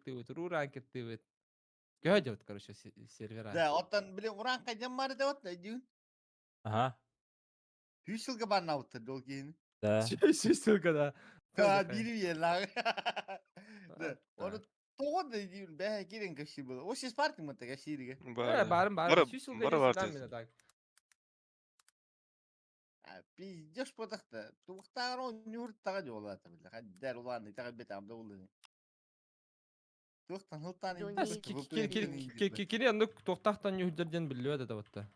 кыттыыбыт, уруу-ранкеттыыбыт. Көһө дьабыт, короче, сервера. Да, оттон били ураан хайдан баар этэ өйдүүн. Ага. Үс сылга барнаабыттар дол киһини. Да. Сүүс сылга да. Да, биир үйэлээх. Да, оны тоҕо да диир бэһэ кирен кэши было. О, сис партия мытта кэшириге. Э, барым барым. Сүүс сылга Бары бар. мен так. Пиздешь потахта. Туохтаар оонньуур таҕа дьуолаата бile. Хаддар улаан итаҕа бет абда улыны. Туохтан хылтаан Кини оннук туохтаахтан ньүүрдэр диэн биллибэт этэ батта.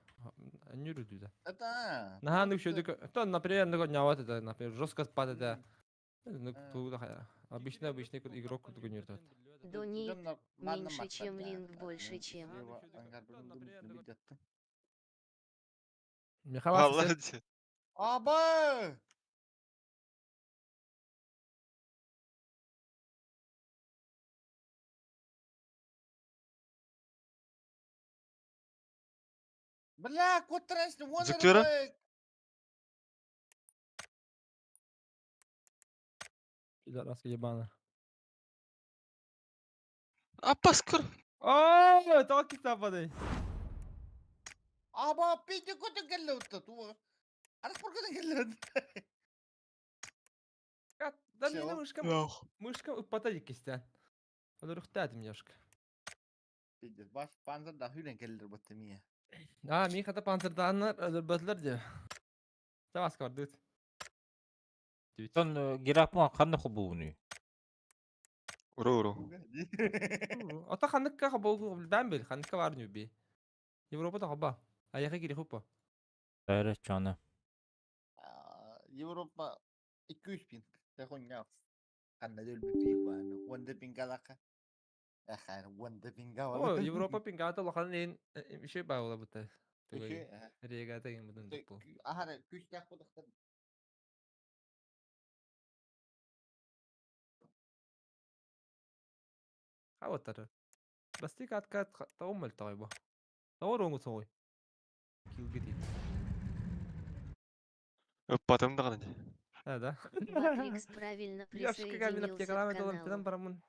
Ньүүрүдү да. Это. Наһаа нук шөдүк. То, например, нук няват это, например, жестко спад это. Ну, туда обычный обычный игрок курдук ньүүрдэ. Донейт меньше, чем линк больше, чем. Михаил Аба! Бля, куттарайсың, он Зыктыра? Пидорас ебана. Аппаскыр. О, тоҕо китападай. Аба, пиди көтөн келле утта, ту. Арас пор көтөн келле. Да мне мышка, мышка упата диккистен. Олорухтаатым немножко. Пиздец, баш панзер да хүлен келлер бутта мия. А, ми хата панцердааннар өлөрбөтүлэр дии. Тавас көрдүт. Тон гирапман ханна хобуунуй? Уру уру. Ата ханныкка хобоогу бан бил, ханныкка бар нүби. Европада хоба. Аяха кири хоппа. Бәрі чоны. Европа 200 пинг. Тахонья. Ханна дөл бипи баны. Онда пингалака. Ахар, онда пинга О, Европа пингата лохан эн иши баула бута. Регата ин бутун тупу. Ахар, күч тах будахтар. Хаватар. Бастик аткат таумал тайба. Тавар оңу соой. Килгити. Ыппатым даҕаны. А, да. Батрикс правильно Яшка мин присоединился к аптекалаан толом тенан каналу. барамын.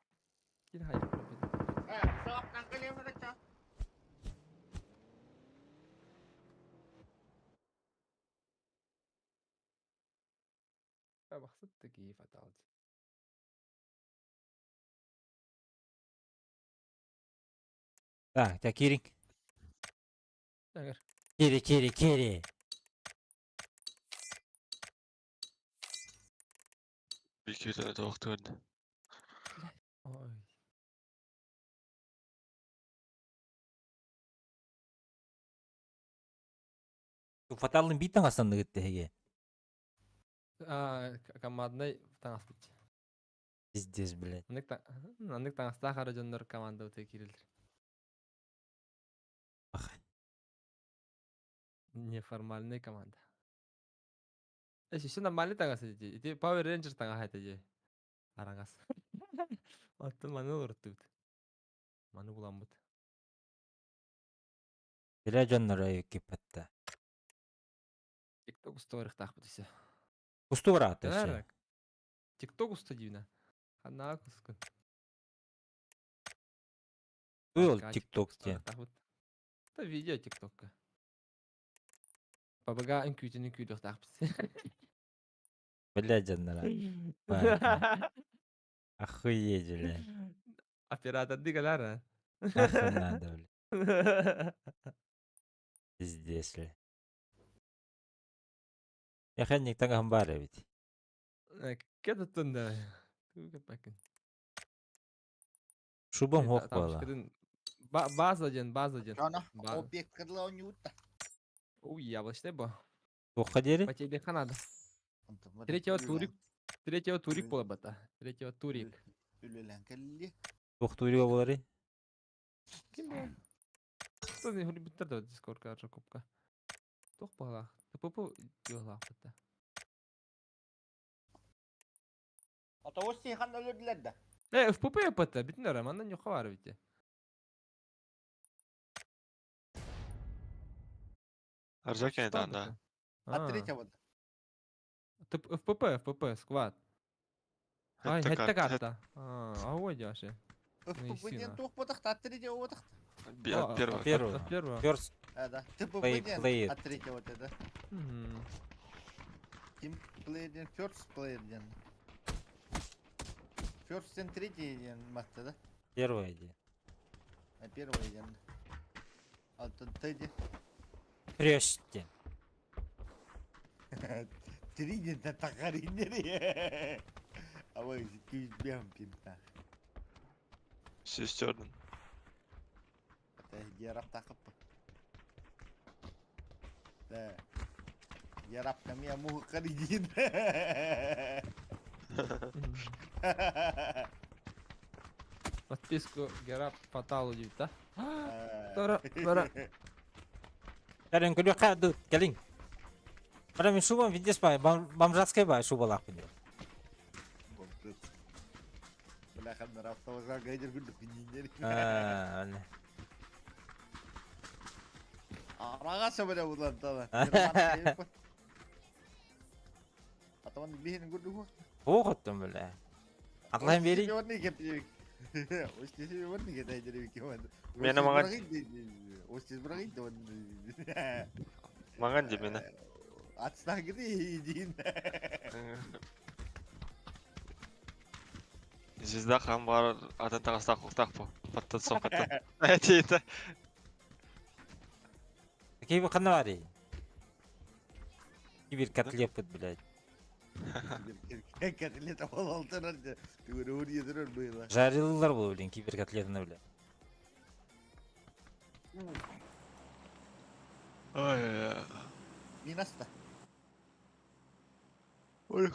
Кин хайып. Сабактан келемедик. Бахсыт киев аталды. Так, та кирин. Эгер. Кири, кири, кири. Бикүтэ тоохтуорда. Ой. Фаталын бийтан астанны гытты хеге. А, командный таңаспыт. Пиздец, блядь. Аннык таңаста хара дьоннор команда өтө кирилдер. Ах. Неформальный команда. Эси все нормальный таңас эти. Ити Power Ranger таңа хайта же. Араңас. Аттын маны олорттубут. Маны буламмыт. Бile дьоннор киппетте. TikTok устуарыхтаахпыт исе. Усту барааты өссө. TikTok уста дивна. Ханаа кускун. Туй ол TikTok диэн. Та видео TikTokка. Бабага үҥкүүтүн үҥкүүлүөхтаахпыт. Бile дьоннор. Охуеть, блядь. Оператор дигалара. Нахуй надо, блядь. Пиздец, блядь. Яханник таҥаһым баар эбит. Кэтаттан да. Туга пакын. Шубам хоох буола. База ден, база ден. Жана, объект кырла оонньуутта. Ой, яблочный бо. Туохха диэри? По тебе ханада. Третьего турик. Третьего турик буола бата. Третьего турик. Үлелен келли. Туох турига буоларый? Ким бо? Что не хули биттер да Дискорд каржа купка. Туох баҕалаах. ТПП диолаах бата. Ата ос хан өлөрдүлэр да. Э, ФПП ПТ, битин ара, манна нюха бар бите. Аржакен да. А третьего. ФПП, ФПП, сквад. Ай, хэтте карта. А, ой, дяше. Ну, ФПП диэн туох буотах от третьего буотах? От первого. Первого. От первого. First А, да. ТПП play, диэн player. от третьего вот это. Team player диэн first player диэн. First диэн третий диэн матта да? Первый диэн. А первый диэн. Оттон Т диэн. First диэн. Три диэн тахариннери. Абай күүс пинта. Сестерден. Герап тахып. Да. Герап ками аму харидин. Подписку Герап Фаталу диэбит да? Тора, бара. Кэлин күлүөххэ ду, кэлиҥ. Бара мин шубам видишь бай, бомжатскай бай шубалаахпын диэн. Бля, ханнар гайдер күллүк кининнери. Аа, Араға сөбеле булантала. Атаман биһин күллүк. Оҕоттон бля. Атлайын бери. Мені маған- Маған де мені. Атстагы дейін. Звезда хан бар атын тағыстақ құқтақ по. Паттат соқаттан. Әтейді. Киби ханна барый? Кибер котлепыт, блядь. Котлета болалтырар. Түгір едірер было. Жарилылар бұл, блин, кибер котлетini, бля. Ой. Минаста. Ой.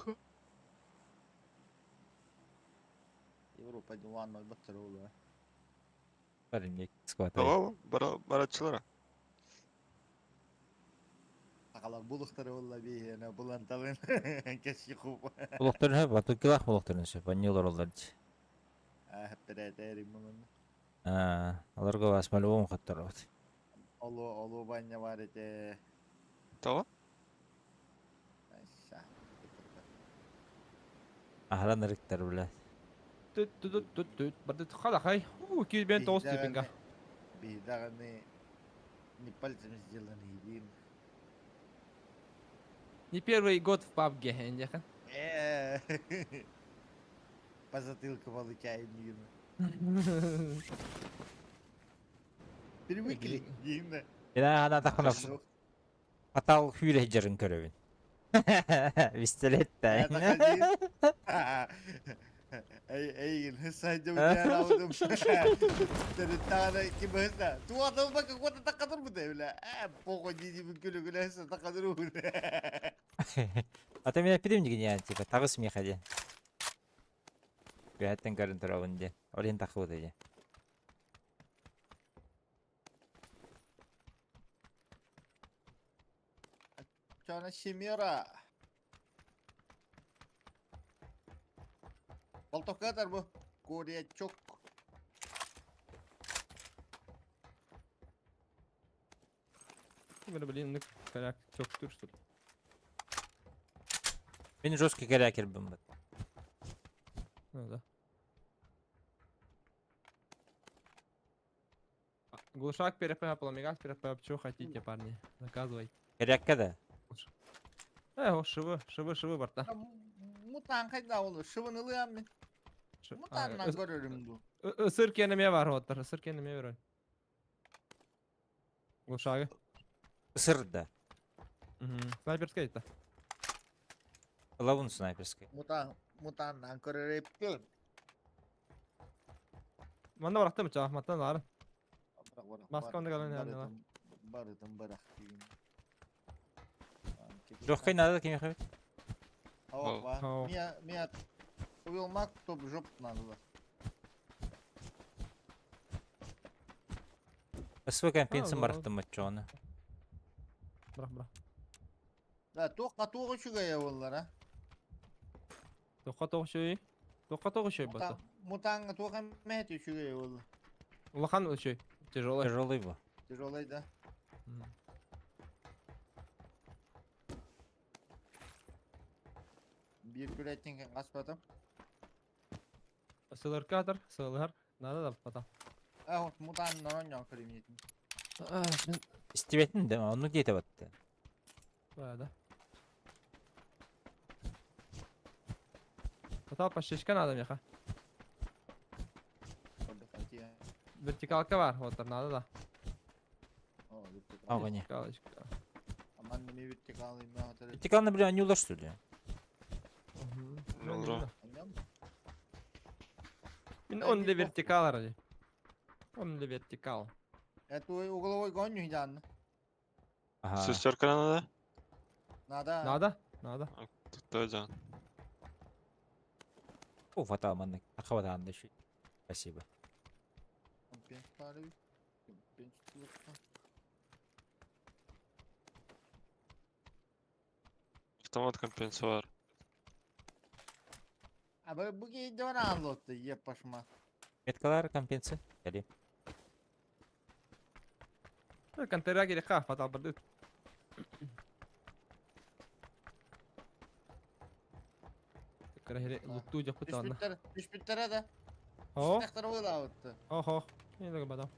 Европа диван баттыр олу. Барым не скватай. Tamam, bara baratçılara. Ағалар булықтары олла бейіне буланталын. Кеші құп. Булуктарын хөп, атукилах булуктарын сөп, аннилар олар. Әппірәтәрім мұны. Аа, аларга вас по-любому хаттар вот. Олу, олу баня бар ете. Tamam. Аша. Ахран ырыктар, бля. Түт түт түт түт. Барды халахай. У, 259 типинга. Бейдағаны не пальцем сделаны един. Не первый год в PUBG, эндехан. По затылку получаем Нина. Привыкли, Нина. Ина ана тахына фатал хүрэ жарын көрөбүн. Пистолет та. Эй, эй, сайдым алдым. Тана ким хыса. Туадыл бак кota тақадыр бу бля. Э, похуй диди күлү күлү хыса тақадыр. А то меня пидем деген типа тагыс меха де. Бәттен көрін турабын де. Олен тахы де. Чана Шемера. Болтокатар бу. Корячок. Блин, ну коряк чоктур что ли. Мен жесткий корякер бім. Ну да. Глушак перепэ, пламегак перепэ, что хотите, парни? Заказывай. Корякка да. Э, о, шивы, шивы, шивы, барта. Мутан қайда ол? Шывын ылыам мен. Мутаннан көрөрүм ду. Ысыр кенеме бар оттар, ысыр кенеме бар. Глушагы. Ысыр да. Снайперская это. Лавун снайперская. Мутан, мутаннан көрөрүп. Манна барахтым чаа, маттан ларын. Масканы галын яны. Барытын барах деген. Легкой надо кем хабит? Опа. Меня, меня увел маг, топ жопу надо. СВ компенсия барахтым матчоны. Бра, бра. Да, тоққа тоғы шүгая олар, а? Тоққа тоғы шөй. Тоққа тоғы шөй бата. Мутанға тоқа мәті шүгая олар. Улахан шөй. Тяжелый. Тяжелый был. Тяжелый, да. Bir күләттен қаспатым. Сылыр катыр, сылыр. Надо да потом. А вот мутан на көрүм. Истибэтин да, оннук диэтэ батта. Да. Потом по шишка надо меха. Вертикалка бар, вот там надо да. Ага, не. Вертикалочка. Аман не вертикалы имя. Вертикально, бля, не что ли? Ну, Он для вертикала ради. Он для вертикал. Это угловой гоню идан. Ага. Шестерка надо? Надо. Надо? Надо. Тут жан. О, фатал маннык. Ахавадан да Спасибо. Автомат компенсуар. А bu giydi bana anlattı yep başıma. Меткалар компенсация. Кали. Контейнер керек ха, фатал бирди. Лутту жок бит аны. Düşbütler de. О, Düşbütler oyla. охо. Не бадам.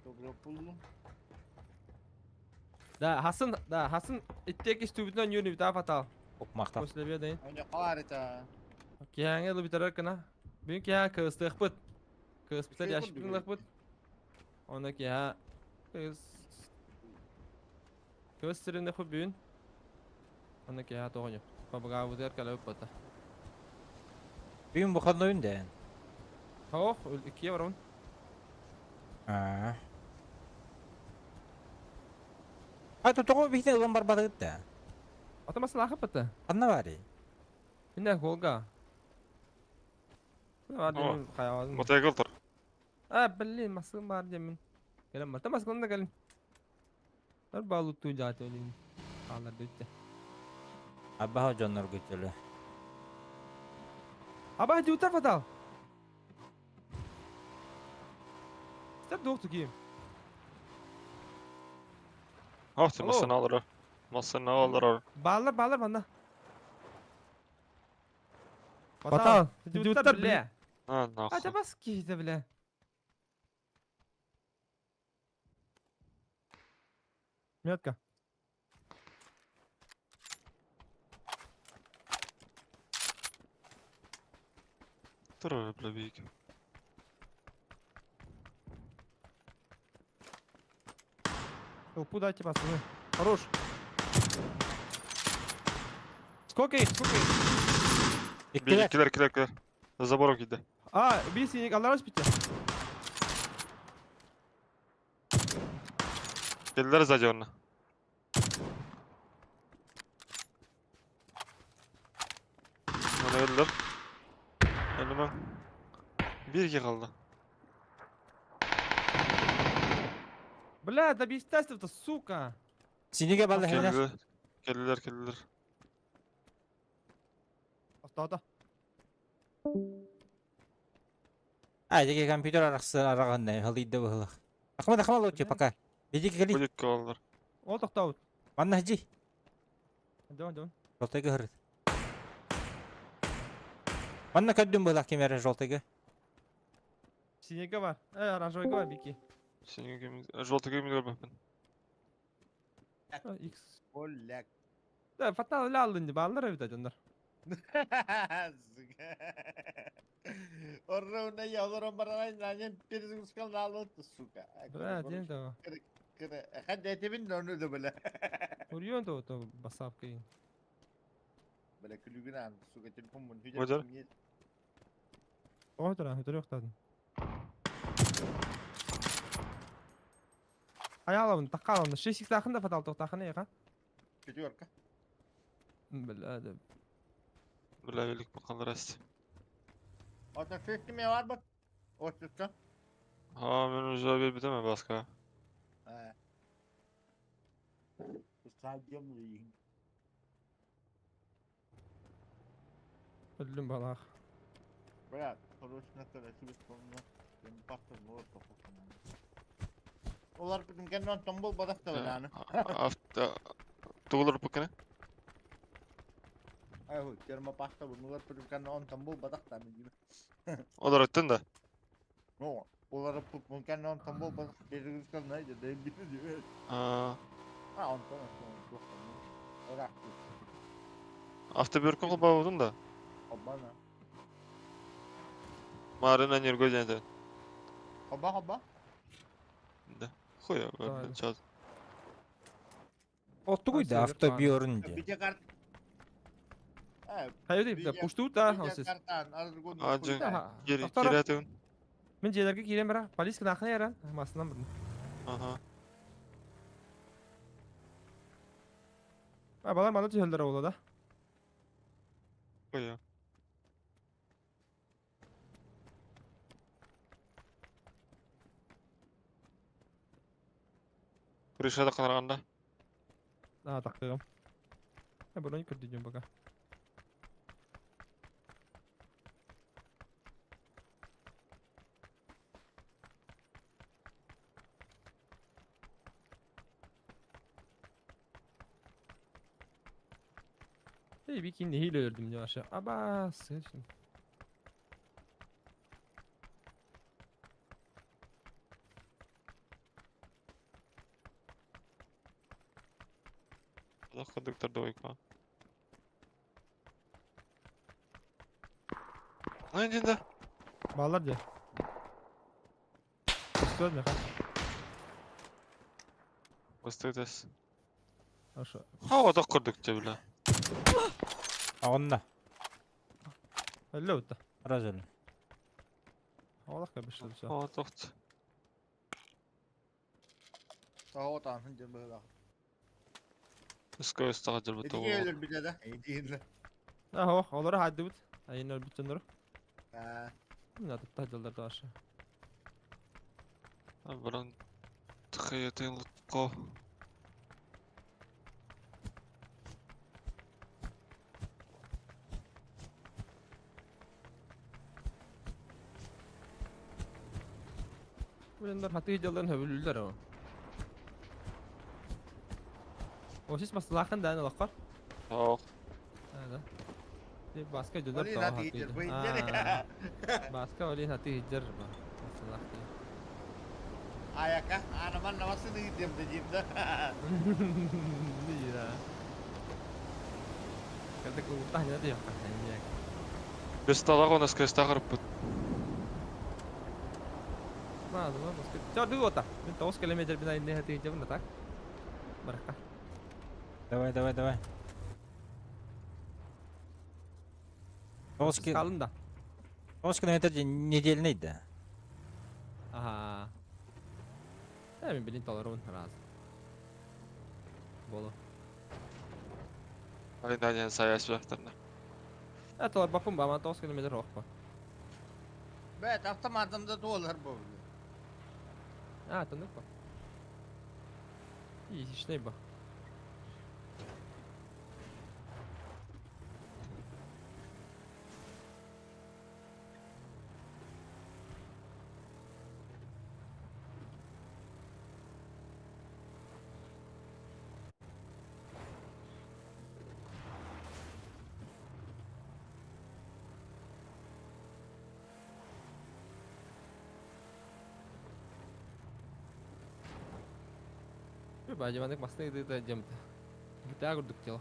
Добро пуллум. Да, Хасан, да, Хасан иттек истүбүтүнөн юни бит фатал. Укмакта. После обеда. Önce harita. Кияңы лы битерер кына. Бүгүн кия кыстык бит. Кыс битер Şey яш oldu бит бит. Оны кия кыс Кыс сиринде ху бүгүн. Оны кия тогоню. Бабага бутер калып бата. Бүгүн выходной да. Хох, икки барон. А. А то того бихте ылан барбады да. Ата масала ахып бата. Анна бари. Мине голга. Бар демен хаявазым. Мотоцикл тұр. А, блин, маскым бар демен. Келем бар. Маскым да келин. Бір балу ту жат олин. Алар дүтте. Абба жоннор көтөлө. Аба дютар фатал. Степ докту ким. Ох, Алло. масына алыр. Масына алыр. Баллар баллар манда. Фатал, дютар бля. А, нахуй. А бас кийdi бля. Метка. Тұр, бля, бейік. Толпу дайте, пацаны. Хорош. Сколько их? Сколько их? Иккилер. Килер, килер, килер. За забором киді. А, bir sinik Allah razı bitti. Келдер сзади оны. Оны өлдір. Өлімім. Bir iki kaldı. Бля, да естественно, сука. Синиге балла хелер. Келдер. Келдер, келдер. Ата А, деге компьютер араксы араганда халыйды быһылык. Ахмад ахмад лотчу пока. Бедики кали. Бүлік қалдыр. Ол тоқтауыт. Манна жи. Дön дön. Жолтайга хырыт. Манна көддүм быһылык кемере жолтайга. Синеге бар. Э, оранжевый бар, бики. Сенің кеміз... Желтый кеміз көрмеппін. X. Ollak. Да, фатал öyle aldın ballar evet ajanlar. Сука. Орра ялырым баран нанен перезагрузка алды, сука. Бля, ден да. Хәтта әтебин оны да белә. Урьон да то басапка. Белә күлүгенә, сука, телефон мун. Өтер. Отыр, өтөр yoktadın. Аяламын, таққаламын. 6x тақын да фатал тоқтақын еға. Пятерка. Бля, да. Бля, велик бақалар әсті. Ата шесть бар бат. Отчутса. Ha, мен уже бер бітеме басқа. Э. Садем ли. Өлім балақ. Брат, хороший на красивый помню. Мен пастор вот Олар бүтүн томбол бадак та аны. Авто... Туғылыр бұкыны? Термопаста бунулар пүрүкканна онтон буолбатах да мин. Олороттун да. Ну, олар пүрүкканна онтон буолбатах перегрузка найдет, да Аа, А, онтон онтон Ыраах. Автобюрка холбообутун да. Обана. Маарына нерго диэн. Хоба хоба. Да. Хуя, Правильно. сейчас. Оттугуй да автобиорун диэн. Видео карт. Хайы да пуштуу та онсыз. Видеокартан А, дьэ. Кири Кири киретин. Мен дьиэлэргэ киирэн бара. Полиска нахна яран. Масынан бардым. Ага. А балар мана түһэллэр ола да. Хуя. Крышада канарганда. А, тактыгым. Я броник көрдүм пока. Ey bir kim hile öldüm ya aşağı. Aba sıçtım. Аллах кондуктор двойка. Ну иди да. Баллар де. Что меха? Бастыдас. Хорошо. Хава да курдук бля. Онно. Әллә үтті. Разөлү. Аллах кабышлы все. Хава тохт. Тоҕотаан сылдьар быһыылаах. Иско истага жыл Ити буту. өлөрбүтэ да. Итиинлэ. Ахо, олары хадды бут. Айын өлбүттөнөр. Аа. Мына тутта жылдар аша. Баран тхаятын лутко. Булендар хаты жылдан хөбүлүлөр о. Осис маслахын да алаккар. Ох. Да. Де баска жылдар Олин хаты хиджер, бу хиджер. Баска олин хаты хиджер ба. Маслах. Аяка, анаман намасын иттем де жимда. Да. Когда култан я да я. Бес талак онас креста бут. Ма, ну баска. Ча ду ота. Мен 9 километр бина инне хаты хиджер на так. Барака. Давай, давай, давай. 9 Калын да. километр недельный да. Ага. Э, мен билин таларун раз. Боло. Ай да саяс бактарна. Э, талар бапым ба, ман 9 километр окпа. Бэт автоматымда туолар бу. А, тынык ба. И, ишней ба. Бажаманык масны да жемт. Гитаа курдук тело.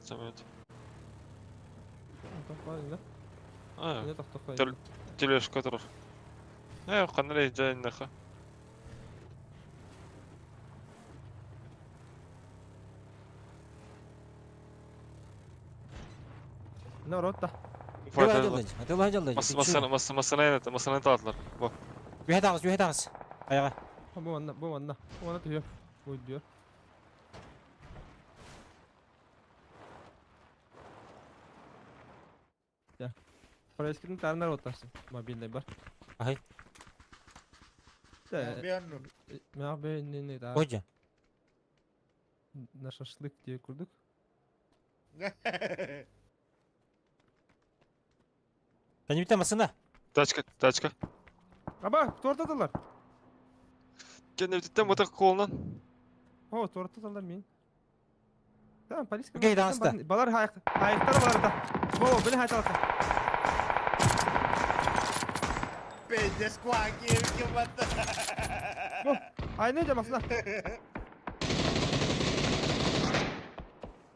Самолет. Да? А, Не тохтохой. тележка турар. Э, канале жайындаха. Не ротта. Атылай жалдай. Масана масана масана масана татлар. Бу. Үһэ тағыс, үһэ тағыс. Аяға. Бу манна, бу манна. Бу манна түйө. Бу diyor. Я. Проискин тарнар оттарсың. Мобильный бар. Ай. Да. Бионну. Мен бе не не да. Ожа. На шашлык диye курдук. Кэннибиттэн массыына. Тачка, тачка. Аба, туортаталар. Кэннибититтэн батах колунан. О, туортаталар мин. Tamam, полиция. Окей, таҕыста. Балар хайыктар баларда. Во, били хайталата. Пиздец, куаки, ким батта. Айны жамасына.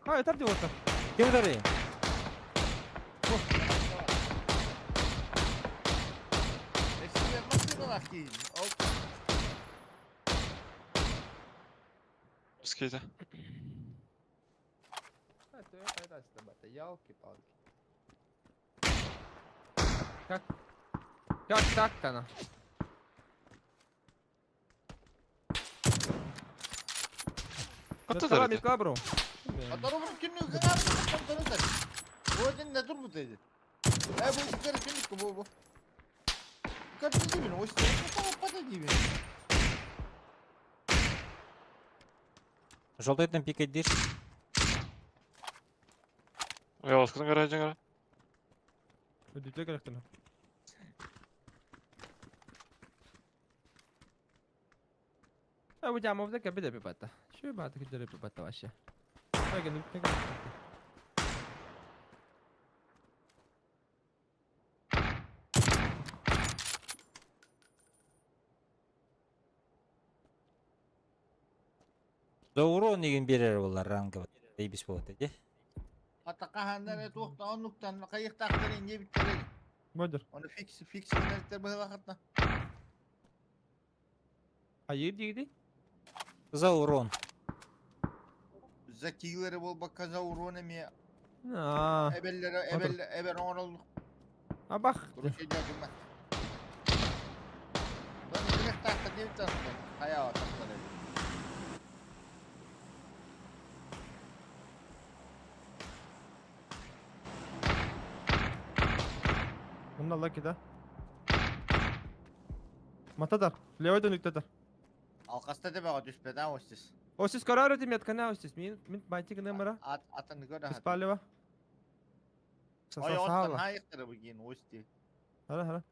Хай, этап деп отыр. Ким утары? Эсиге машиналар кийин. Ол Скейті. Ялки-палки. Как? Как так-то она? Каттатар ити. Метла, бро. Адарым күнү гына О не тур бу dedi. E bu yukarı günlük bu bu. Yukarı değil mi? O işte tamam pata değil mi? Желтойтан пикайдир. Ояласкын гаражын гара. Өдүтө керектен. А бу жамовда кебе деп бата. Şu бата кидере бата вообще. Ага, ну За урон деген берер олар ранга. Дейбис болады де. Hatta kahanlar tuğta onluktan kayık taktırın ne bitleri. Бодер. Onu fix fix etler bu hatta. Hayır deydi. За урон. Zekileri bol bak kaza urone mi? Аа. Ebellere ebel ebel on oldu. А бах. Kuru şey diyorum ben. Ben direkt taktı ne bitler. Hayal taktı. Мында лаки да. Матадар. Левой дөнүктөтөр. Alkasta de bağa düşmeden o siz. О, сиз көрөр этим яткана о сиз. Мин мин бантик нымыра. At atını gör hadi. Спалева. Ay Сасала. ottan hayıktır bu giyin o isti. Хара хара.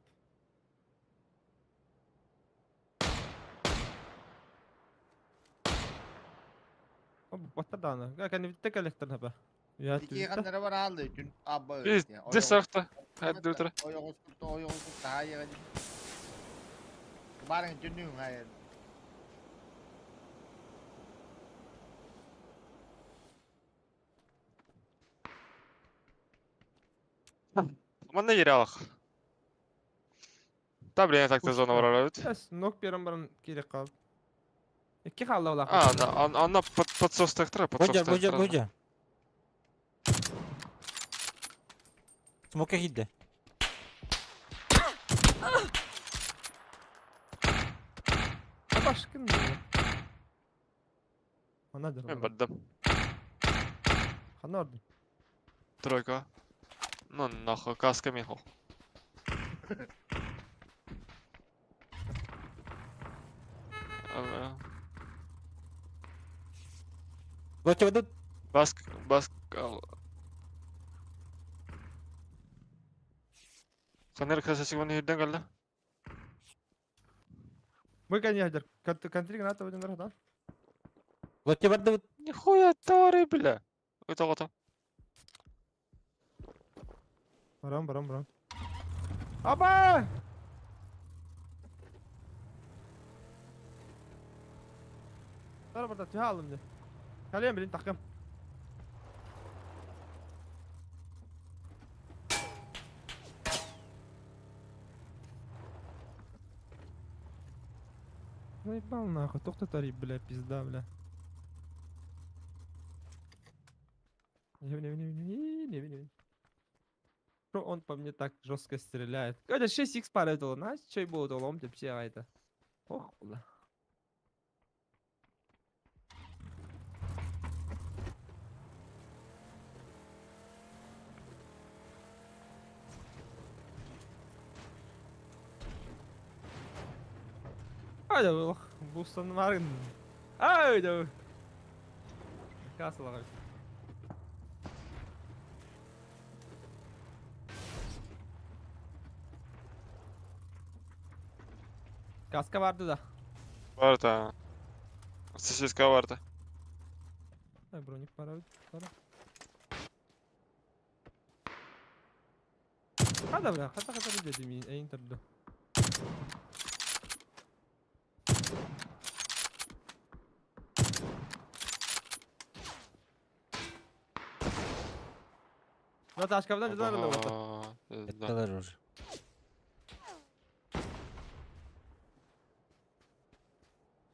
Баттар дааны. Кәне битте коллектор хаба. Я İki kanları var aldı. Dün abba Biz дес сарықта. Хайд өтірі. Oy oğuz kurtu oy oğuz kurtu hayır hadi. Barın dünün hayır. Манна ере алақ. Та блин, так зона бар бит. Эс нок берем баран керек калып. Икки халла улак. А, ана ана подсос тактыра, подсос Бодя, бодя, тактыра. бодя. Смока хидде. Башкын. Ана дыр. Мен бардым. Хана ордun. Тройка. Ну нахуй, каска мен хо. Лотя ведут. Баск, баск. Ханер касасы гон хирден калды. Бу кәне хәдер. Контри граната өдөн да. Лотя барды. Нихуя товары, бля. Өтө гото. Барам, барам, барам. Аба! Тара барда тüha aldım de. Kalem bilin takım. Заебал нахуй, тоқтатар бля, пизда, бля. Не, не, не, не, не, не, не. Что он по мне так жестко стреляет? Это 6х паретал, знаешь, что и было, лом тебе все это. Ох, бля. Айда ох, бустаным аргын. Айда. Кассалар. Kaska vardı da. Бар да. ССК vardı. Ha, броник пара. Пара. Хада бля, хата хата дедим эйн турду. Мына ташкабдан жыдан эле болду. Да. Кеттилер уже.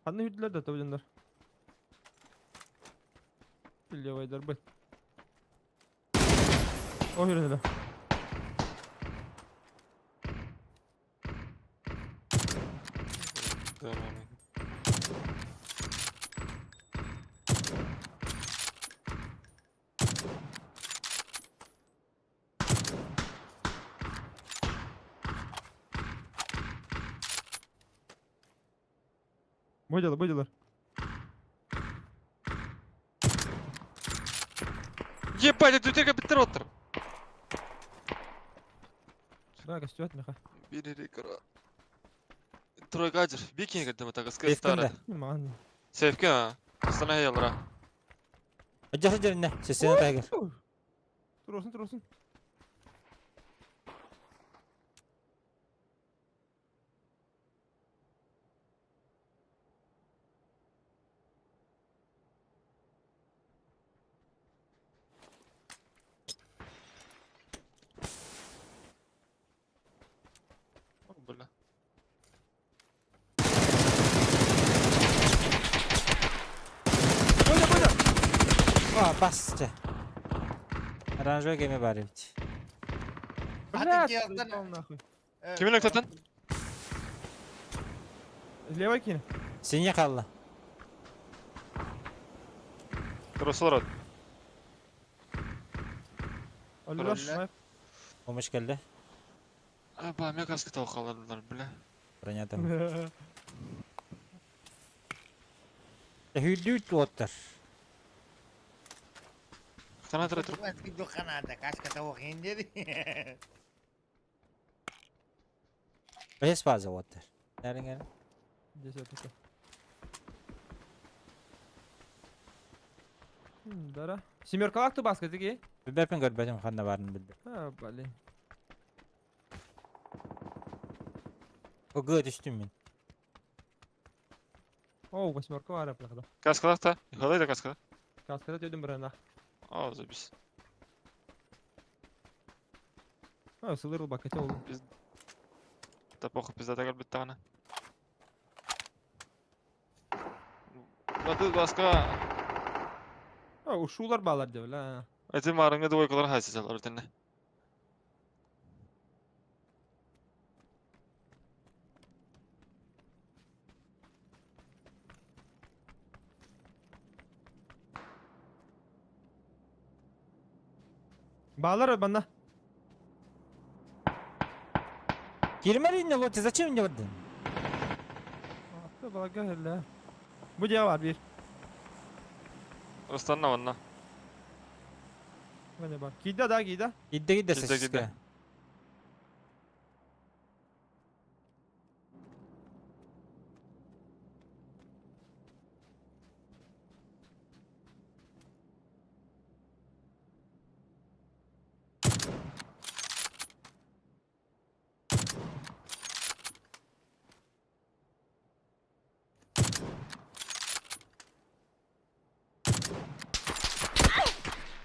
Кандай хүрдүлөр да тобжондор. Билебайдар бу. О хүрдүлөр. Бу дела. Ебать, это дүтерге биттер отыр. Да, костюм меха. Бери кара. Тройка ажыр. Бикин кеттем так Сейфкенде. стара. Ман. Сейфке а. Астана ялра. Ажа жерине. Сесене тайгер. Туросун, туросун. Бля. Бойда, бойда. А, бас чэ. Оранжевый геме бар эбит. Блядь, Hadi заебал нахуй. Кимин өктөтөн? Левой кинь. Синий қалла. Тросолор. Аллах, Бля. Помощь келди. Аба, мен каска тау калдылар, бля. Броня там. Хүлдүүт оттар. Хана тра тра. Бес база оттар. Нәріңер. Десятка. Дара. Семерка лакту баска, тиги. Бэпин көрбөтүм ханна барын билбе. А, блин. Огы түштүм мен. О, восьмерка вара плахда. Каска да? Халай да каска. Каскада төдүм бір А, запись. А, сылырыл бак, хотел. Да похуй пизда так бит тагына. Баты баска. А, ушулар балар деп, ла. Эти марыңы двойкалар хайсызалар өтенне. Балар банда. Кирмәлин лоти, зачем мне бардың? Атты балага эле. Бу дия бар бир. Останна онна. Міне бар. Кийде да, кийде. Кидде кидде Кидде, сосиска. кидде.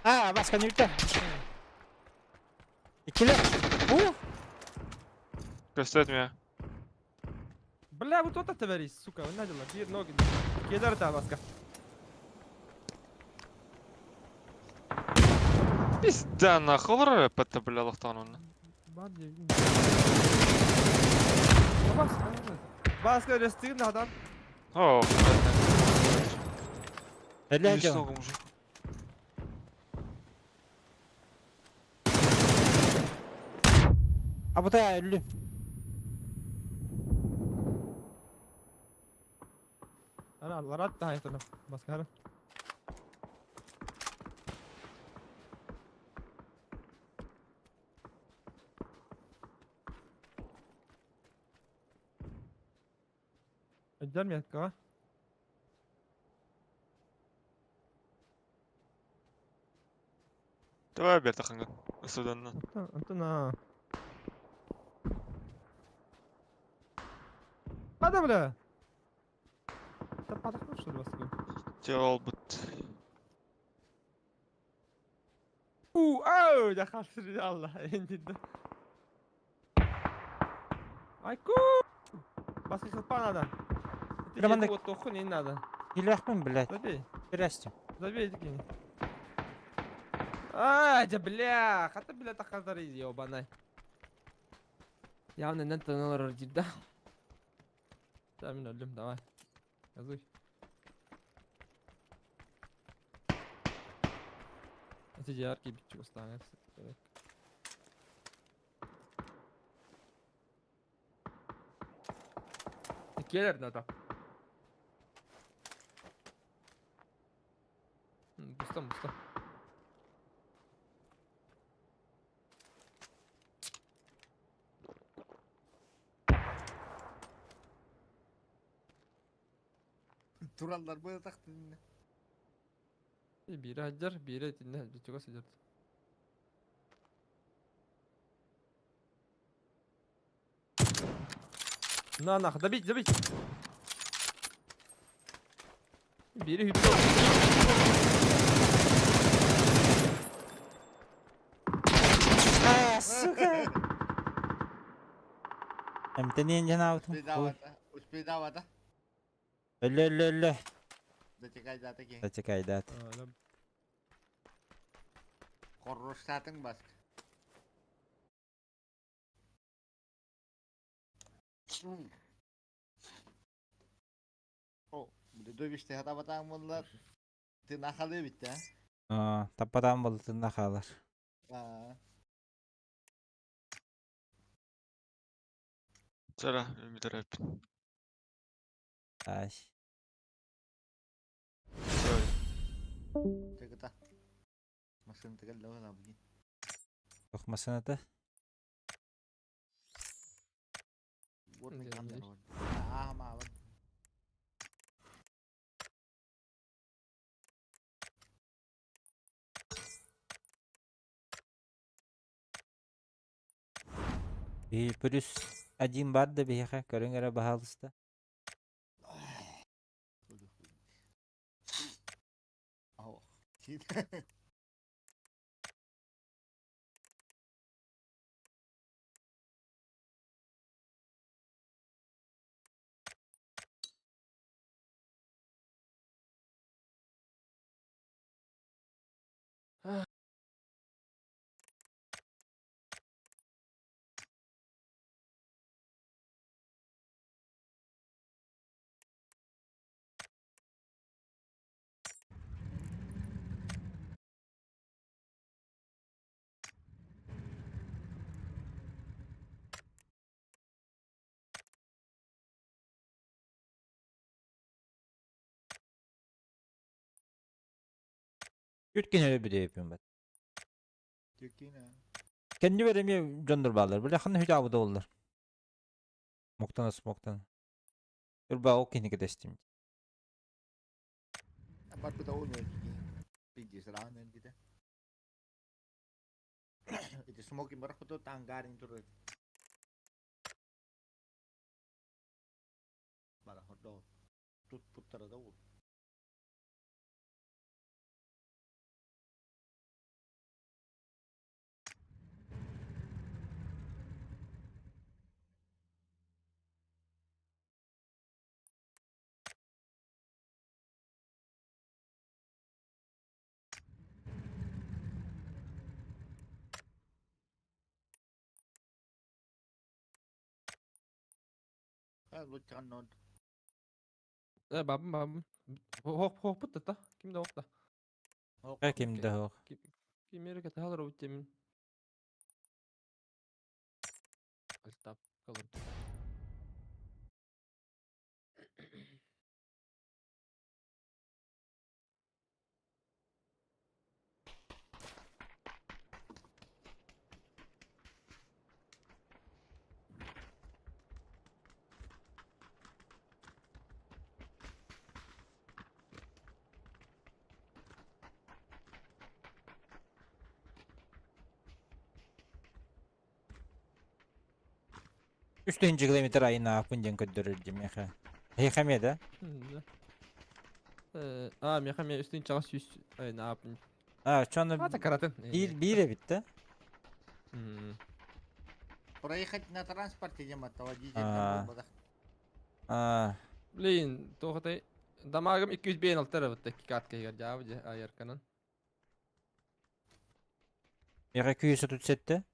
А, баска не үтті. Иккиле. У! Көстөт меня. Бля, вот это товарищ, сука, надела, бир ноги. Кедар та баска. Пизда нахуй олар патта бля лохтан онна. Бар дия. Баска. Баска рестигин адам. О, Эле Есть жон. ногу, мужик. А бу та өллү. Ана ларат та айтына. Баска. Öldür меткаҕа. Давай бертаханга. Суданна. Онтон, онтон аа. Хада бля! Таппатахпын что ли баскы? Дьэ олбут. У, ау, дьэ харсыр Алла, эндидде. Айку! Баскы хылпа надо. Бля, маннык- Вот тоху не надо. Киилээхпин, блядь. Забей. Перестим. Забей кинь. А, дьэ бля, хата бля тахазар ебаный. Явно нен тонолор да. Да, мин өлдүм, давай. Газуй. Эти яркие бичу станет. Келер надо. Буста, буста. Тураллар бу тахтын. Бири хаджар, бири итинне бичуга сидер. На нах, добить, добить. Бири хүппэ. А, сука! Эмтэниэн жанаабытым. Успейдавата. Успейдавата. Өлө өлө өлө. Зачекай дата ки. Зачекайдат. Хорроштатын баск. О, бу дövüşte хатабатан bunlar. Tırnak bitti ha. Аа, таппатаан болтунна хаалар. Аа. Зара, мидэрэ. Ай. Чеката. Машина тегел лава буги. Тохмасыната. Вот Где камера. здесь? Аа, маа. И плюс один бар да биһиэхэ көрүҥ эрэ баһаалыста. Аа. Үткен өлө бүдэ бат. Төккенэ. Кенни береме жондор баалар. Биле ханна хүлэ абыда боллар. Моктана смоктана. Үрба ол кини кедестим. Бар бу да ол Пиджи сраан ките. Ити смоки бар хото тангарин тур. Бара хото тут путтара да ол. Луччан Э, бабым, бабым. Хоп, хоп, путта. Ким да опта. Ким да хох. Ким ерге тахалар өтемин. Альтап калыр. 3 километр айына аппын диэн көрдөрөр дии миэхэ. Эһиэхэ эмиэ да? А, миэхэ эмиэ үстүн чаҕас сүүс айына ааппын. А, чону Ата каратын. биир биир эбит да? Проехать на транспорте диэн батта водитель А. буолбатах. А, Блин, туохатай дамагым 205 эрэ бытта кикатка иһигэр дьаабы дьэ аярканан. миэхэ 237.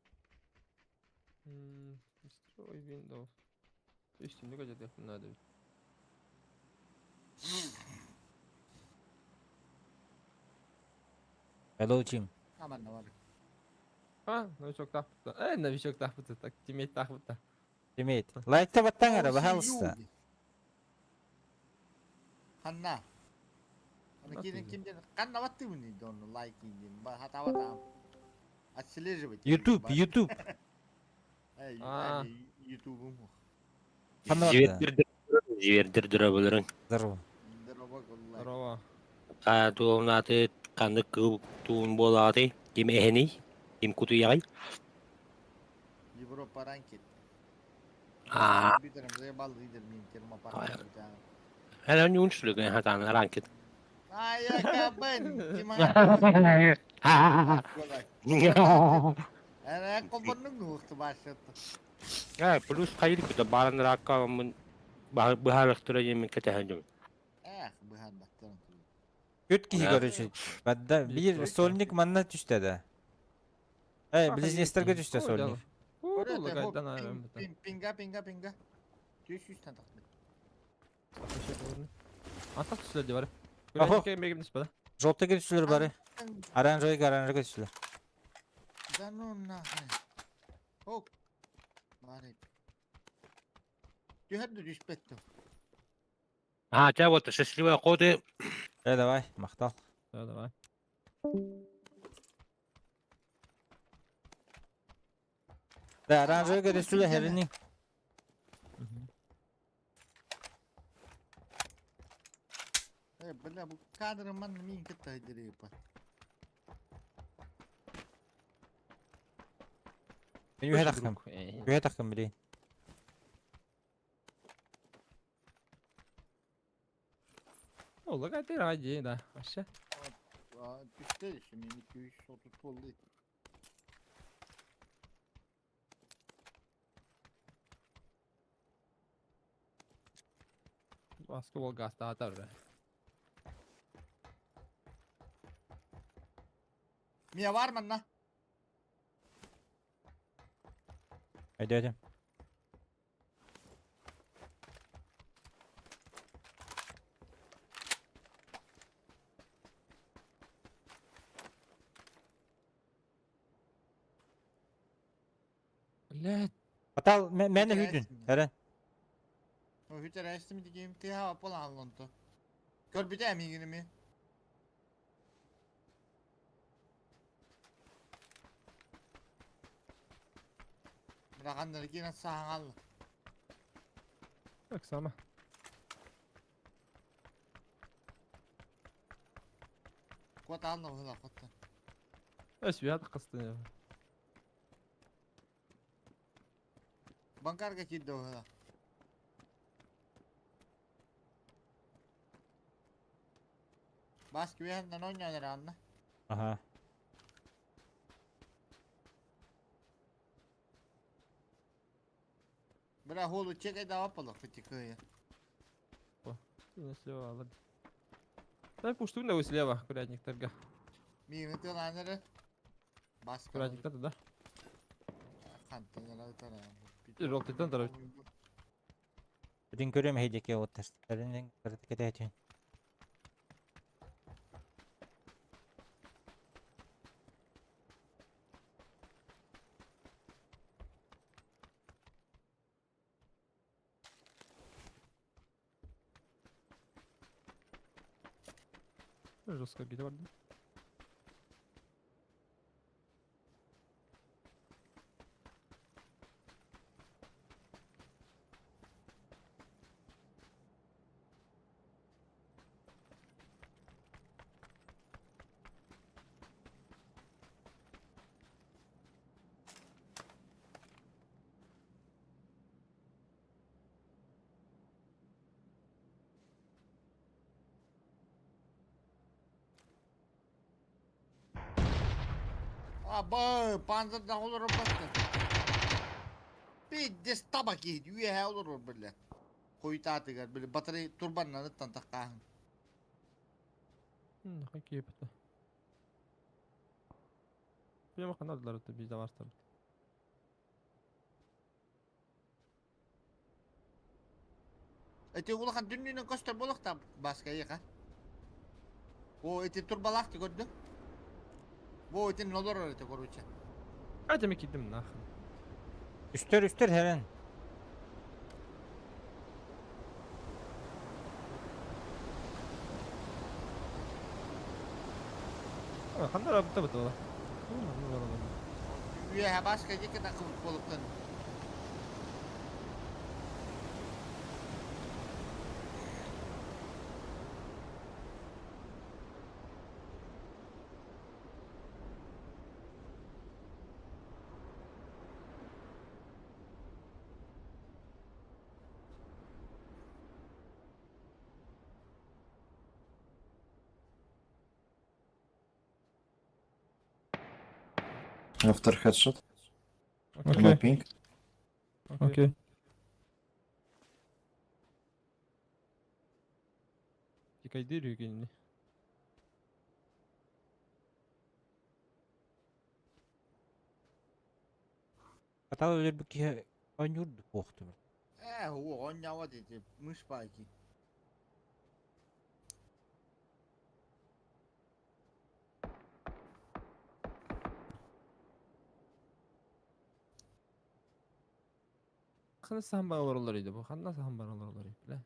Строй Windows. Үстүннүк өдөтүөхпүн наада эбит. Hello, Jim. Аманна бар. А, новичок таахпыт. Новичок таахпыт. Так, тиммейт таахпыт. Тиммейт. Лайкта баттаң эрэ, пожалуйста. Ханна. Аны киирин ким диэн ханна баттыыбын дии онну лайк диин хатаабатаам. Отслеживать. YouTube, YouTube. Эй, А. Ютубум. Ханна батта? Зивердир дырабыларын. Здорово. Здорово, голлай. Здорово. Ка туонаты канды кыл туун болааты. Ким эхени? Ким кутуягай? Европа ранкет. А. Компьютерым заебал лидер мин термопарк. Хәлә нюнчлүгә хатан ранкет. Ай, я кабен. Тима. Ана компоннуң нуқты башыт. А, плюс кайыр күтә барын ракка мын бахарыктыра емен кәтәһәнҗем. Эх, быһан баттырын. Күт киһи Да. көрүчү. Бадда биир сольник манна түстэ да. Эй, близнецтерге түстэ сольник. Пинга, пинга, пинга. 200 тан тахты. Антах түслер де бар. Ахо. Көрәнекке мегім түспеді. Желтыйга түстүлэр бары. Оранжевыйга, оранжевыйга түстүлэр. Да ну нахрен. Ок. Бары. Түһәрді түспетті. А, тя вот счастливая ходы. Э, давай, махтал. Да, давай. Да, оранжевыйга түстүлэр херини. Э, бля, бу кадры ман мин кытта дирепа. Мен үһэ тахтым. Үһэ тахтым билей. Ол гайда ради, да. Вообще. Түсті şimdi 230 oldu. Баскетбол гаста атар. Мия бар манна? Haydi hadi. Блядь. Атал, мен хүдүн. Эрен. O hüter эстimi дигем тиха пола аллонто. Көр бите мигиними. Биракандар кийин сааңал. Так сама. Кот алны хыла котта. Эс бят кысты. Банкарга кидде хыла. Бас күәһенден ойнаныр анна. Ага. Бира холу чекай да апала кытыкы. Не слева, ладно. Дай пуштун да слева, курятник торга. Мигин тыланыры. Бас Курятник да. Хантаныр тара. Желтыйдан тара. Бүтүн көрөм хейдеке оттар. Эренен кыртыкете этин. Жестко бит бар. Аба, панзерда олорор баста. Пиздец таба киһи үөһэ олорор бile. Хойутаатыгар бile батарей турбаннан ыттан тахтааһын. Какие это? Прямо ханадылар это биз даварстар. Эти улахан дүннүнэн көстөр буолуохтаах Бааска эйиэхэ. О, ити турбалаах көрдүң. Бу итин олорор этэ короче. Hadi mi кидим нахрен. Үстер үстер херен. Хандар абыта быта. Үөһэ Бааска диэки тахсыбыт буолуктан. After headshot. Окей. My ping. Окей. Тикайдыр югенни. Атал өлөр бу киһи оонньуур куохту. Ээ, оонньообот ити мышь баайки. Ханна сахан бар олороллор иди бу. Ханна сахан бар олороллор иди. Биле.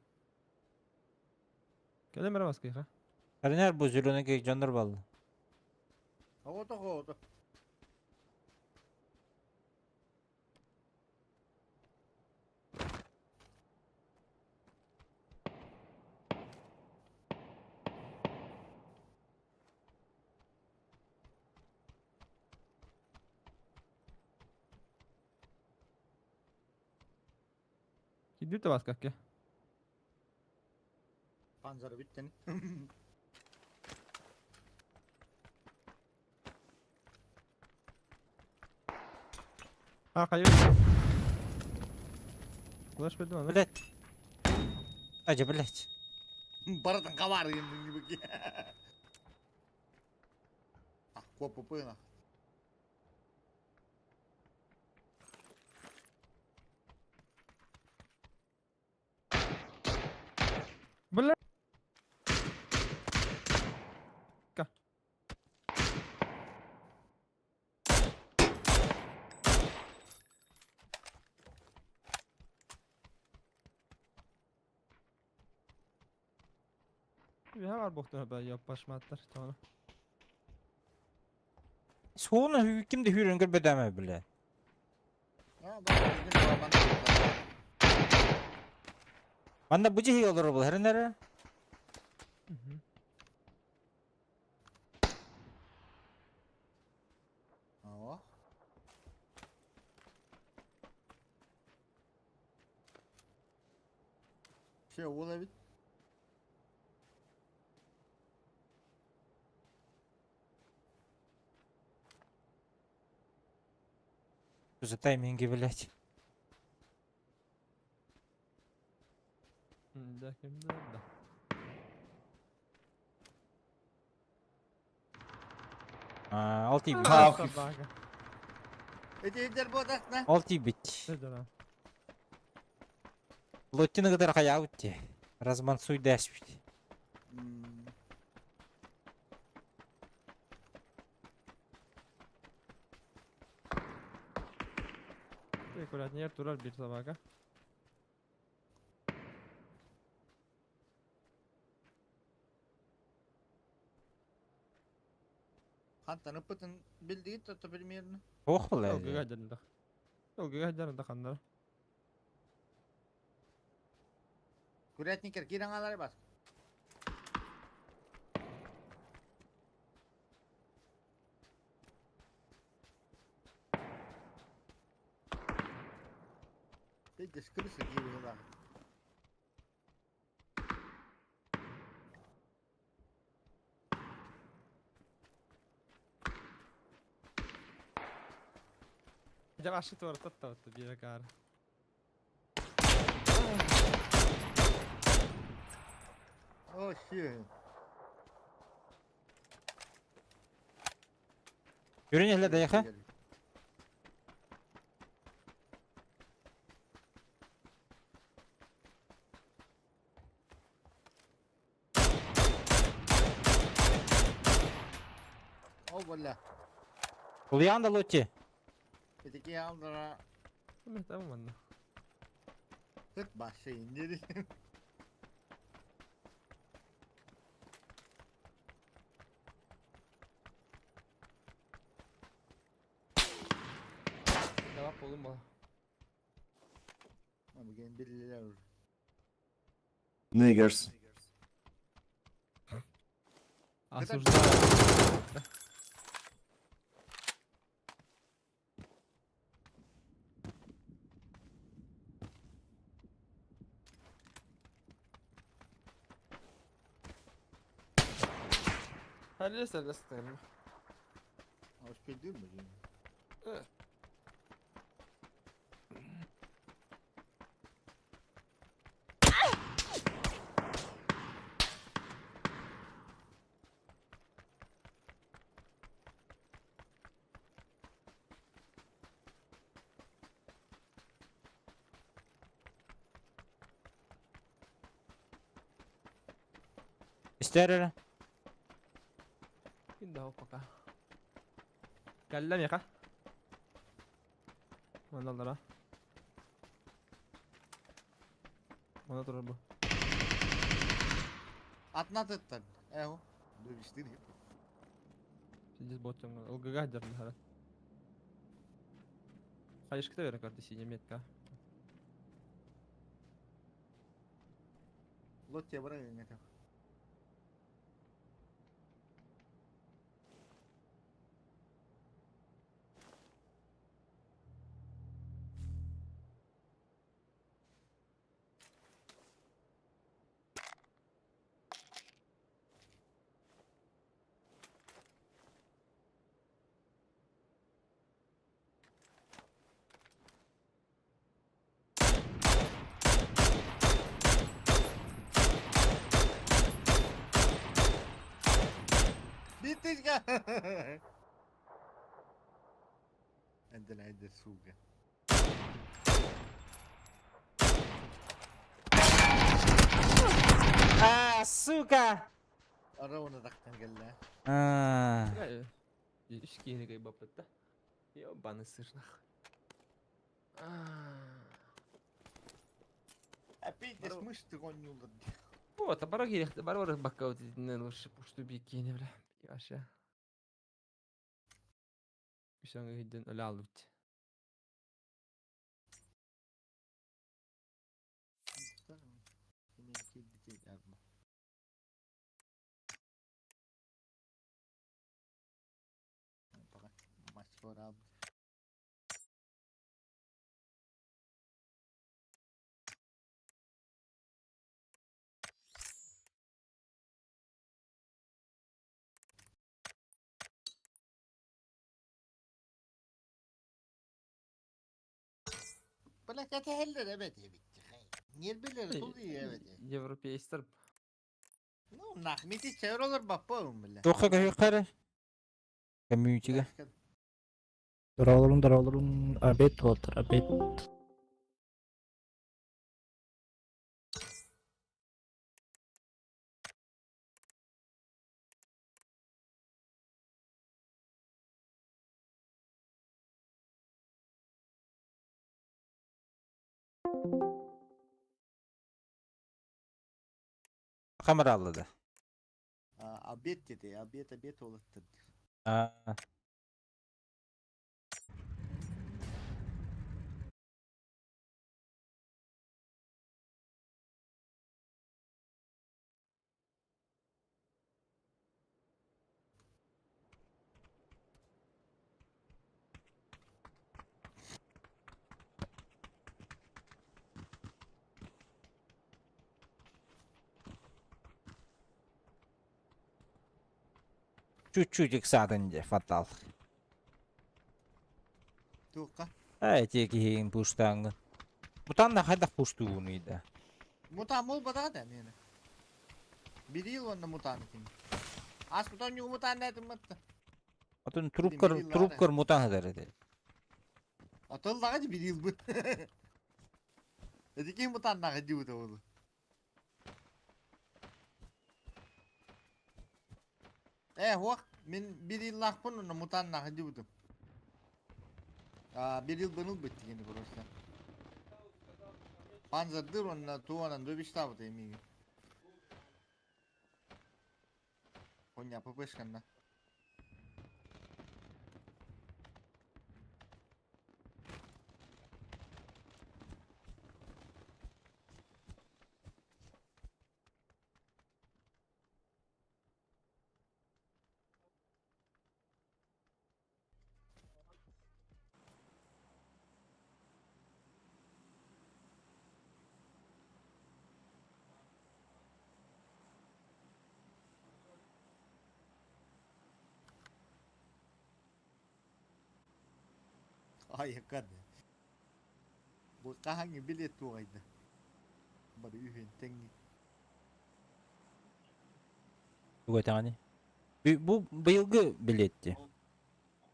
Келе мере баскыйха. Харинер бу зеленый дьоннор баллы. Ото ото. Кидир да баскакке. Панзера бүттен. А, кайы. Кулаш бердим аны. Блять. Ажа блять. Барытын кабар енді. А, копы пына. Бля. Ка. Bir var bohtan ben yaplaşmattır tamam. Суона ким де хүрен көрбөдөмө биле. А, бак, Манна бу жиһи олорор бул херенер. Aa. Şey olabilir. За тайминги, блять. Да, ким да, да. А, алты бит. А, Эти бодахна. Алты бит. Да. Лоттина кытар хаяутти. Размансуй дэш бит. Аккуратнее турар бир собака. Хантан ыпытын билдигит то примерно. Ох, Ол блядь. гыга Ол гыга ханнар. Курятникер кирен алары бас. Видишь, крысы гибли. Дьэ вообще туораттаттабытта биир акаары. О, shit. Yürüyün hele dayı. О, бля. Улуйан да Лотти. Эти алдыра Tamam manna. Tık başlayın dedi. Cevap oğlum bana. Abi gelin birileri vur. Niggers. Осуждаю. Halil sen Hoş geldin mi? Evet. İster öyle. Күн пока. Кэллэ миэхэ. Манналара. Манна турар бу. Атна тыттан. Эho. Dövüştün. Сидит ботом. ЛГГ дернахара. Хайышкыта бере карты синяя метка. Лотте бара это. Bitti عندنا عند السوق. А, сука! أرونا دقن قال له. А. Үс киһини кыйбаппыт да. Ёбаный сыр нах. Опять мышцы гонюлар. Вот, а бара киирэх бара бара бакка вот итиннэн лучше пушту бикини бля. Вообще. Үсәңе хидден өлә албыт. Нербелер тулы evet. Европейстер. Ну, нахмити çevir баппа бля. Тоққа көйқәрі. Комьюнитиге. Дораларым, дораларым, обед вот, обед. Камера аллады. Обед dedi, обед, обед олыттыр. А. Чуть-чуть саадын же фатал. Туққа. Ээ ити киһигин пуштааҥҥын. Мутанна хайдах пуштуугунуй да? Мутан буолбатаҕа да миэнэ. Бирил уонна мутан этим. Ас мутан ньугу мутан этим батта. Атын трубкар трубкар мутан хатар этэ. Атыллаҕа ди бирил бу. Эти ким мутаннаҕа дии бу Ээ һуох, мин биир ыйыллаахпын уонна мутааннаах илдьибитим. Аа биир ыйылбын ылбыт дигини просто. Панзердыр уонна туонан добичтаабыт миигин. Хуйня ППшканна. Айыккан. Бу хаһаҥҥы билиэт туоҕайда? Бары үһүөн тэҥҥит. Тугу этэҕиний? Бу быйылгы билиэтти.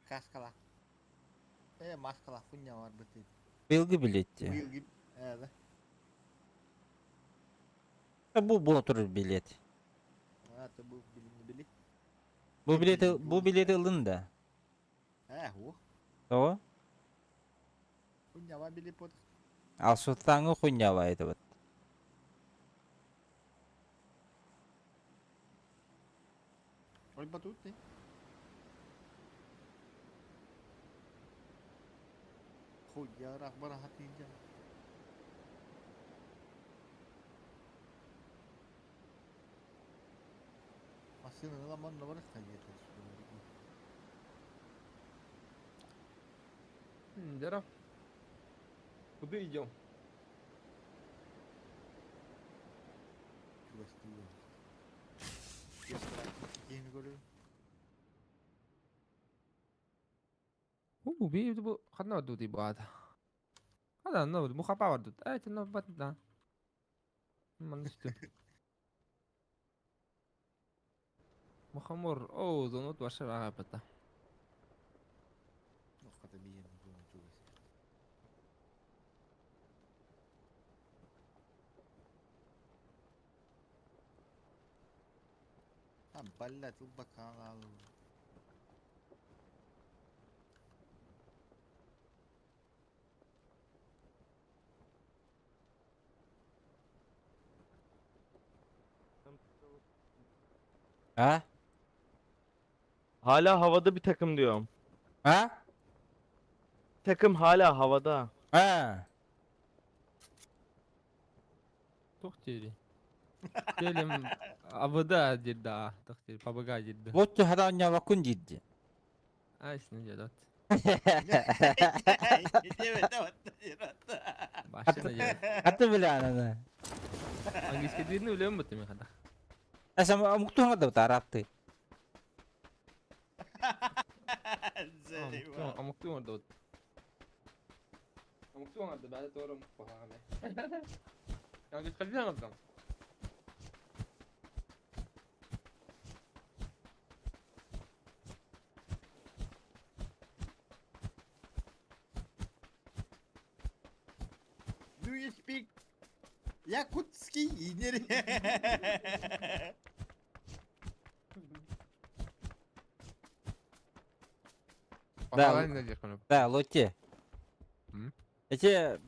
Каскалаах. Э, маскалаах хуйня барбыт дейді. Быйылгы билиэтти. Быйылгы э, да. Бу буола турар билиэт. А, это бу билинни били. Бу билети бу билети ылын да. Э, ух. Тоҕо? Хуйнява били под. Алсуттааҥы хуйнява этибит. Ой, батут ты. Хуй, я рахбар хатыйдым. Массыына ыламан бар хайыта. Здорово. Куда идем? Чугастыы. Киһини көрөбүн. У, би бу ханна бардут бу аата. Хада онно бу хапа бардут. Э, тэнно бат да. Манна түстүм. Мухомор, оо, зонут ваша аҕаппыта. Хата биһиэн зона чугас. А, блядь, ылбакаан Ha? Hala havada bir takım diyorum. Ha? Takım hala havada. Ha. Туох диэри? Телем АВД диир да, туох диир, ПБГ диир да. Вот хада онньообоккун диирди. Ай, син дьэ, Башина дьэ. Хата билээн Английский диирни билэм бу тими хада. Эсэм омуктуһуҥа да арабты. Омуктуу оҥордубут. Омуктуу оҥорду, бэйэтэ туора омук буоллаҕа. Английский оҥордум. Do you speak Yakutский? Да, да, Лотти. Эти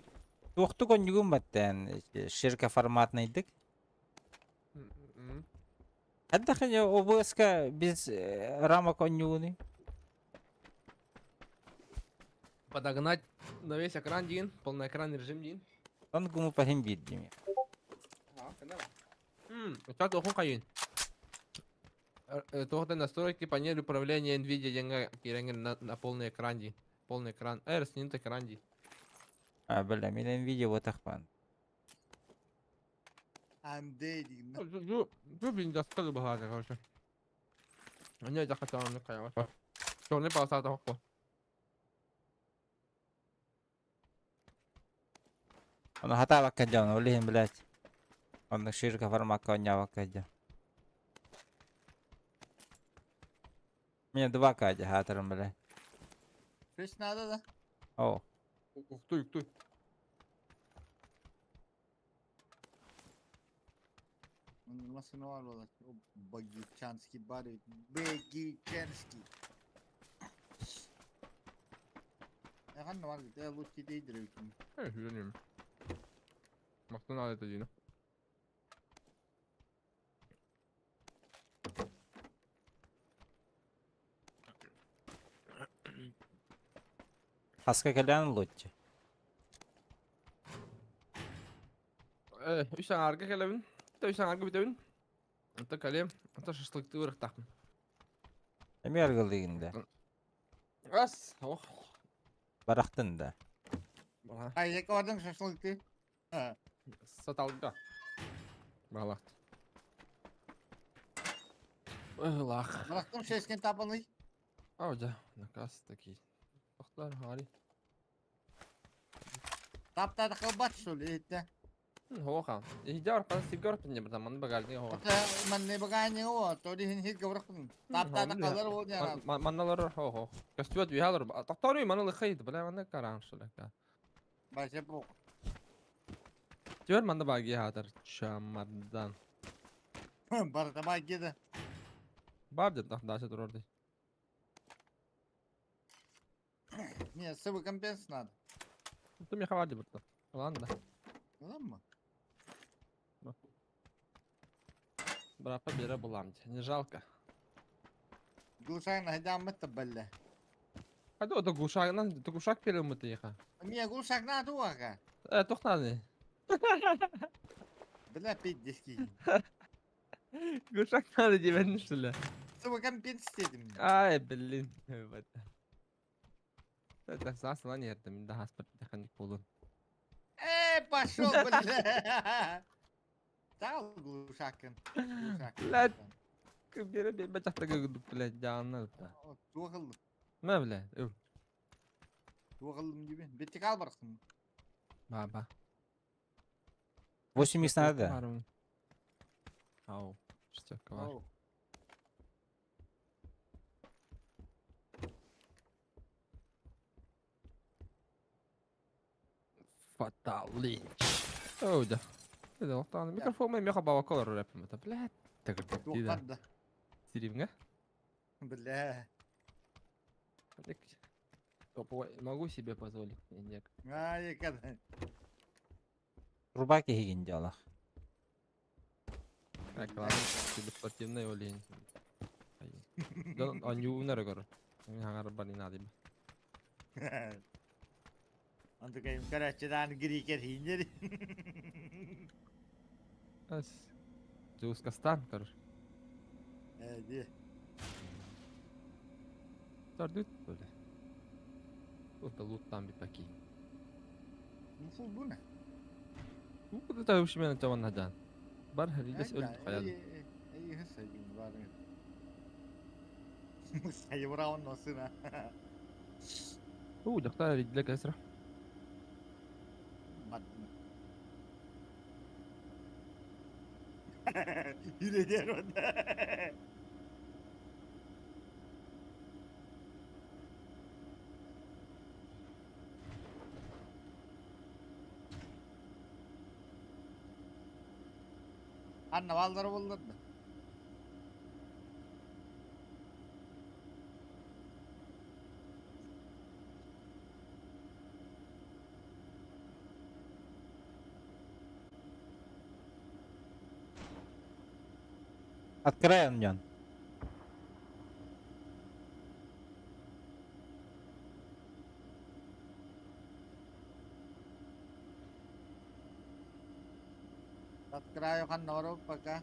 туохтук онньугун баттаан широкоформатныйдык. Хайдах ОБС-ка без рамок онньугунуй? Подогнать на весь экран диин, полноэкранный режим диин. Он гуму пахин биирдими. Сейчас охун хайын. Туохтан настройки панель управления NVIDIA диэҥҥэ киирэҥҥин на, на полный экран дии. Полный экран. Растянут экран дии. А, бля, мин NVIDIA буотахпан. I'm dating. Бу блин, доскалы баҕата, короче. Они захотела на кайва. Черный полоса хоппо. Ону хатаабакка дьон, ол иһин, блядь. Оннук ширка формакка оонньообокко дьон. Мне два кадя хаатырым, блядь. Фреш надо да? О, Уктуй, уктуй. Nasıl var valla? O Bagichanski bari. Bagichanski. Efendim var git. Bu siteyi direkt. Eh, yürüyeyim. Мактан алды дина. хаска кэлэн лучше. Э, үс аңарга кэлэбин. Та үс аңарга бүтэбин. Онто кэлиэм. Онто шашлыктыы ырыктаахпын. Эмиэ аргылыыгын да. Ас, ох. Барахтын да. Баҕа. Ay yakaladım şaşılıktı. Ha. Саталга. Баҕалаах. Ыһылаах. Bıraktım şeşken tapanı. Ау дьэ, наказ такие. Тохтоор хари. Tap tap kılbat şöyle etti. Хоха. Иһдэ орпан сиргэ орпан дьэ манна багажник хоха. Hatta ben ne bagayını o. Tori hin hit bıraktım. Tap tap kalır o ya. Манналар хо-хо. Көстүбэт үһэ олор. Тохтооруй маны лыхайд, бля манна караан шулака. Başa bu. Түөр манна баги хаатар чамардан. Barda bak gidi. Бар дьэ дальше турар дии. Niye sıvı компенс надо? Тум яха бар дии бурта. Ладно да. Tamam mı? Брапа бере булам дии. Не жалко. Gulşan hediye tabbelle. Хады ото гушагынан гушак перемыты яха. Niye gulşak ne tuğaka? Э, тохнаны. Бля пить диски. Гушак надо дебен что ли? Sıvı компенс dedim. Ай, блин. Вот. Это сасла не это, да хаспар таханик полун. Эй, пошел, бля. Дал глушакын. Блядь. Бере бе бачакта гыдып, блядь, жаанна. Туғылдым. Ма, бля, өв. Туғылдым gibi. Bitti kal bıraktım. Ба, ба. 8 икс надо да. Ау, шестерка бар. Fatal Lynch. Оу, да. Это лохтан. Микрофон мен меха баба колор рэпим это, блядь. Так, Туғылды. Сиримге? Бля. Могу себе позволить. Нет. Ай, когда. Труба киһигин дьалах. Так, ладно, тебе спортивный олень. Да, они умнары, говорю. Хаңар бар не надо. Антыкайым карачыдан грикер хинер. Зускастан, короче. Эди. Тардут, бля. Вот лут там бипаки. Муфул bu ne? Bu da уши мен жаман хаджан. Бар хәрилес өлдү каяды. Ey hırsayım var. Sayı nosuna. У, дактар ридлек әсра. Yürüyor onda. Anne valları buldun. Открой он. Открою ханнору пока.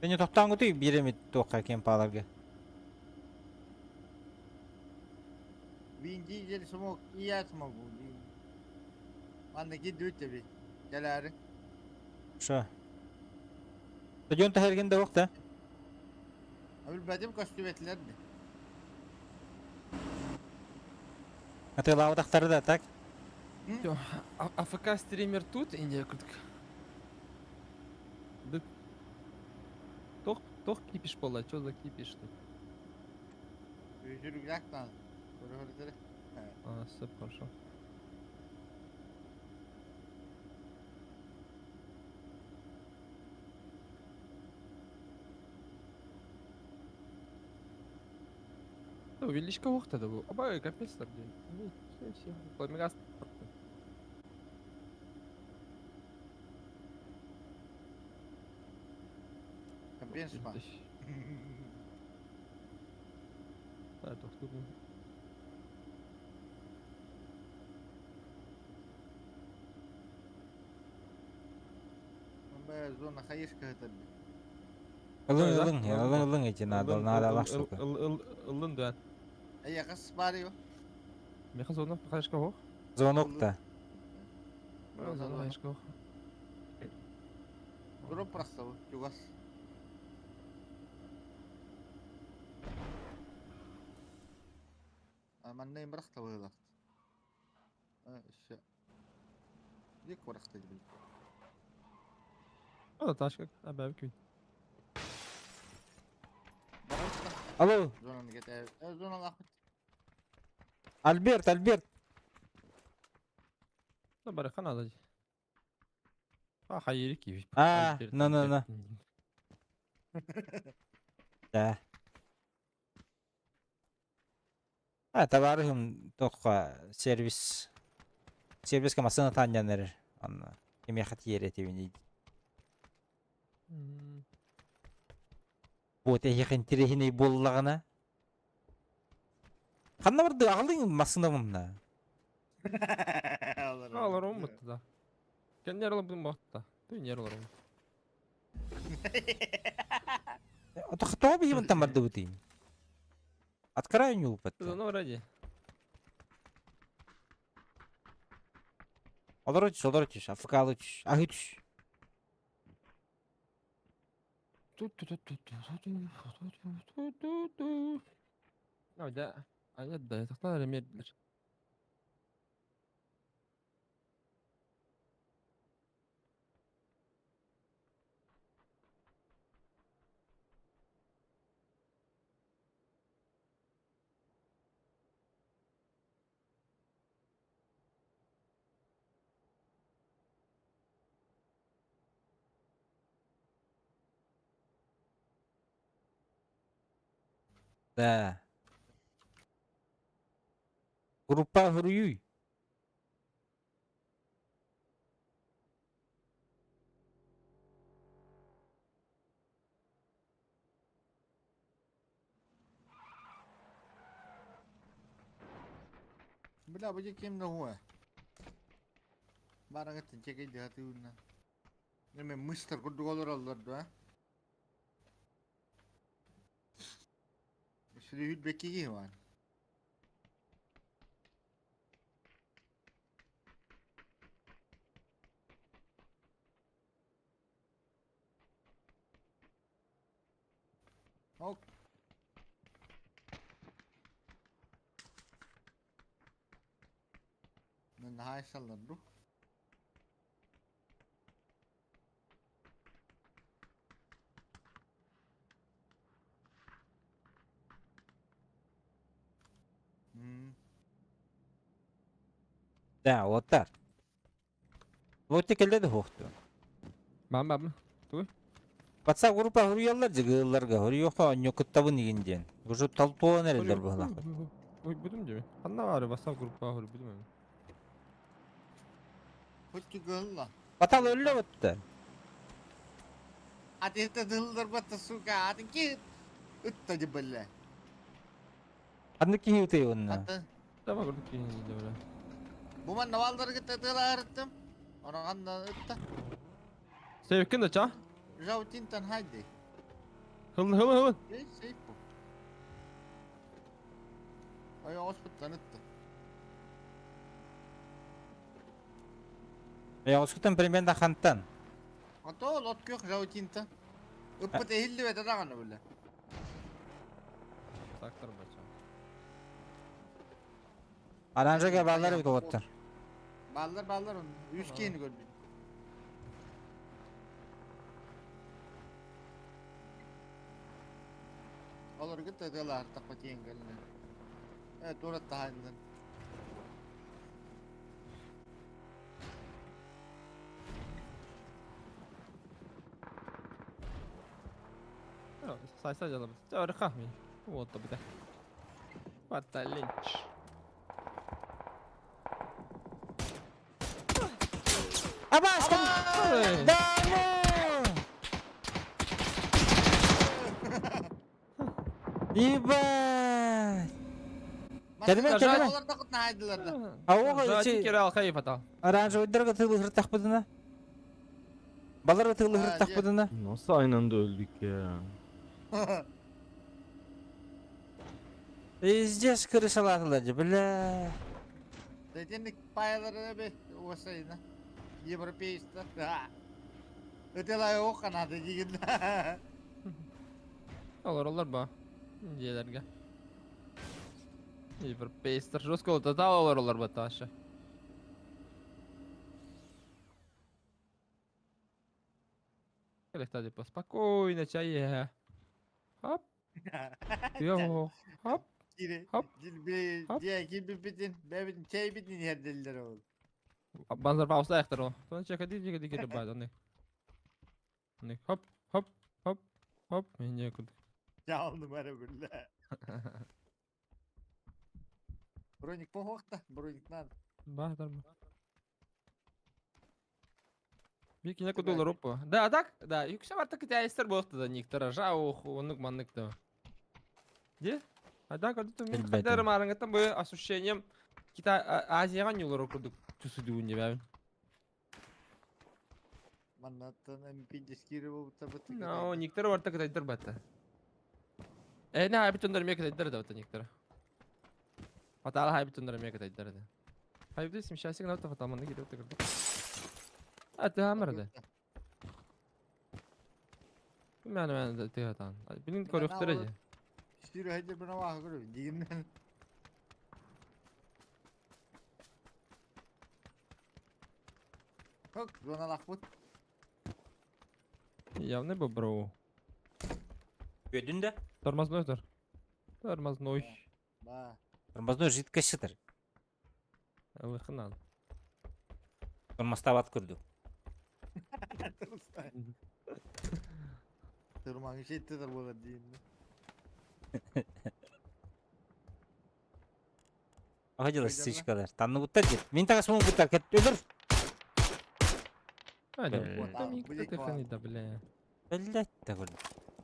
Beni тоқтан күтүй биремит тоққа кем паларга. Vin Diesel смог, и я смогу. Ладно, кидаю тебе. Келәри. Шо. Стадион тахерген да вақта. Өлбәдим көстүбетлерди. Атылау тақтары да так. АФК стример тут Индия кырдык. Тох, тох кипиш буолла, что за кипиш тут? Үһүрүгүлээх даҕаны. Көрө-көрө. А, все хорошо. Ну, величка вахта да бу. Абай, капец там, блин. Все, все, пламегас. Компенсма. Да, тохтур. Зона хаешка это. Ылын ылын, ылын ылын эти надо, надо лаштыка. Ылын да. Эй, қас бар ё. Меха зона хаешка хох. Звонок та. Зона хаешка хох. Дроп просто, чугас. Манна имрахта вылахт. Еще. Дик варахта дибил. О, ташка, а бәбі күй. Алло. Зонаны кете. Зона лахмет. Альберт, Альберт. Ну, бары ханада. А, хайыр ки. А, на на на. Да. А, товарыһым тоққа сервис. Сервиске масына таньяныр. Анна. Кеме хатиер этибин. Вот эхин тирехини боллагана. Ханна барды ағылдың масына мына. Алар оммутtu да. Кеннер алып бұн бақта. Түйнер алар оммут. Ото хто би там барды бутин. Открою не упатта. Зона вроде. Олар өтіш, олар өтіш, афкал өтіш, ах өтіш. Да, а я да, тахтар эмердилер. Да. Группа хуруюй. Бля, бу кем на хуа. Барага тенчеке дihati unna. Неме мистер курдугалар аллар да. Сүрү бекиги бар. Ок. Мен хайсалар ду. Да, вот так. Вот текелде хоқту. Бам бам. Туй. WhatsApp группа хуруяллар жыгылларга хуруйоха ньокуттабын игинден. Уже толтуон эрелер буһалах. Ой, будем деме. Ханна бар WhatsApp группа хур будем. Хоть гылла. Батал өллө бутта. Аты дылдар батта сука, аты ки ытта дебелле. Ханны кихи утей онна. Аты. Давай группа кихи дебелле. Бу мен навалдар гытта тыларыттым. Ораганда ытта. Севкин да ча? Жаутинтан хайди. Хылын хылын хылын. Ей, сейп бу. Ай, оспыттан ытта. Я оскутан примерно хантан. Ато лот көх жаутинтан. Ыппыт эхилли бете даганы биле. Трактор бача. Аранжага баллар бит оттар. Бааллар бааллар онно. Үс киһини көрбүт. Олорго тыатыалаһартахха тиийэн кэллэ. Э, туора таһааннан. Сайса дьалабыт. Чэ, ми. Вот бите. Батта линч. Абашка! Да ну! Ебать! Кэлимэ, кэлимэ. Олар да кытнаайдылар да. А оҕо Жати керал хайфата. Оранжевыйдарга тылыһыртахпытына. Баларга тылыһыртахпытына. Nasıl aynı anda öldük ya? Пиздец крышалаатылар дьэ, бля. Дэтинник паялары бе уосайна. Европейство. Өтелай о канады дигин. Олар олар ба. Дьиэлэргэ. Европейстар жестко та олар олар ба таша. Кэлэхтэ типа спокойно чай Хоп. Йо, хоп. Хоп. Хоп. Бэбин чэй битин иһэрдэллэр ол. Банзар паусла ол. Тон чека ди диги диги ба аны. Аны хоп, хоп, хоп, хоп. Мен куд. Жаалны бары билле. Броник похохта, броник надо. Ба, дарма. Бики не куду рупу. Да, так, да, юкся барта китайстар болду да никтара жау онук маннык да. Де? А так, а тут мен Билбетим. кайдар мараңгаттан бу ощущением Китай Азияга нюлор курдук түсүдүгүн деп. Маннаттан MP дискири болуп та быты. No, никтер барта китайдар батта. Э, не хайбит ондар ме китайдар да бата никтер. Фатал хайбит ондар ме китайдар да. Хайбит сим шасик на фатал манны кирип тыгырды. А ты амырды. Мен мен тыгатан. Билин көрөктөр же. Сүүрө хайдыр бына ваа көрө дигиннен. Хок, зоналахпыт. Явный бобру. Өдүн да? Тормозной тор. Тормозной. Ба. Тормозной жидкость сытар. Ылыхынан. Тормостабат көрдү. Тырмаңы шеттер болар дейін. Ага жылы Өйдөрмө? сычкалар. Танны буттар дет. Мен тагас мун буттар кет өлөр. Hadi. Бля. Там Бля. да, бля. Блять да көрдү.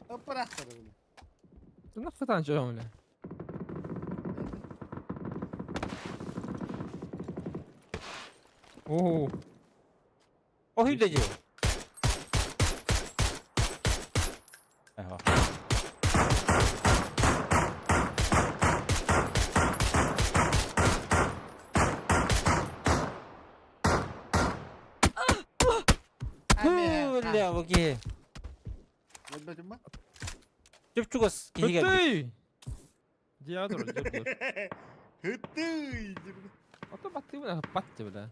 Ыпырақтыр бile. Ты нахуй там чё, бля? О, Охүй да же. Ага. Бля, окей. Өлбөтүм ба? Чүп чугас киһиге. Хыты! Диадр, диадр. Хыты! А то баты бля, патты бля.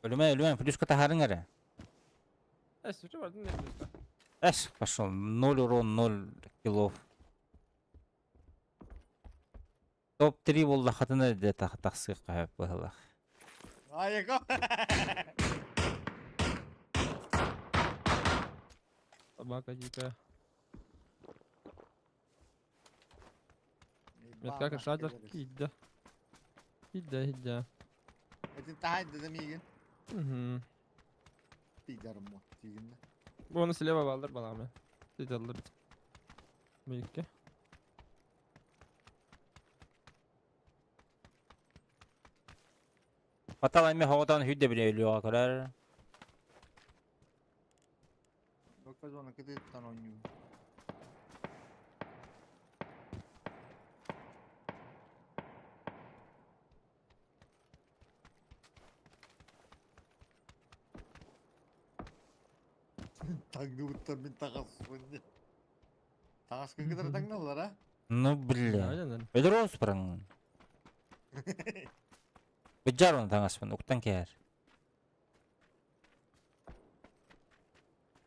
Өлүмө өлүмө плюска тахарың эре. Э, слушай, бар, не плюска. Эш, пошел. 0 урон, 0 киллов. Топ-3 болла хатына де тахсык кайып быһылах. Айыка. Собака дикая. Метка кашадыр. Идда. Идда, идда. Этин тахайды да мигин. Угу. Пидарым мо. Тигинде. Bunu слева балдыр баламы. Теталдыр. Мейкке. Батал эми хоғотан хүдде биле өлүөҕэ көрөр. Бакка зона кытыттан ойнуу. Таңды мен тағас. Тағас кыңгыдыр таңналар, а? Ну бля. Өлөр оос бараң. Быдьар оны таҥаспын уктан кээр.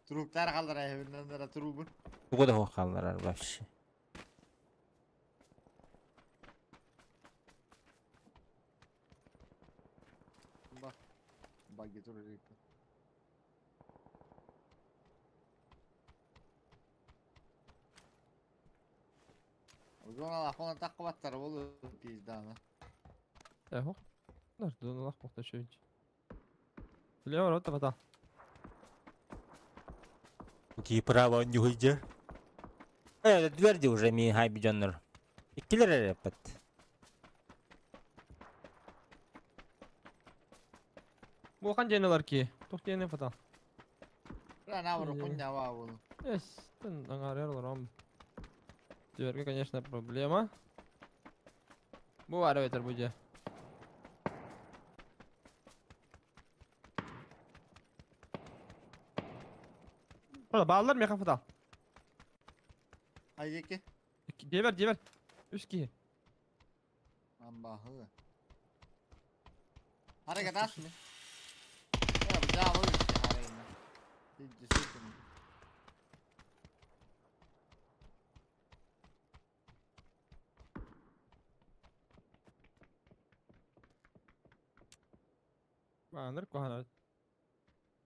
Туруктар хааллар эһэбиннэн турубун. Тугу да суох хаалларар вообще. Ба. Баги турар. Зона таххыбаттара буолуо пиздааны. Эхо. Нар дуналах бохта шөйч. Лево рота бата. Ки право нюхайдер. Э, дверди уже ми хай бидоннор. Иккилер эрэ эппэт. Бухан диэнелар ки. Тух диэне фата. Рана куньява буолу. Эс, тын аңарар ром. Дверге, конечно, проблема. Бу бар ветер буде. Ола баалар меха фата. Айеке. Дебер, дебер. Үс ки. Амбахы. Hareket asmy. Ya bu daha var işte harayına. Действительно. Аныр кохана.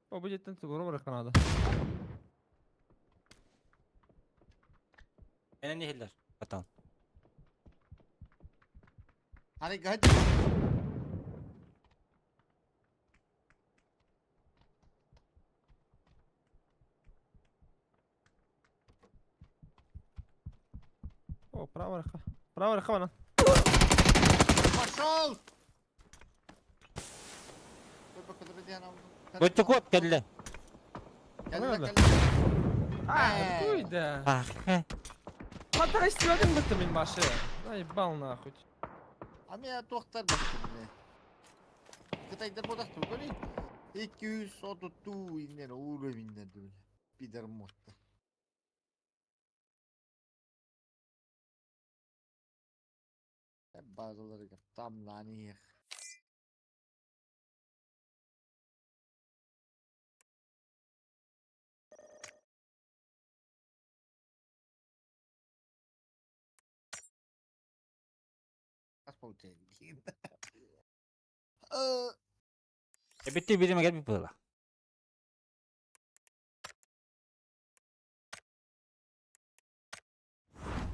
О, будет тын сугуру бар канада. Менен нехиллер. Батан. Hareket. О, право река. Право река вона. Пошел! Көттө кот келле. Келле, Ладно. келле. А, туйда. Ах. Хата истебедим бітті мен башы. Заебал нахуй. А меня тоқтар бітті міне. Кытайдар бодақ көрей. 230 иннер уровеньдер бile. Пидор мотта. Базалары там ланих. Ас получается. Битти бириме кел била.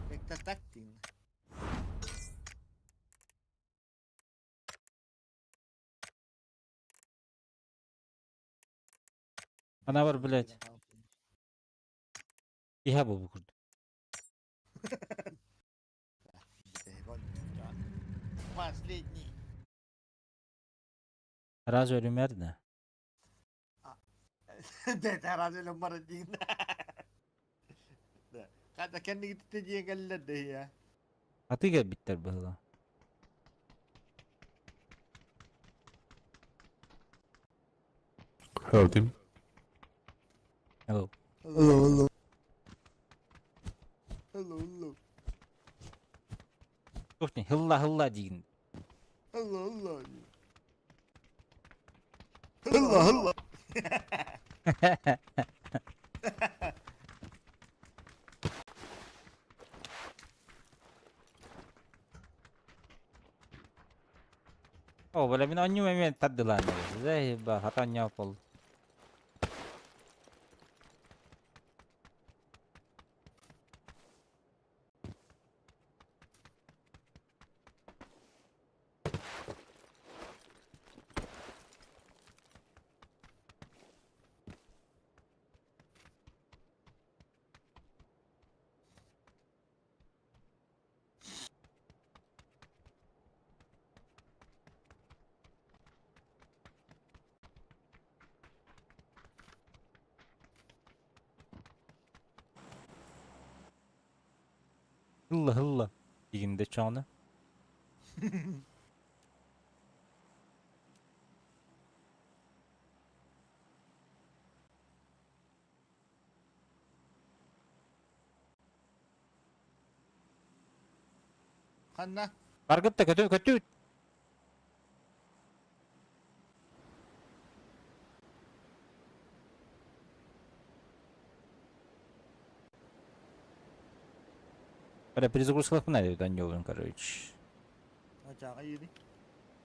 Как-то так ты. Ана бар, блядь. Иха бу бу курду. Последний. Раз ölüm да. Да, разве номер один? Да. Хата кенни гитте келлер де я. Аты кел биттер была. Hello team. Hello. Hello, hello. Hello, hello. Тухни хылла хылла деген. Hello, hello. Hello, hello. О, бля, мин онню мен таддылан. Зай ба хатан пол. Хылла хылла дегенде чоңны. Ханна. Баргытта көтү көтү. Бля, перезагрузкалах надо, аньолун, короче. Ачаҕа ири.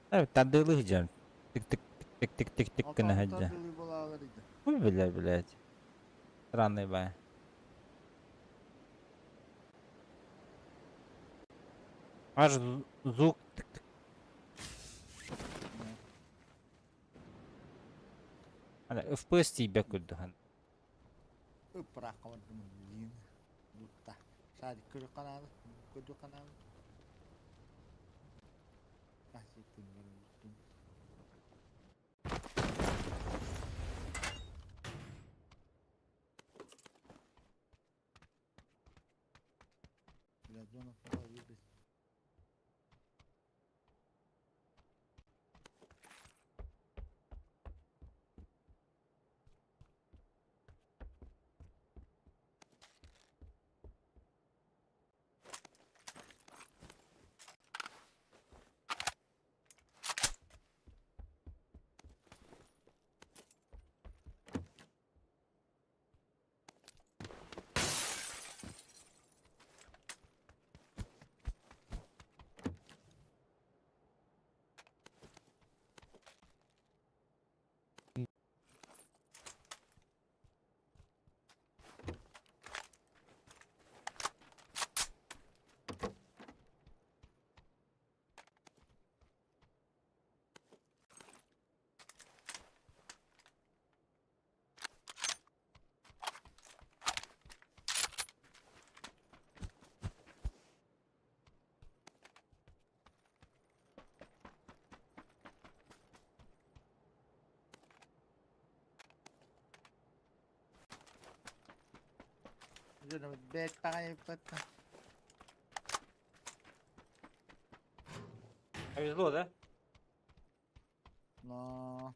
Тардыылыы сылдьан. Тик-тик-тик-тик-тик-тик гына Алтан сылдьан. тардылыы буолаалар иди. Ой, бля, блядь. Странный бай. Аж звук тик-тик. Ана FPS тиийбэт курдук. Ыппыраахха бардым диин. Бутта. Садик көрү каналы, көрү каналы. Бля, зона выбить. Бэт Повезло, да? Но...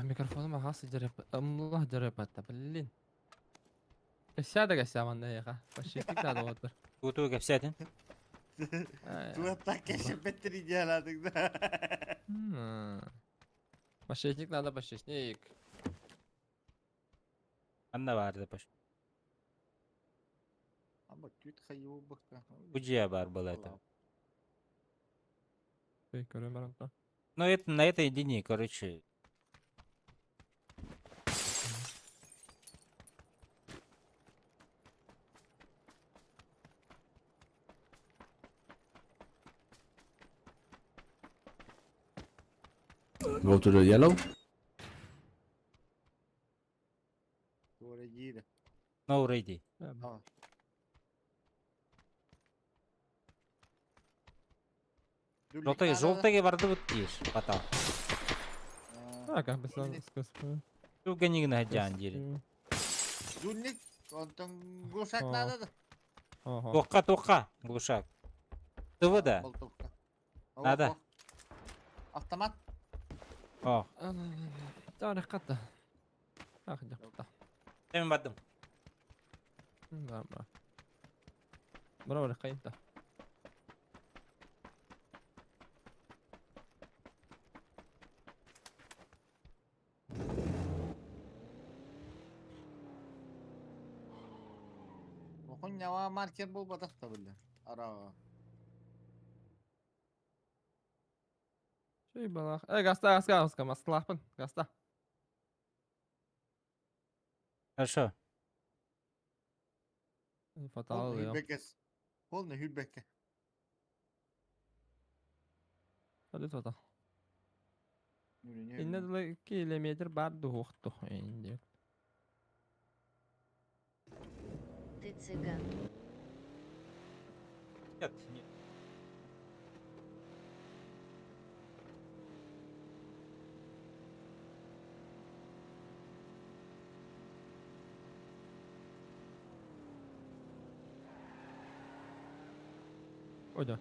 Микрофоным аҕас الله дьарыпатта, блин. Кэссээ да кэссээ манна эйиэхэ. Подшипник надо уотар. Туту кэпсээтин. Туаттак кэшеппеттер идеаладык да. Подшипник надо, подшипник. Анна баар да пош. Ама түт хайы бакта. Бу бар была это. Көрөн баран. Ну это на этой линии, короче. Go to the yellow. No ready. Желтый, желтый барды вот тиеш, потом. Так, басан. Туга не на дири. Дульник, онтон глушак надо да. Тоққа, тоққа, глушак. ТВ да. Надо. Автомат. О. Тарих катта. Ах, дьахта. Мен бардым. Да, бра. Бра, бра, кайынта. Охуньява маркер буолбатах да били. Араҕа. Шей балах. Э, гаста, гаста, гаста, маслахпын, гаста. Хорошо. Фатал, Полный я. хүлбэкэс. Полный хүлбэкке. Hadi фатал. Инне дылы километр бар дух тух инде. Ты цыган. Нет, нет. Ойда.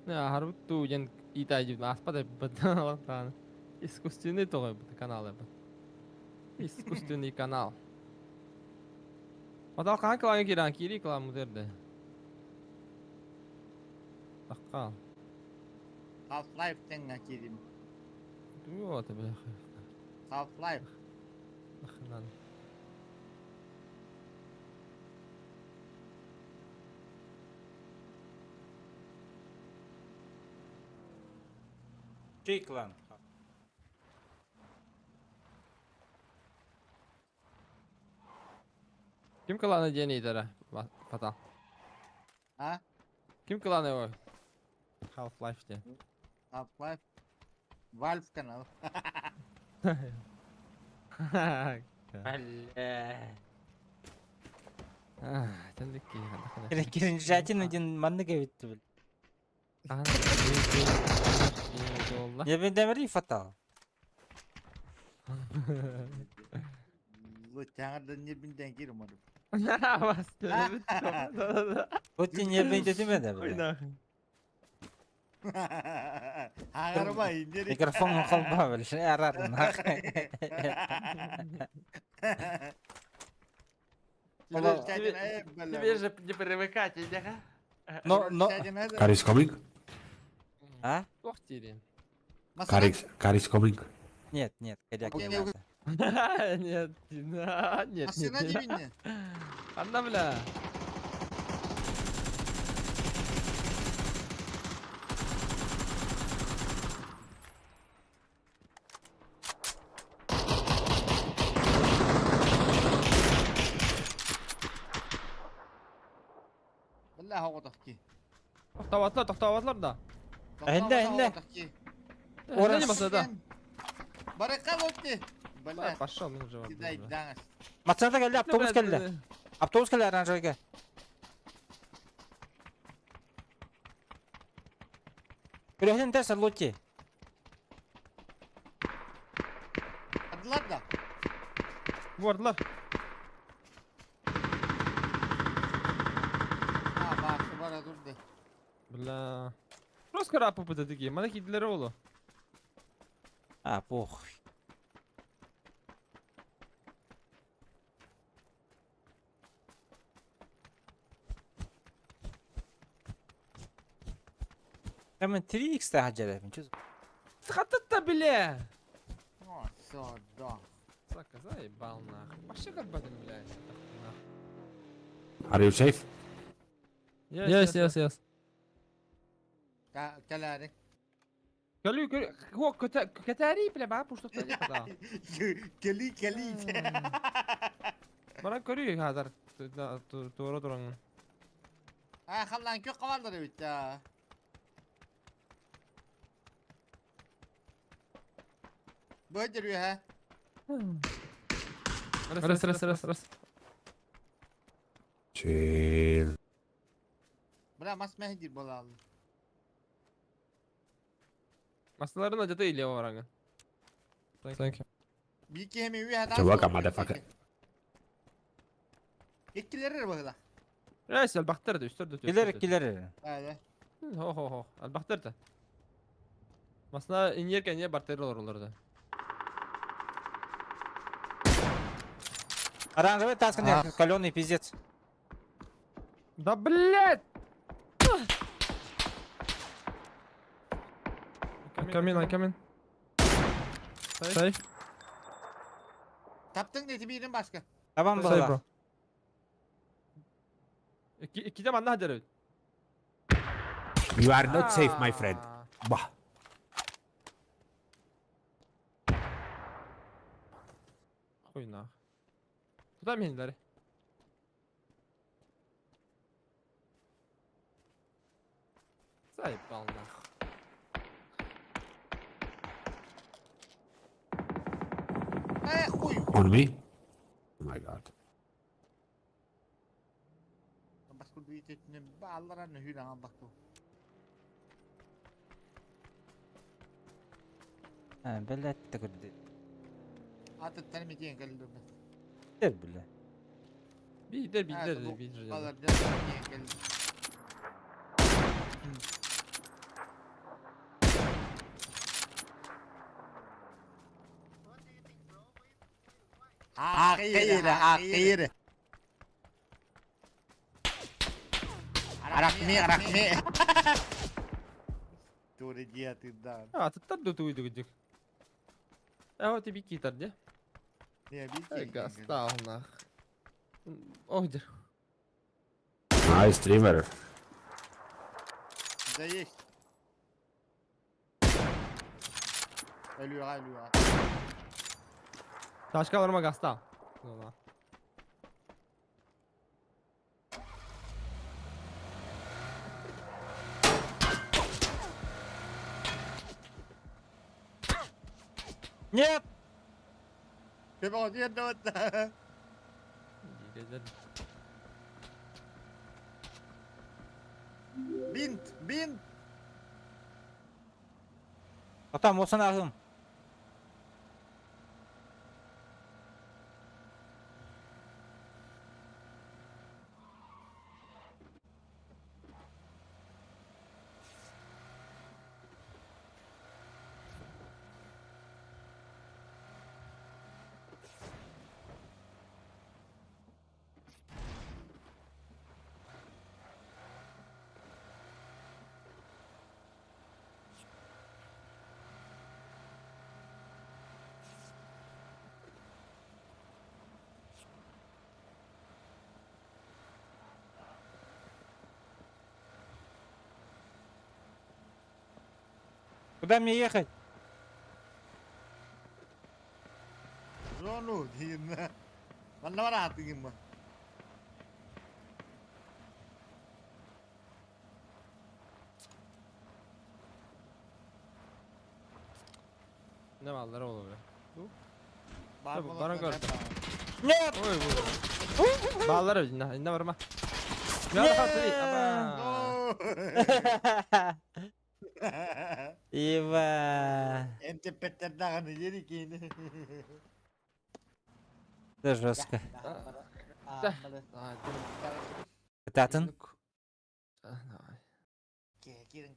Не, харбыт ту ден итай аспада бат. Искусственный тогой бут канал бут. Искусственный канал. Фатал кан клан киран кири клан мудерде. Таккал. Half-Life тэҥҥэ киирим. Вот, бля. Half-Life. Нахрен. Чей клан? Ким кланы дени идара? Фатал. А? Ким кланы ой? Half-Life де. Half-Life. Valve канал. Бля. Тендики. Киринжатин один манны кебитти бил. Не мен демери фатал. Таңардан не бинден киирим аны. Вот не мен дедим да бля. Хагарма индери. Микрофон холба бля. Арар нах. Тебе же не привыкать, иди, Но но Car is coming? А? Ох, тири. Car is coming. Нет, нет, коряк не Не, надо. Нет, нет, нет. Машина дибинне. Анна, бля. Бля хоҕотох ки. Тоқтауатлар, тоқтауатлар да. Энде, энде. Орас. Не басады. Баракка лотти. Бля. Пошел, мен уже. Кидай даңас. Матсанда келди, автобус келди. Автобус келди оранжевыйга. Үрөһүн тәс лотти. Адылар да. Вардылар. А, башы бара турды. Бля. Просто карапы быты Мана кидилер олу. А, пох. Hemen 3x daha celebin. Çöz. Схатта, бля. О, всё, да. Сука, заебал нахуй. Вообще как бы, блядь. Are you safe? Yes, yes, yes. Кәләри. Көлү, көлү, хо, көтәри, бля, ба, пушту да. Кели, кели. Бара көрү хазар. Тура туран. А, халлан кök кавалдыр бит. Бөдер ha. Раз, раз, раз, раз. Chill. Бля, мас мехдир болалы. Масаларын ажаты иле ораңы. Thank you. Бики хеми üye Чувак, motherfucker. Ikkileri bagla. Рәс, албақтырды, үстірді. Kiler kiler. Öyle. Хо, хо, хо. Албақтырды. Масына инеркен не бартерлар оларды. Оранжевый таскан каленый пиздец. Да блять! Come in, I come in. Say. Таптың дети birinin başka. Табан Say bro. была. İki, iki de manna hacer. You are not safe, my friend. Bah. Хуй нах. Куда миндары? Заебал нах. Э, хуй. On me? Oh my god. Başka bir etine bağlar ne hülan bak bu. Блять, такой. Atı tanımayacağın geldi. Бля. Bildir Ha, bildir bu bildir. Bağlar ne geldi. Hakir, hakir. Arakmi, arakmi. Doğru diye да. А, тут там тут уйду гудик. А вот тебе китар, где? Ne bileyim. Гастал нах. Ох, дер. Nice streamer. Да есть. Ölüyor, ölüyor. Ташка барма гастал. Ну да. Нет! Köpek diye de Bint, bint. Потом olsan ağzım. Куда мне ехать? Zonu diyeyim. Ben ne var atayım mı? Ne malları olur be. Var bana gör. Нет! Ой, bu. Bağlar öyle ne varma. Ya hatırı ama. Ива. En tepetlerden yeri ki. Это жестко. Да. Татын. Girin.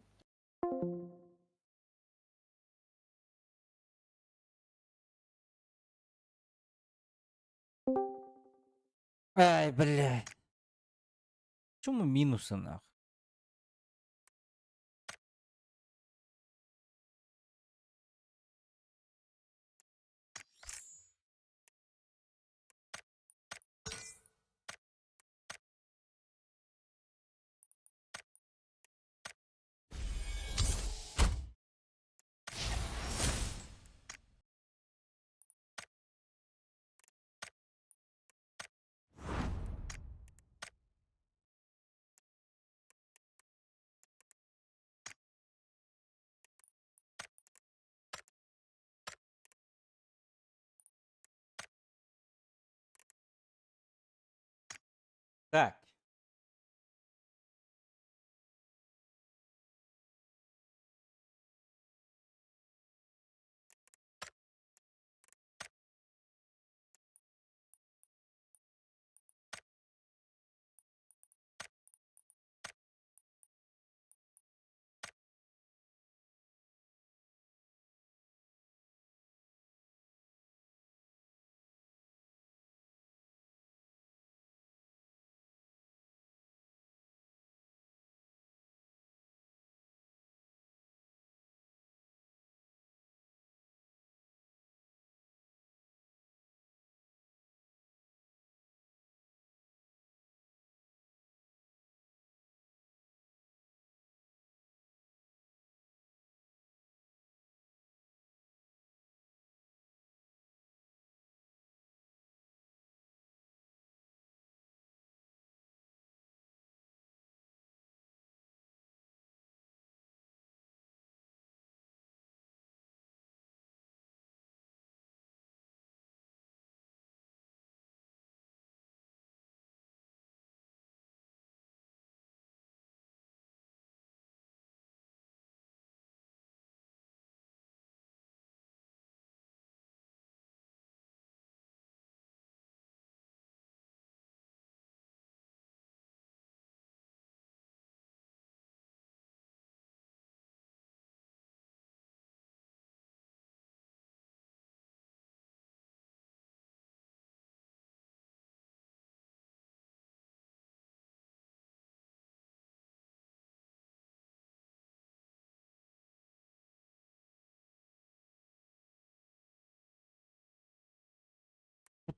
Ай, бля. Почему минусы нах? Так.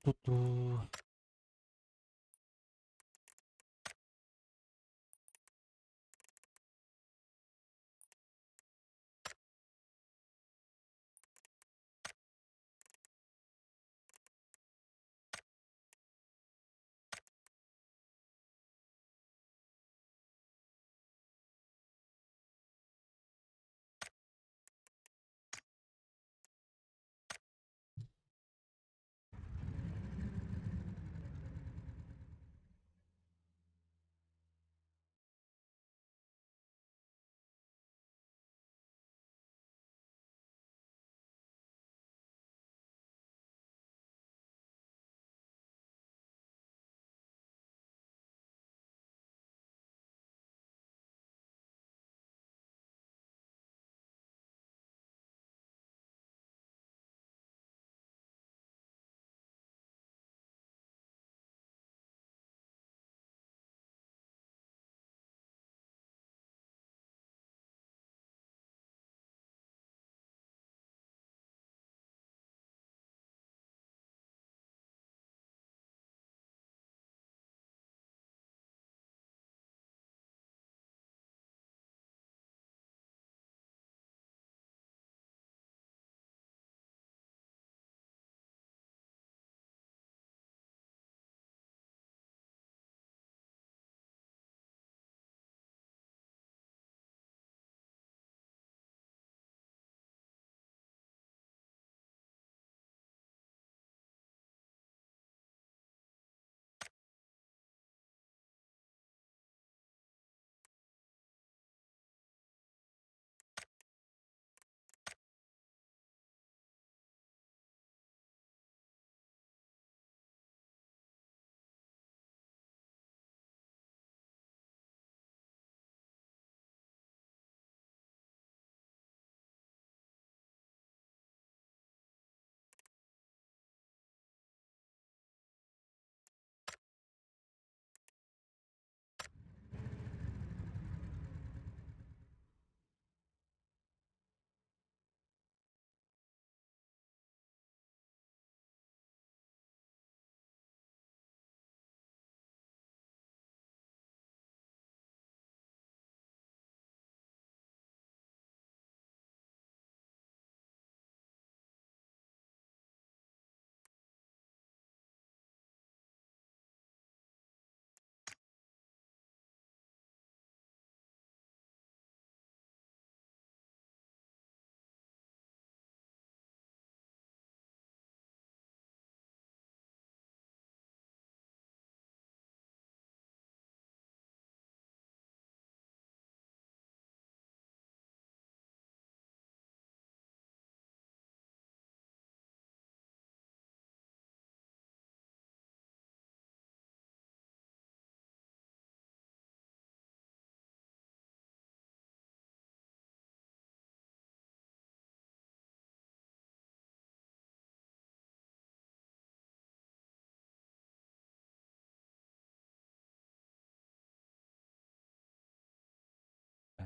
Ту-ту-ту.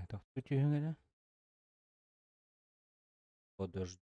Так, тут түһүҥ Подожди.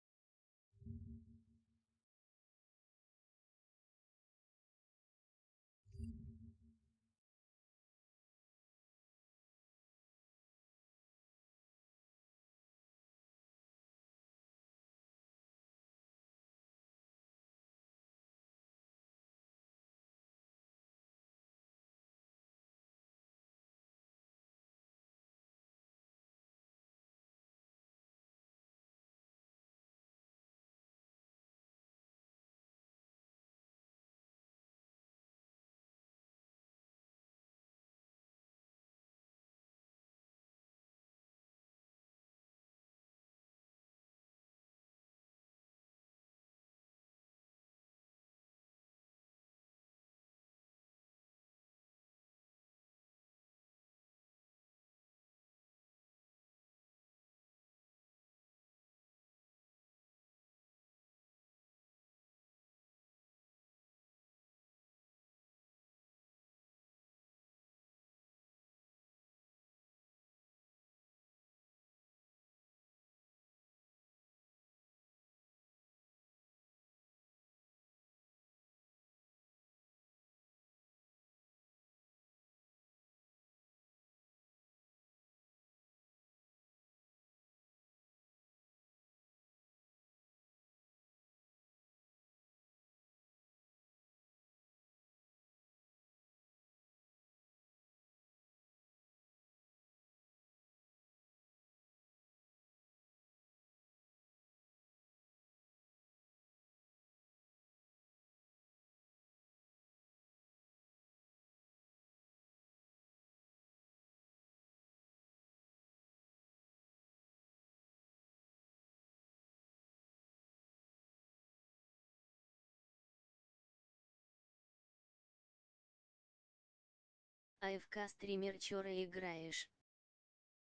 АФК стример чора играешь.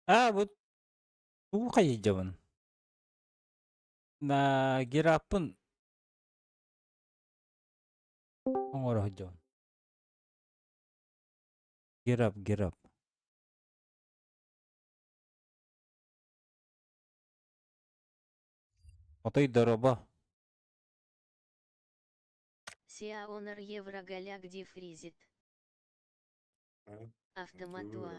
А, вот тугу хайыдьабын? На гераппын оҥоро сылдьабын. Герап, герап. Отой дороба. Сиаонер Еврогаля где фризит. Автоматуа.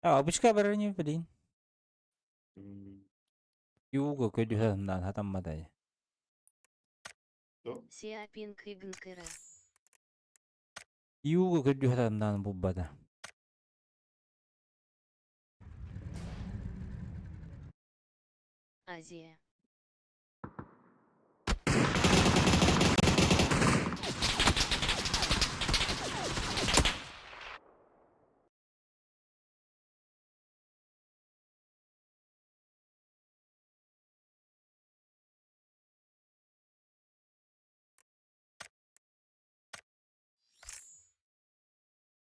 А, обычка барани, блин. Юга көдүһэ хатамматай. Сиапинг игнкера. Юга көдүһэ булбата. Азия.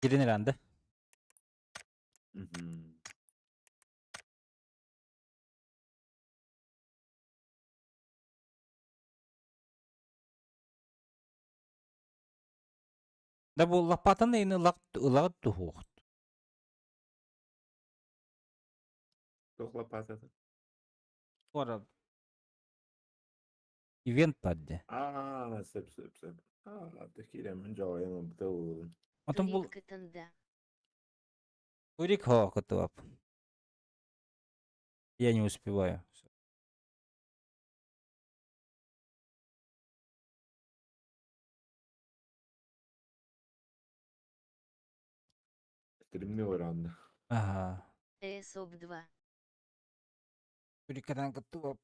Girin herhalde. Да бу лаппатын ыйыны ылаҕыт туһуохт. Туох лопатата? Ора ивент падде. Аа, сөп сөп сөп. Аа, киирэммин дьоҕойон ылбыта Отон бул Турик кытында. Турик хо кытылап. Я не успеваю. Стримни оранна. Ага. ЭСОБ 2. Турикадан кытылап.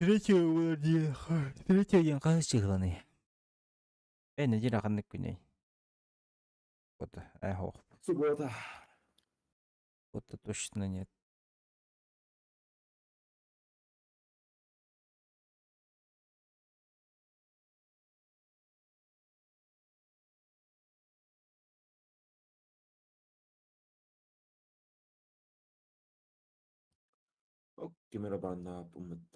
Третьего день, третьего день хаһыс чыһыланый? Э, неделя ханнык күнэй? Вот, э, ох, Суббота. вот точно нет. Ок, кимera банна пуммут.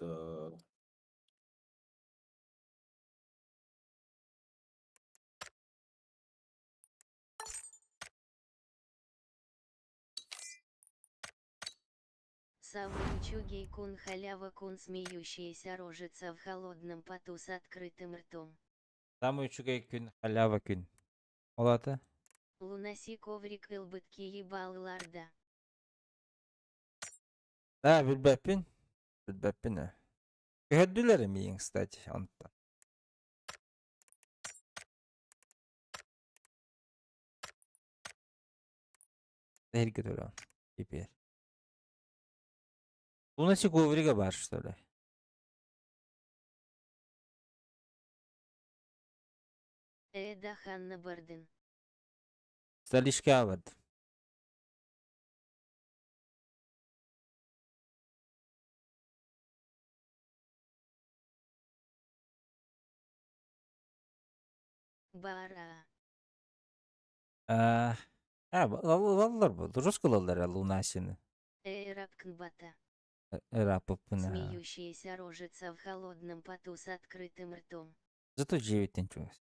Савы кун халява кун смеющаяся рожица в холодном поту с открытым ртом. Самый үчүгэй күн, халява күн. Олата? Лунаси коврик ылбытки ебалларда. Да, билбэппин. Билбэппин э. Көһөрдүлэр эмиин, кстати, онтон. Эһиргэ туран. Теперь. Лунаси коврига бар, что ли? Эда Ханна Барден. Сталишка барды. Бара. А, ылаллар бу. Жестко ылаллар Лунасины. Эрапкнбата. Эрапыппына. Смеющаяся рожица в холодном поту с открытым ртом. Зато дьиэбиттэн чугас.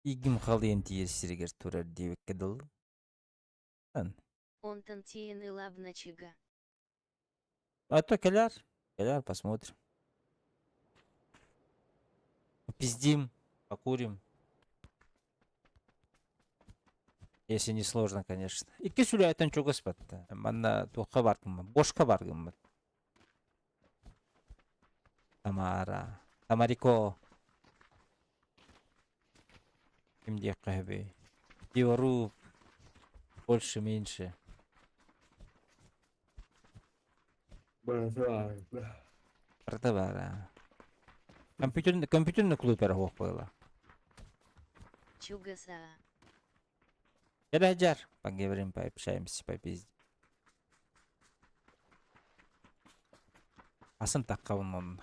Игим халыйан тиийэр сиригэр турар диэбиккэ дылы. Ан. Онтон тиийэн ылабначыга. А то кэлээр. Кэлээр, посмотрим. Попиздим, покурим. Если не сложно, конечно. Икки сүлээтэн чугас батта. Манна туохха бардым. Бошка бардым. Тамара. Тамарико. Ким диэххэ сөбүй? Диору. Больше, меньше. Барыта баара. Компьютер, компьютерный клуб эрэ суох буолла. Чугаса. Кэлэ дьар. Поговорим, пообщаемся, попиздим. Асын таххабын онно.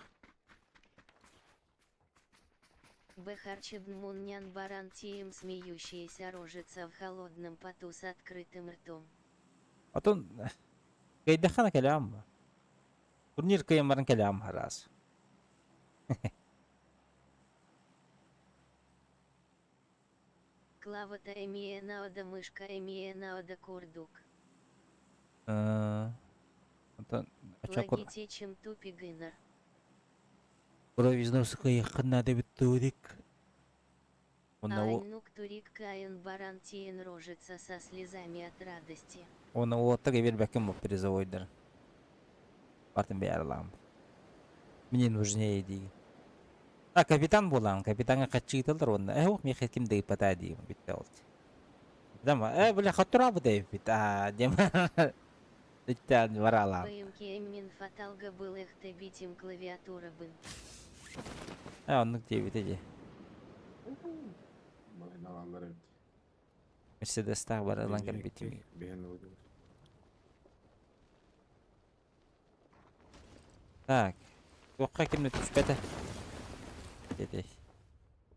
Бэхарчебнмуннян баран тиим смеющаяся рожица в холодном поту с открытым ртом. Отон кыайдаххына кэлэҕин Турнир кыайан баран кэлэҕим араас. Клавата эмиэ наада мышка эмиэ наада курдук. Онтон очокур Логитечем тупигынар. Провизной кыайыаххын наада эбит туурик. Онно Айнук турик каин баран тиен рожица со слезами от радости. Уонна уоттар биэрбэккин бу призовойдар. Бартын бэйэралаам. Мне нужнее дии. А капитан буолаан, капитаҥҥа хаччыыталлар уонна э уох миэхэ ким да ыыппатаа диим бүттэ ол. Капитан э бля хотторообут эбиппит аа диэм Иттээн бараалаам. ПМК фаталга был эхте битим клавиатура бын. Э оннук диэбитэ дии. Балалар эбит. Мерседестаах бары ылан кэлбитим. Биһэн ылдым. Так. Туохха кимне түспэтэ? Деді.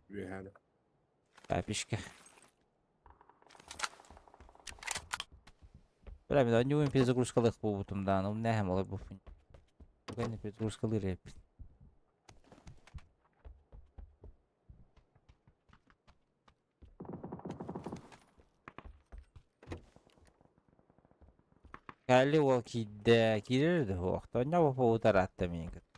Үөһээ. Папишка. Бля, мен оонньуубун перезагрузкалыах буолбутум даҕаны, ол нээһэм олорбуппун. Тугайны перезагрузкалыыр эбиппин. Кэлли уол киирдэ, киирэр да суох. Тоонньообо утараатта миигин кытта.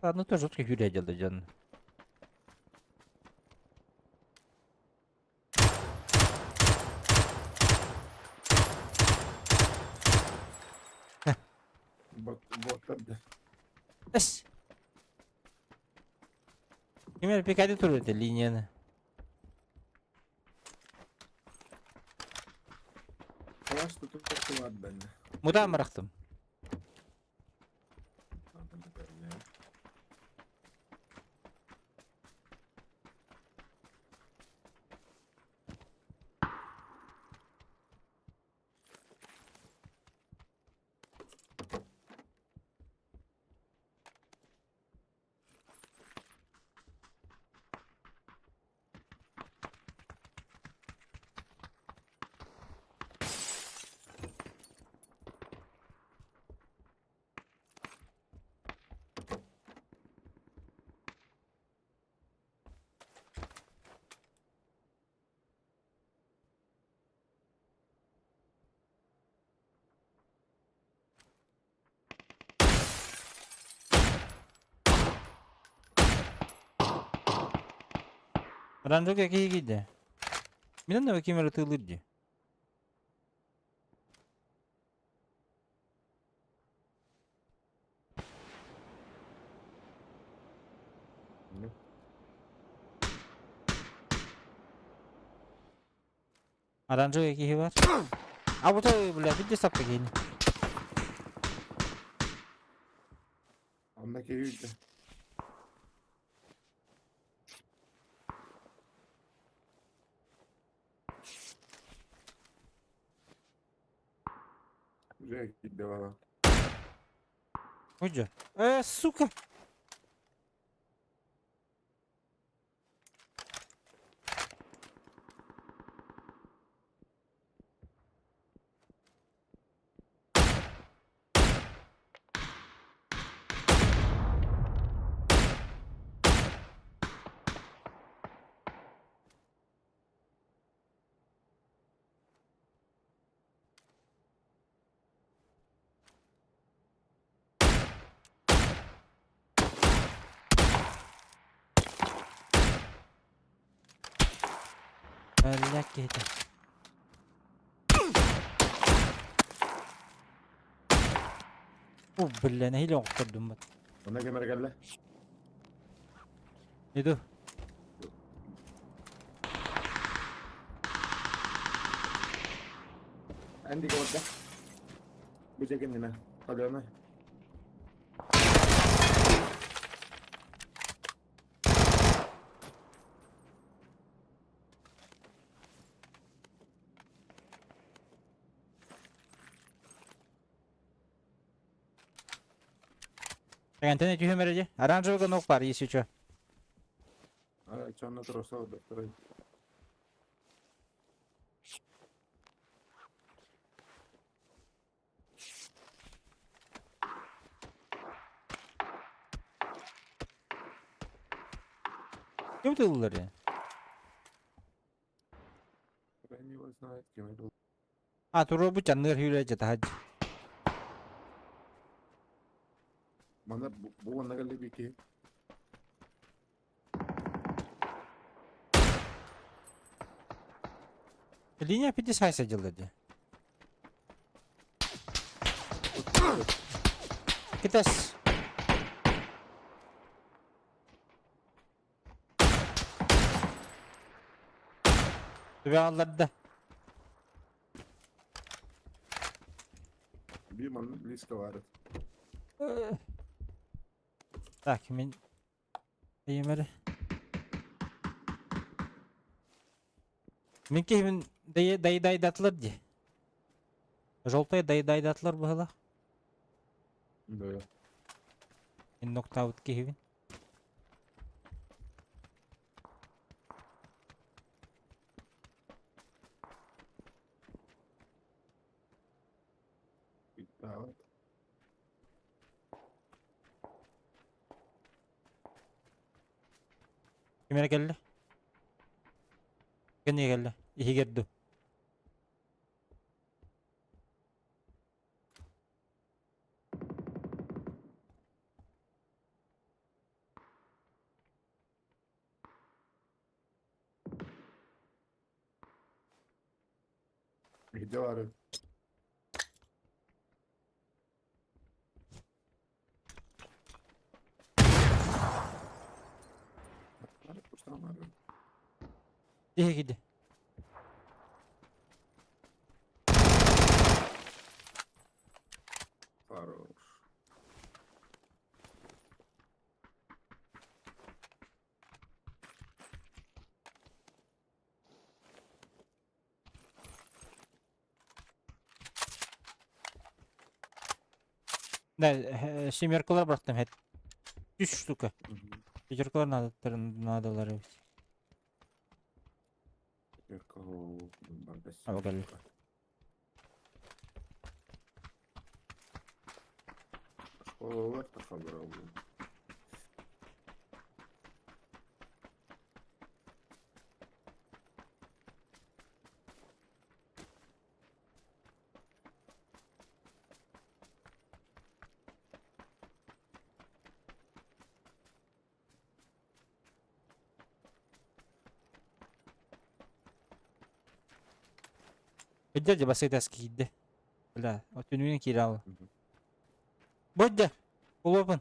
Ладно, тоже жестко дьон дьон. Бот боттар да. Эс! Ким эрэ пикати турар этэ линияны. Калаш тутуп тахсыбат да. Мутаан барахтым. Ранжуга киһи Мин онно ким эрэ тыылыыр дии. Оранжевый киһи бар. А вот бля, видишь сапка киһини. Онно киһи үүтэ. Уже киирдэ бала. Ой, сука! Бля, киһитэ. О, бля, нэһиилэ оҥоттордум бат. Онно ким эрэ кэллэ? Иду. Эн диэки барда. Бу дьэ кэннинэ. Каленый. Антон түһүм эрэ дии. Оранжевый гонок бар, если что. А, чонно тросов доктор. Ким тыллар я? Хрен его знает, кем это. А, туруорбут дьанныгар сүүрэ дьатаһа Мана бу манна кэлли бики. Линия 50 садилар дии. Китас. Түбэ алларда. Би манна близко варит. Так, мин Ийэмэр Мин киһибин дайдатылар дии. Желтый дайдатылар быһыылаах. Да. Мин ноктаабыт киһибин. Итаабат. Ким эрэ кэллэ? Кэннигэ кэллэ. Иһигэр дуу. Где бары? Иһэ киирдэ. Хорош. Да, семеркалар бырахтым эт. Үс штука. Пятеркалар надо, надолар эбит. Аба кэллэ. Школалар тахалар Өйдө дьэ басыйтас киирдэ. Бля, отүнүүнүн киирэ ал. Бодьда, улуопун.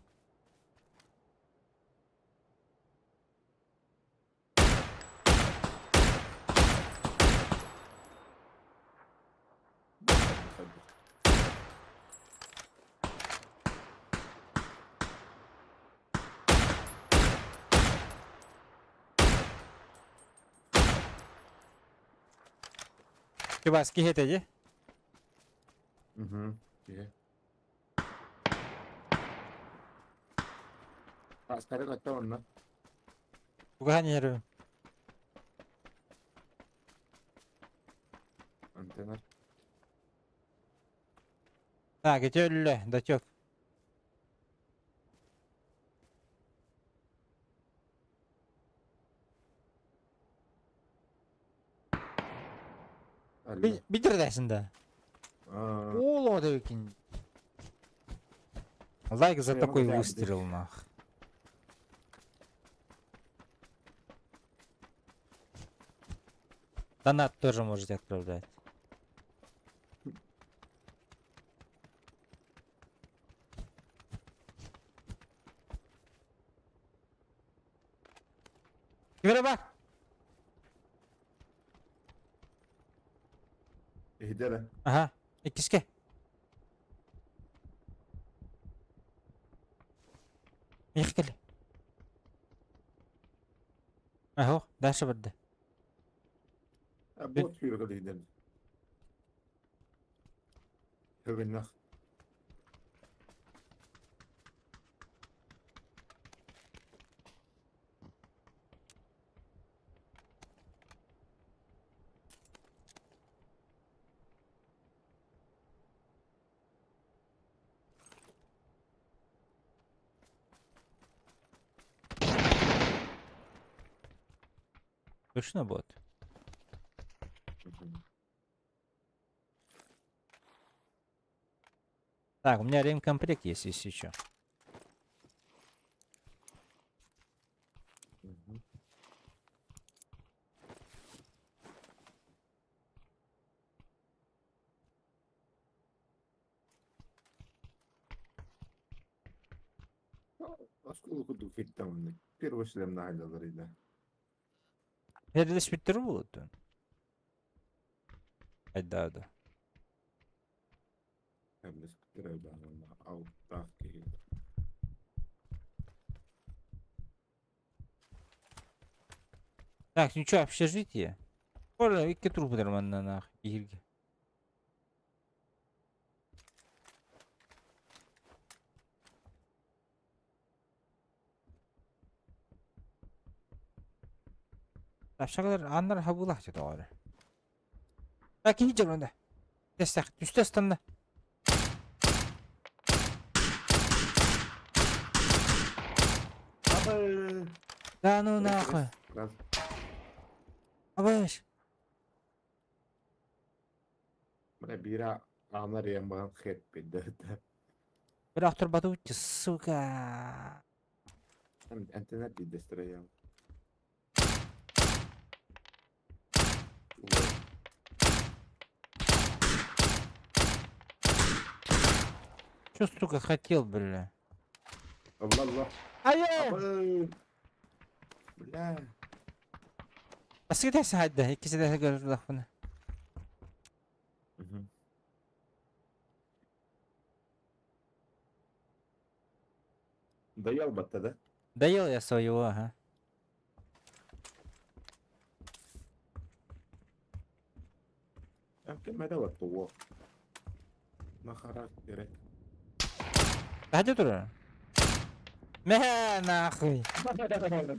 Чубас киһи этэ дии. Угу. Киһи. Астары катта онно. Тугахан иһэрбин. Антенна. Так, ити өллө, датек. Алло. Бидердәсин да. А, Оло эбикин. Лайк за Я такой могу выстрел, нах. Донат тоже можете отправлять. Ким бар? Иһдere. Ага. Иккиске. Миэхэ кэл. Аһо, дальше барда. А бот сүүрэ кэлиһинэн. Хөгөннөх. Точно бот? Так, у меня ремкомплект есть, если еще. Оскуола курдук кииртэ Первый шлем наһайдалар иде. Эрдес бүттер болот. Айдады. Алтаах киһи. Так, ну чё, общежитие? Оля, икки трупы манна нах, иһиргэ. Тапшагалар аннар хабулах тоҕо. Так, киһи дьолунда. Тэстэх, түстэ станна. Да ну нахуй. Абаш. Бля, бира анар ямбан хэппи да. Бір автор бату, сука. Интернет бидэстер Чё, сука, хотел, бля? Allah Allah. Ай! Бля. Баскы саадда, иккиси да көрдөхпүнэ. Доел батта, да? Доел я своего, ага. Кем это вот того? На характере. Хадя тура. Мэ нахуй.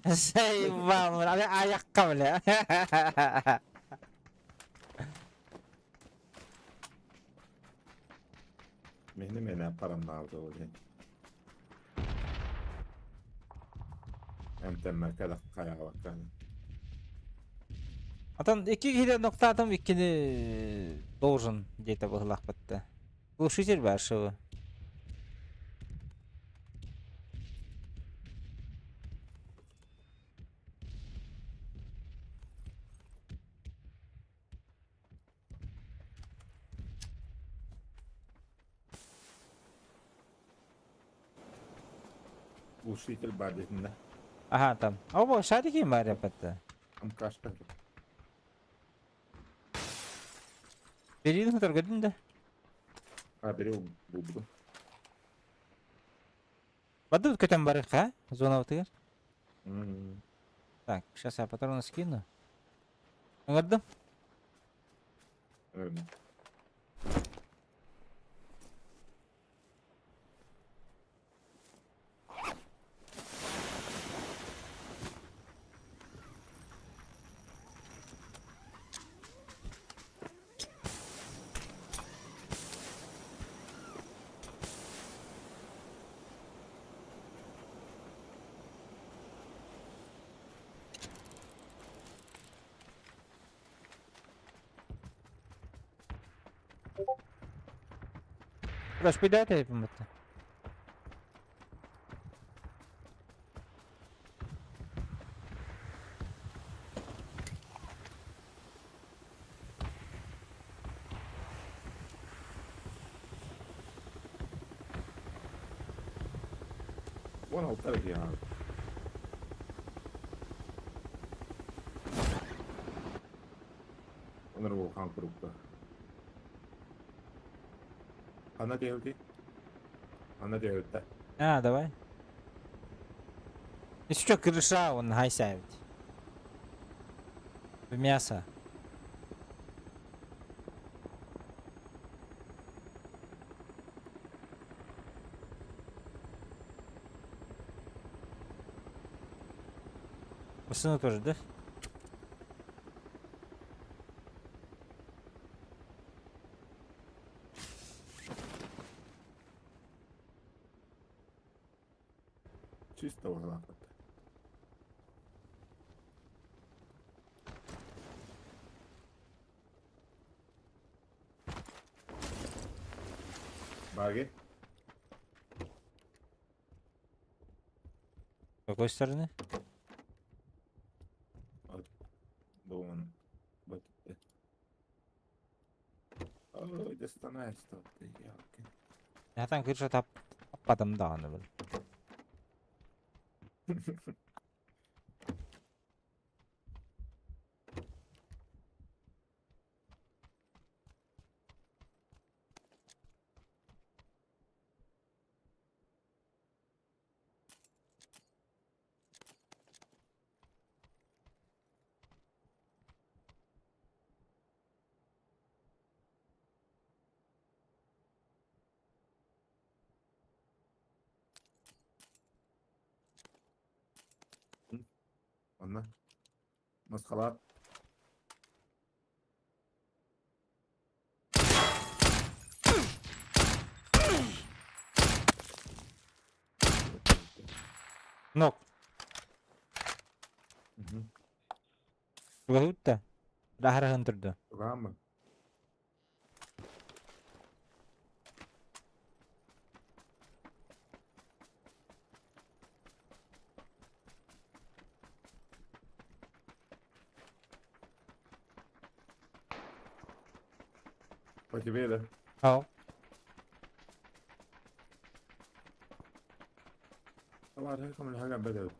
Заебал, бля, аяққа, бля. Мені мене парамнавды ол. Эмтемме кадак каяга баккан. Атан икки киһи ноктаатым иккини должен где-то быһылаах батта. Глушитель баршего. Глушитель бар дедин да. Ага, там. Оба, шарики бар батта. Амкашта. Беридин торгадин да. А, берил бубду. Баду көтөн барык, а? Зона бытыгар. Так, сейчас я патроны скину. Аңырдым. Распыдать это. Вон алтар я. Онор хан курукта. Ана делди. Ана делди. А, давай. Еще крыша он хайсайбит. В мясо. Машина тоже, да? Чисто углах. Баги? С какой стороны? Думаю, вот. Ой, достанай, что ты, ёлки. Натан крыша тап таппатым даҕаны бил. Онно. Масхалат. Нок. Тугутта. Раһараһын турду. Рама. По тебе, да? Ау. طبعا هيكم الحاجة بدأت.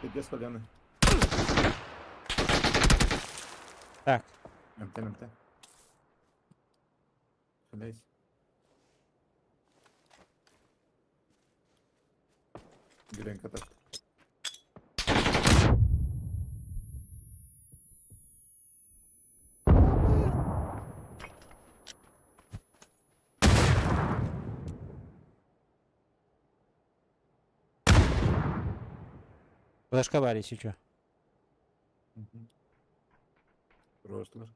الجسد انا. Так. امتى امتى خلاص جرين كتبت. Флешка бар если чё. Рослер.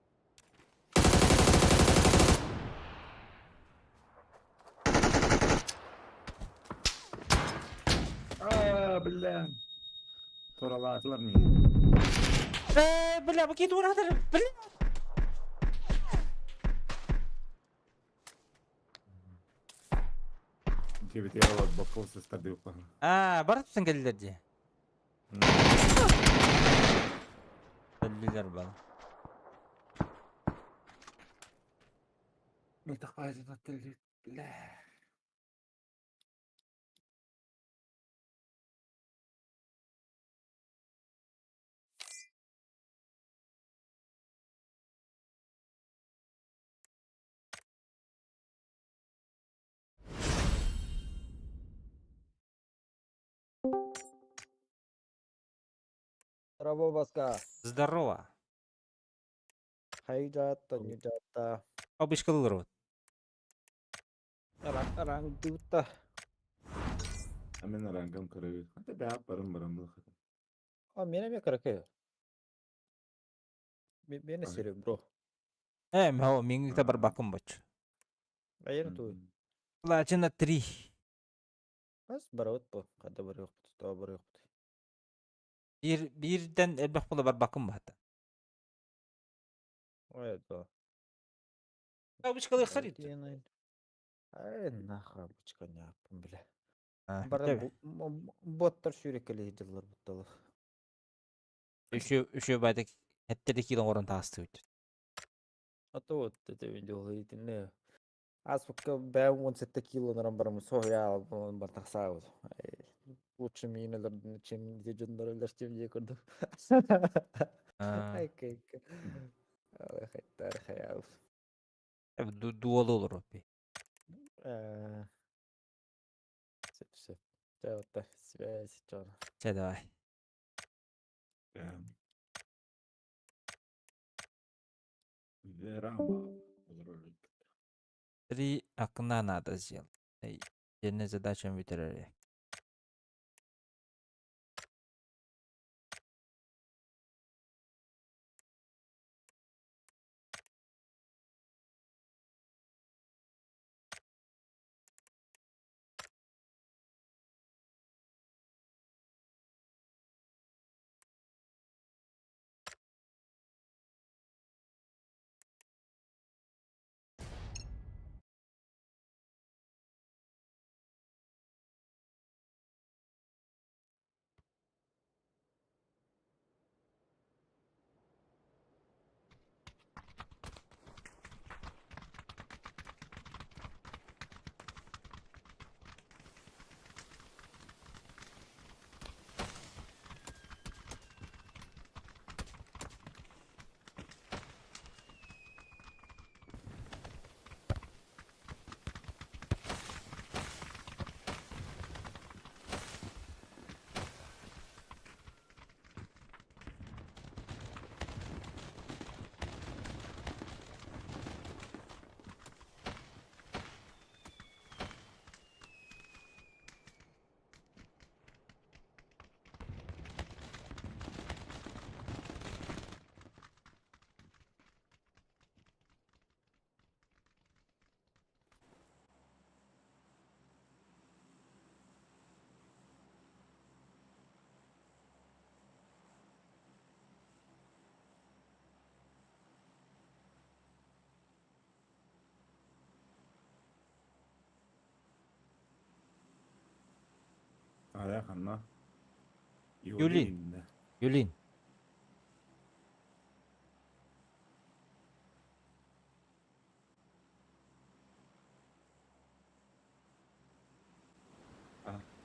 А, бля. Туралаатылар миигин. Э, бля, бу киит уратар. Бля. Дьиэбитигэр олорбокко сыстардыыппаһын. Аа, барыттан кэллилэр дии. Кэллилэр бал. Бля. Здорово, Баска. Здорово. Хайдата, нюдата. Обычкалар вот. Рангдута. Амин рангам көрөбүт. Хата бэйэ барым барым булхата. А, меня мне каракэ. Меня сере, бро. Э, мхо, мингикта бар бакым боч. А я ту. Платина 3. Бас бараут по. Када барык, то барык. Бир бирден элбэх була бар бакым бата. Ой, да. Обычкалар харит. Ай, нахуй, бычка не бля. А, Бара боттар сүүреккэлии дьыллар бутталар. Үшө үшө байтак хеттери килон орон таастыбыт. А то вот это видео итинне. Ас пока бэм он сетте кило наран барам соя бар тахсаабыт. Лучше миинелер чем дьоннор өлөрчүм дии курдук. А. Ай кайка. Хайдар хайал. Дуолу олорор би. Сөп сөп. Чэ отта связь чон. Чэ давай. Верама олорор. Три окна надо сделать. Отдельная задача бүтэрэр. Ая ханна. Юлин. Юлин.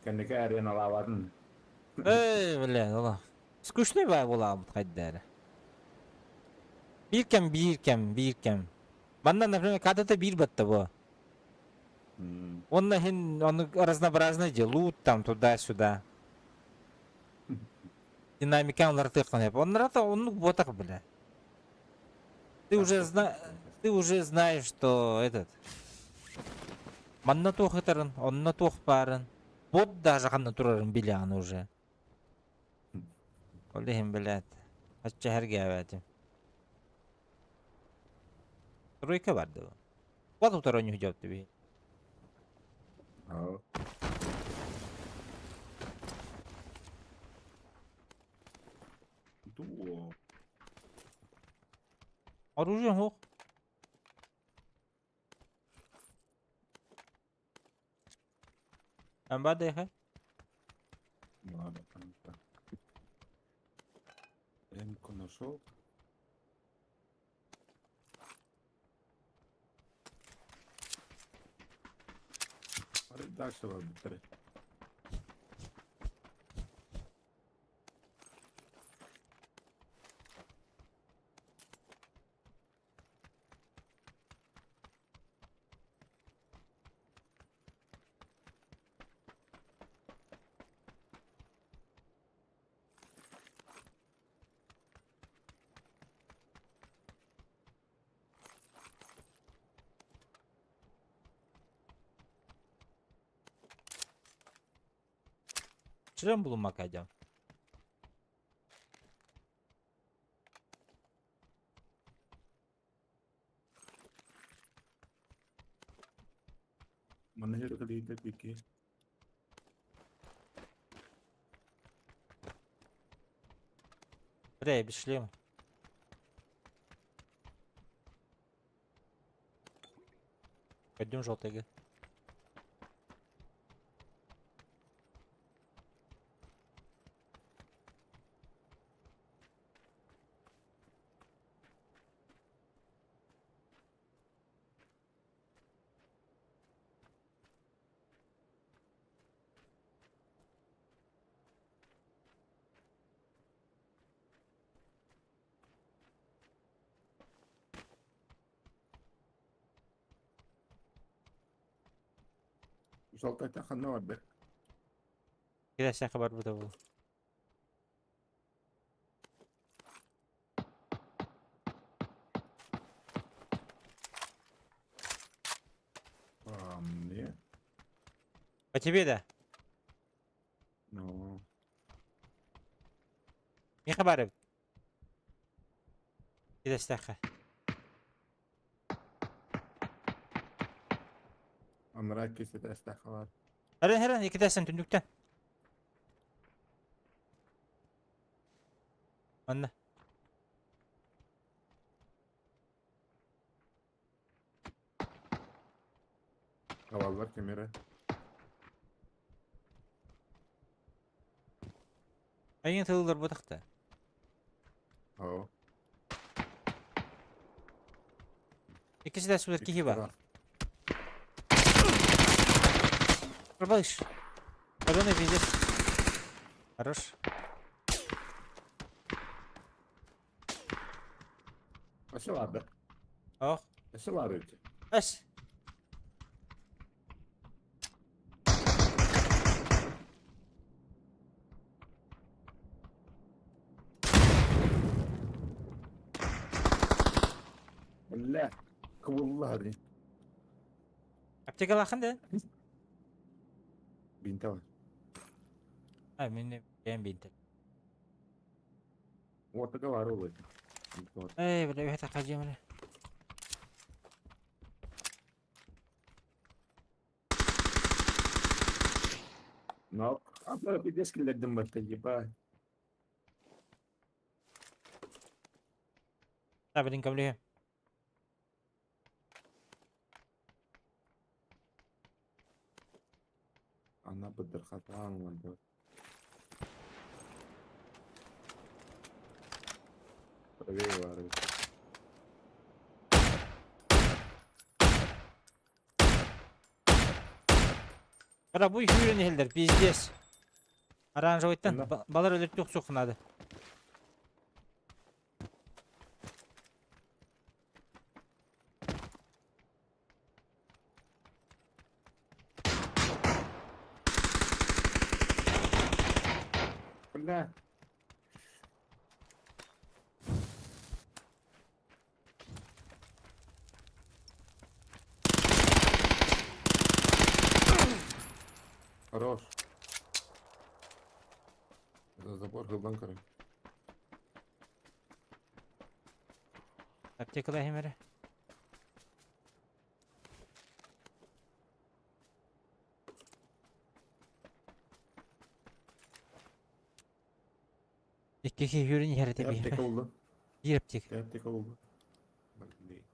Кэнники ареналаабатын. Эй, бля, ола. Скучный баа буолаабыт хайдары. Биир кэм, биир кэм, биир кэм. Манна, например, когда-то биир батта бу. Он нахин, он разнообразный де, лут там туда-сюда. Динамика он артык Он рата, он вот так, бля. Ты уже знаешь, что этот. Манна туох ытарын, онно туох баарын. Бот даже ханна турарын билэҕин уже. Ол иһин, блядь. Ачча хэргээбэтим. Тройка бар да. Вот утары ньүһдьөп би. Аа. Дуо. Оружие суох. Эн баар да Ладно, там. Эмку нашел. Дальше быстрее. Шлем булуммакка дьон. Манна хер пики. Бля, без шлема. Пойдем желтый. 36 ханна барда? Кирэсэхэ барбыта бу. По мне? По тебе да? Ну. Миэхэ баар эбит. Кирэстэххэ. Анараа иккис этээстээх баар. Эрэн эрэн икки этээстэн түннүктэн. Манна. Хабаллар ким эрэ. Айын тылылар бутахта. Оо. Иккис этээс сүлэр киһи бар. Пробалыш. Патроны пиздец. Хорош. Өссө баар да. Ох. Өссө баар эбит. Эс. Бля, кыбылла дии. Аптекалаахын да? Бинте бар. А, мин бэйэм бинте. Уотака баар ол. Эй, бля, үһэ тахха дьиэмэлэ. Но, а пиздец киллэрдим батта, ебать. Та, блин, кэмлиһэ. Ана быдырхатаан уонна Правее баар эбит. Ара бу сүүрэн иһэллэр, пиздец. Оранжевыйтан Онно. балар өлөртүөх суох надо. Бля. Хорош. За забор хылдан көрөн. Аптекала хемере. Икки киһи сүүрэн иһэр этэ Аптека биһиэхэ. булду. Биир аптека. Аптека булду. Блин.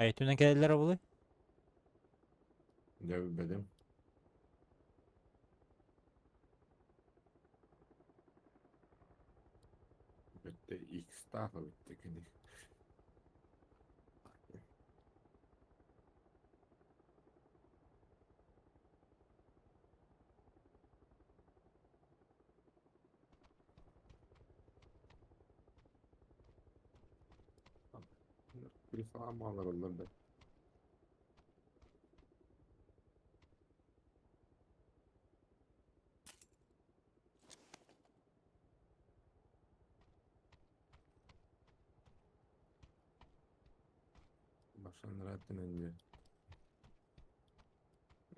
Айтынан кэлэллэр обулуй? Дьэ билбэтим. Бүттэ X-таах эбит кини. Салам алараллар да. Башан önce.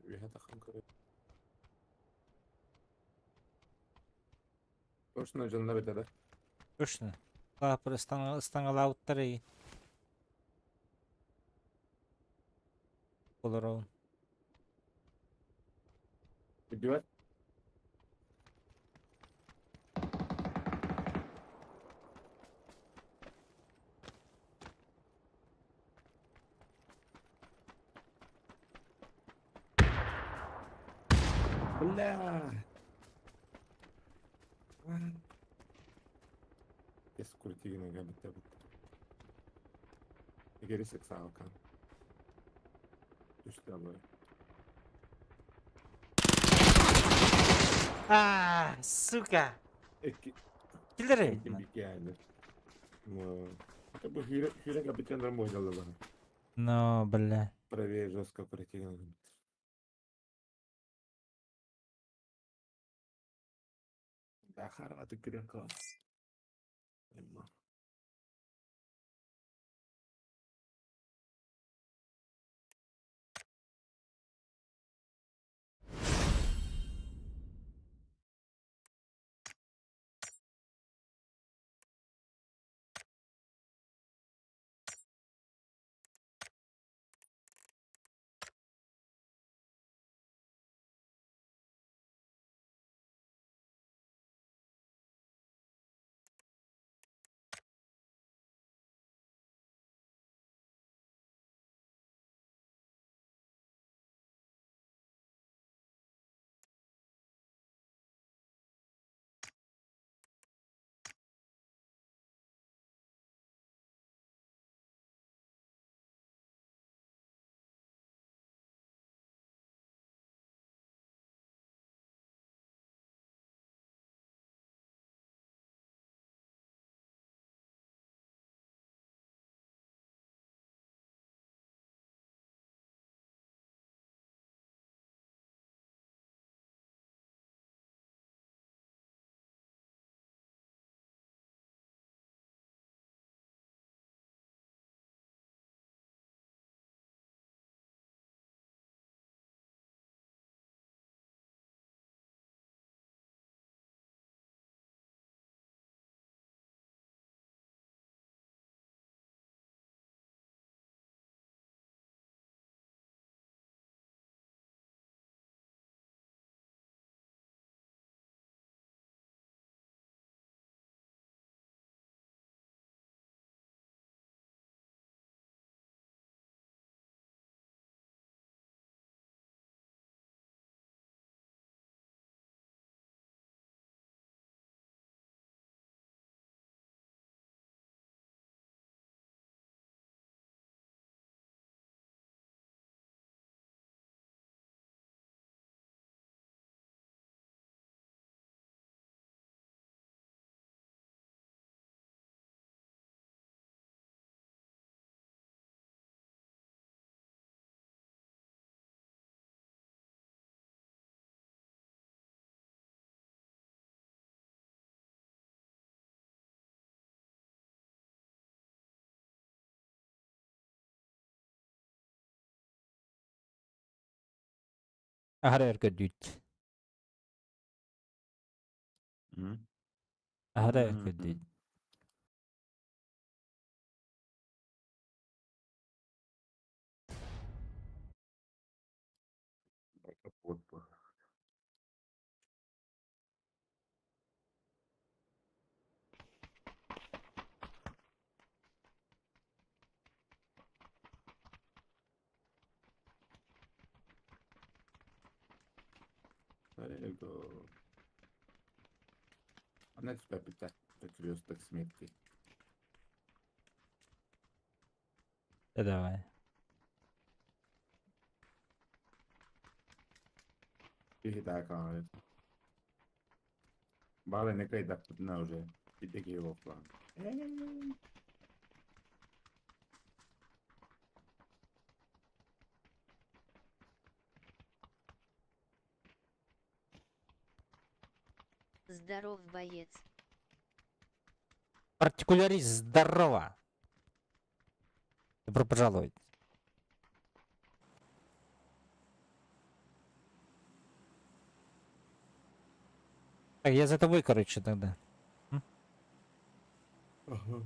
Үһэ таххан көрө. Точно дьоннор этэ да? Точно. Лаапыр ыстаҥалаабыттар эйин. Олороун. Идиот. Бля! Эскуртигин бітті бітті. Егер сексалкан. Түсті абай. А, сука! Эки Киллер Ким бикәле. Ну, это бы хюре хюре капитан мойдалы бар. Ну, бля. Правее жестко противно. Да, харваты крюка. Аһара өр көрдүүт. Аһара өр көрдүүт. Капот по. There Она тебя питать, перекресток смерти. Да давай. Тихи так, Балы не кайда на уже. И такие его план. Здоров, боец. Партикулярист, здорово! Добро пожаловать. Так, я за тобой, короче, тогда. Ага.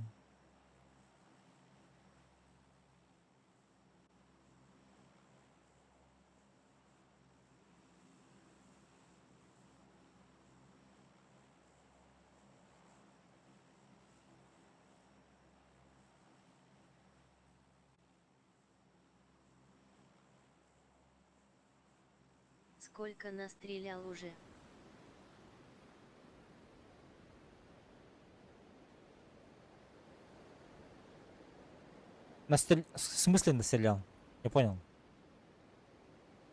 Сколько настрелял уже? Настрел... В смысле настрелял? Я понял.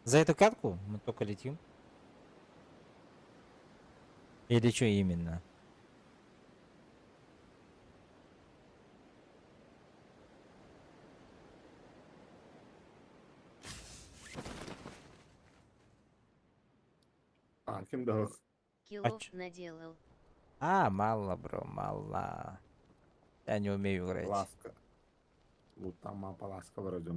За эту катку мы только летим. Или что именно? А, ким да Киллов наделал. А, мало, бро, мало. Я не умею играть. Ласка. Лутама паласка вроде.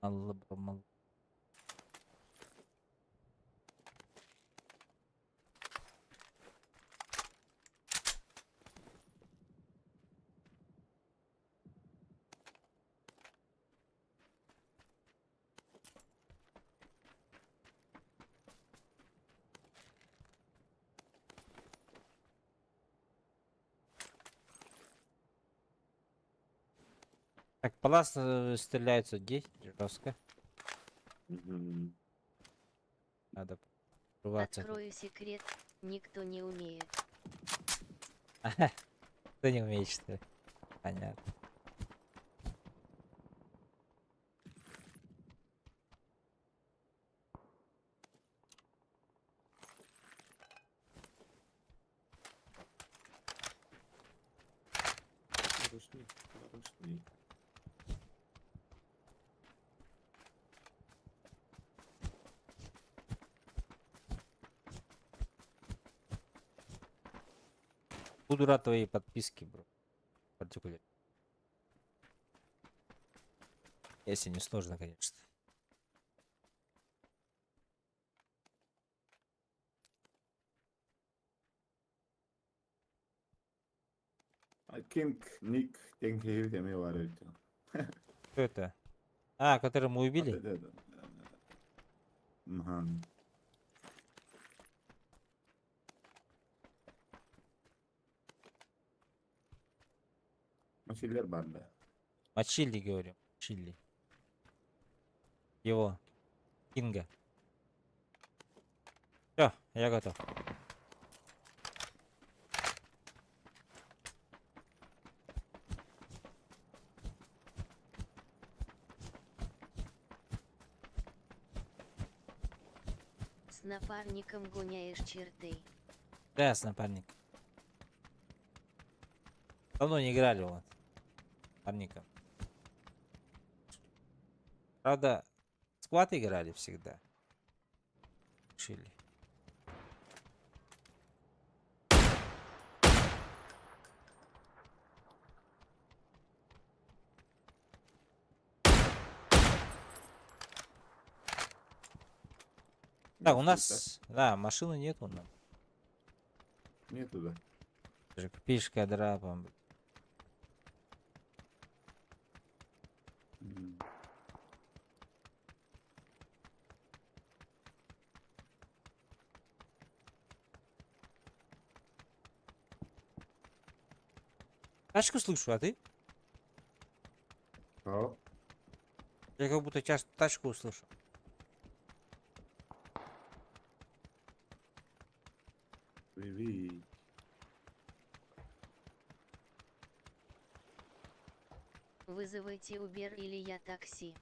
Мало, бро, мало. Так, палас стреляются здесь, жестко. Мгм. Надо прорваться. Открою секрет, никто не умеет. Ты не умеешь, что ли? Понятно. Ручник, ручник. Буду рад твоей подписке, бро. Партикуляр. Если не сложно, конечно. I think Nick think he эмээ бар эбит. Кто это? А, который мы убили? Мгм. Мочилер бар да. Мочили, говорю. Мочили. Его. Кинга. Все, я готов. С напарником гоняешь черты. Да, с напарником. Давно не играли вот. Напарником. Правда, склад играли всегда. Чили. Так, у нас, да, машины нету нам. Нету, да. Же Пишка драпом. Тачку слышу, а ты? Что? Я как будто сейчас тачку услышал. Привет. Вызывайте Uber или я такси.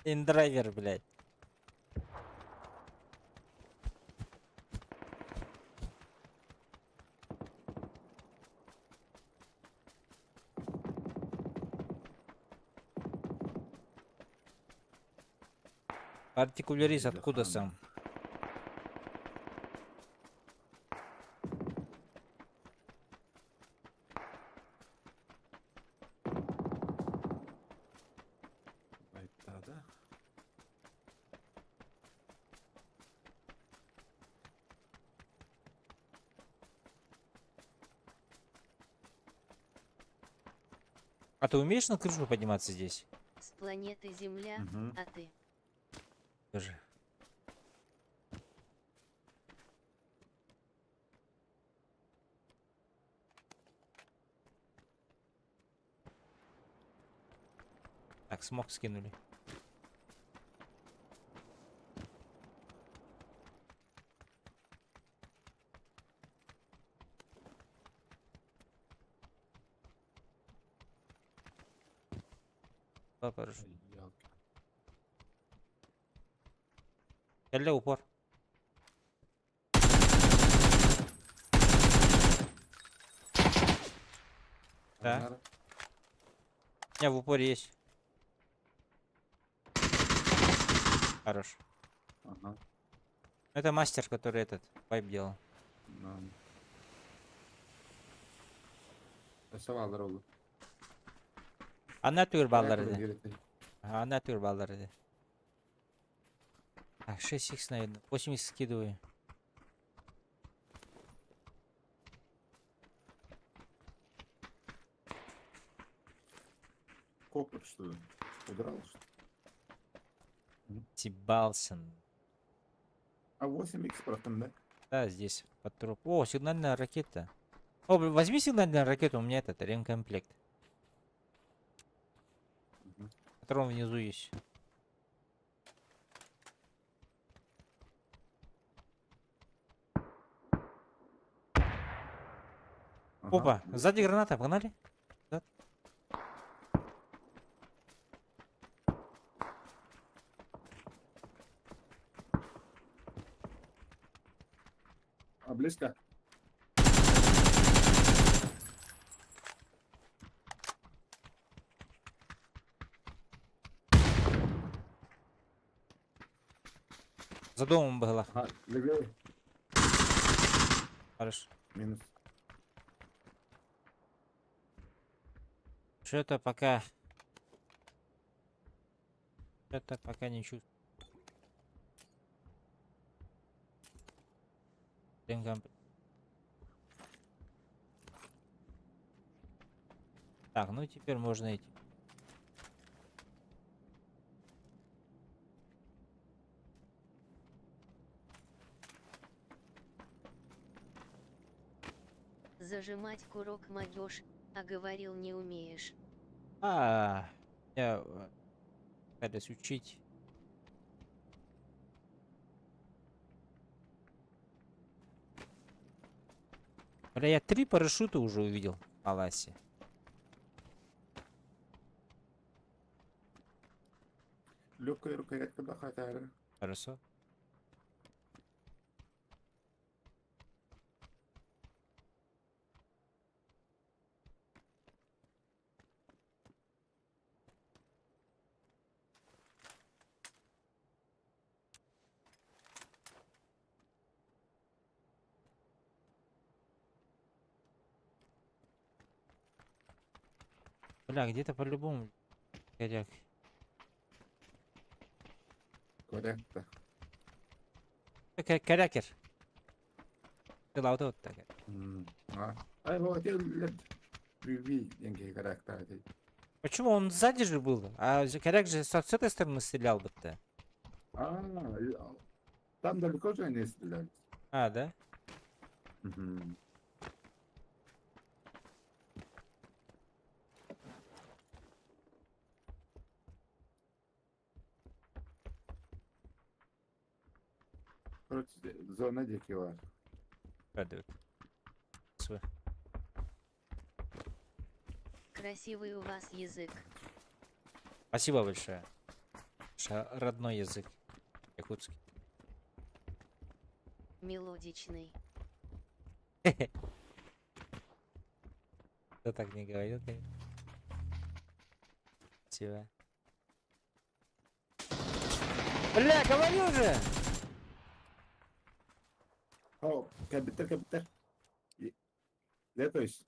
Индрайвер, блядь. Партикулярист, откуда сам? Да? А ты умеешь на крышу подниматься здесь? С планеты Земля, Мгм. а ты? Тоже. Так, смог скинули. Хорошо. Кэллэ упор. Да. У меня в упоре есть. Хорош. Ага. Это мастер, который этот вайп делал. Да. Өссө бааллар ол. Анна түгөр бааллар edi. Анна түгөр бааллар edi. Так, 6х, наверное. 8 скидываю. Копыр, что ли? Удрал, что ли? Тибалсен. А 8х просто, да? Да, здесь под труп. О, сигнальная ракета. О, возьми сигнальную ракету, у меня этот ремкомплект. Мгм. Который внизу есть. Ага. Опа, сзади граната, погнали. Да. А близко? За домом была. Ага, левее. Хорошо. Минус. Что-то пока... Это пока не чувствую. Так, ну теперь можно идти. Зажимать курок могешь, а говорил не умеешь. А, я пытаюсь учить. Бля, я три парашюта уже увидел в Аласе. Легкая рукоятка да хотя. Хорошо. Бля, где-то по-любому коряк. Корректно. Корякер. Ты вот так. А, а вот я лет деньги корректно. Почему он сзади же был? А коряк же с этой стороны стрелял бы-то. А, там далеко же они стреляли. А, да? Угу. Короче, зона дикий бар. Падают. Св. Красивый у вас язык. Спасибо большое. Ша родной язык. Якутский. Мелодичный. Кто так не говорил, конечно. Спасибо. Бля, говорил же! О, кабитер, кабитер. Да, то есть.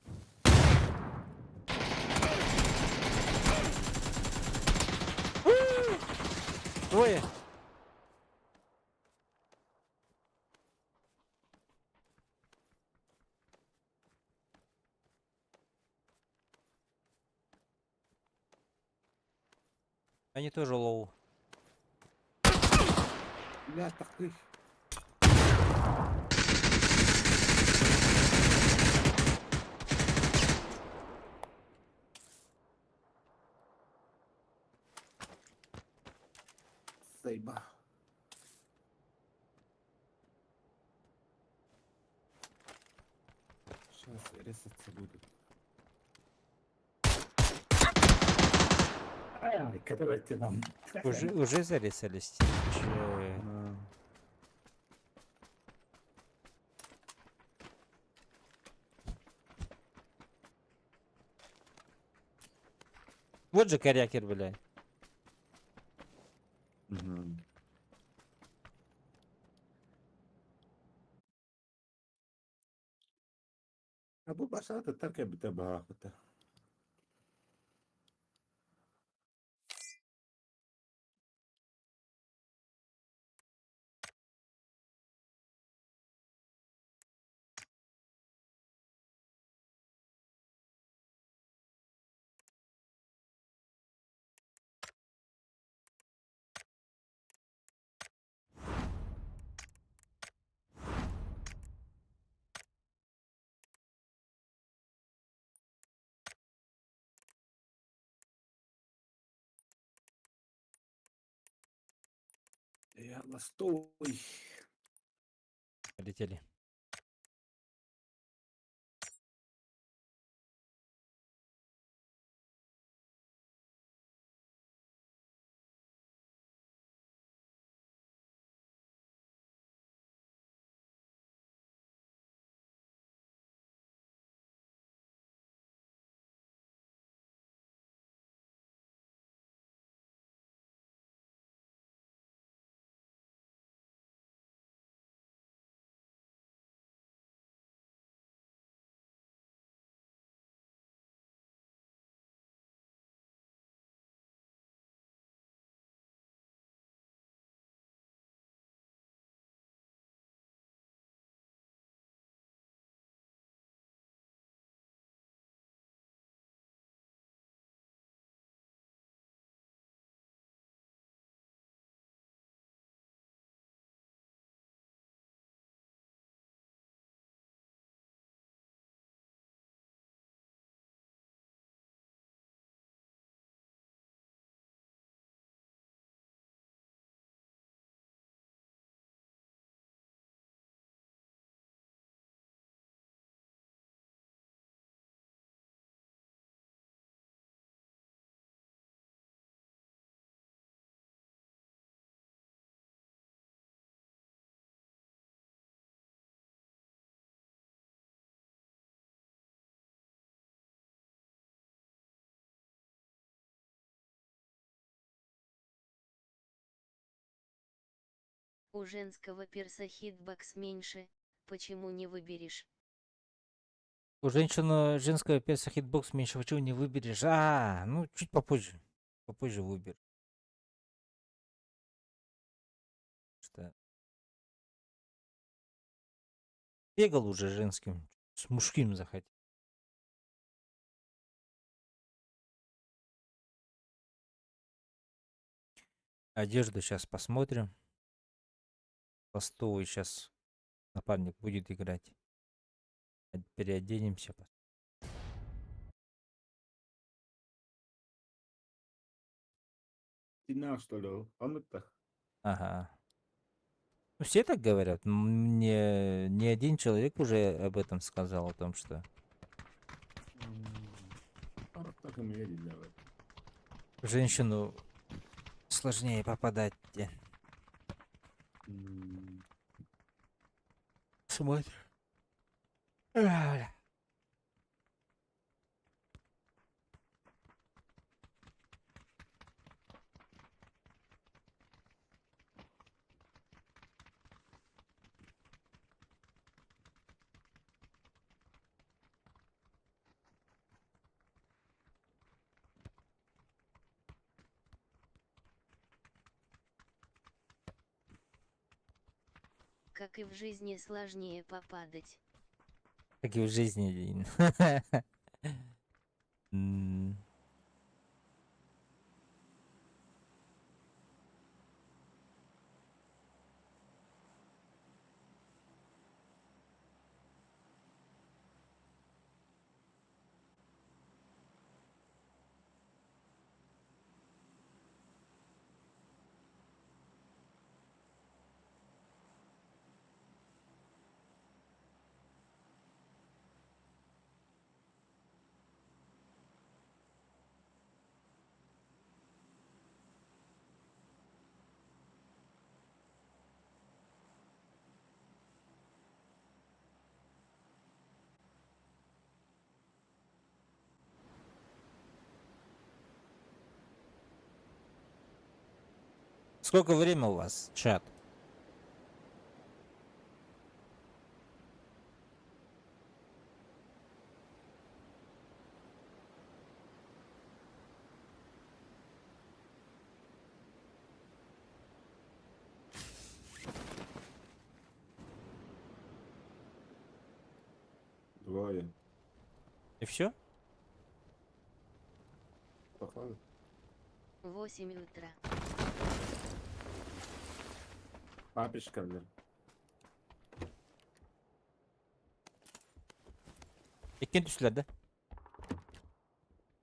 Двое. Они тоже low. Бля, такой. Заебал. Сейчас резаться будут. Ай, давайте нам. Уже зарезались? Че? Вот же корякер, блядь. Мгм. أبو بشرة التركة بتبها يلا стой. Полетели. У женского перса hitbox меньше, почему не выберешь? У женщины женского перса hitbox меньше, почему не выберешь? А, ну чуть попозже. Попозже выберу. Что? Бегал уже женским, с мужским захотел. Одежду сейчас посмотрим. Постовый сейчас напарник будет играть. Переоденемся. Стена, что ли? Он это? Ага. Ну, все так говорят. Мне не один человек уже об этом сказал, о том, что в женщину сложнее попадать. Смотрим. Бля. Как и в жизни сложнее попадать. Как и в жизни. М. Сколько время у вас, чат? Двое. И все? Походу. 8 утра. Папишка, блин. Иккиэн түстүлэр да?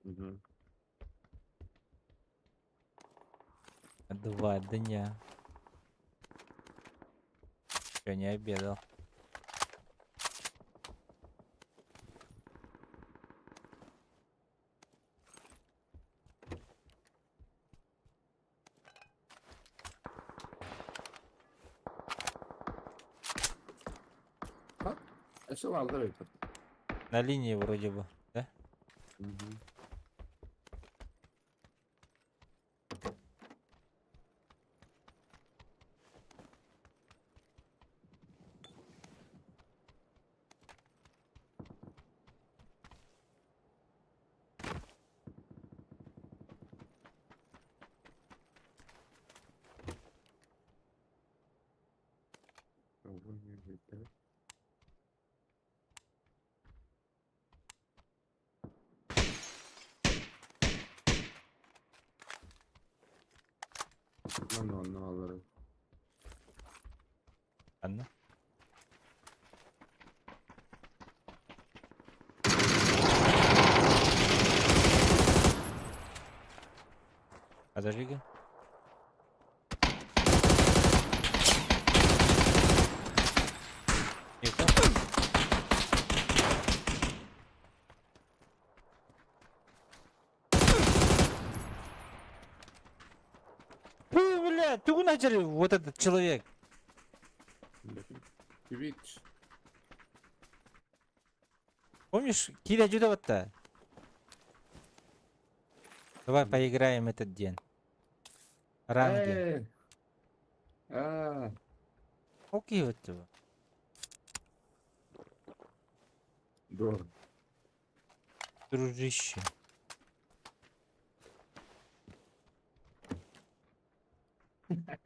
Угу. 2 дня. Я не обедал. Өссө бааллар эбит. На линии вроде бы, да? Угу. Манна онно бааллар. Ладно. Подожди-ка. Тихо. Фу, бля, ты начали вот этот человек. Твич. Помнишь, Киря Дюдова-то? Давай поиграем этот день. Ранги. Э! А, Окей, вот его. да. Дружище.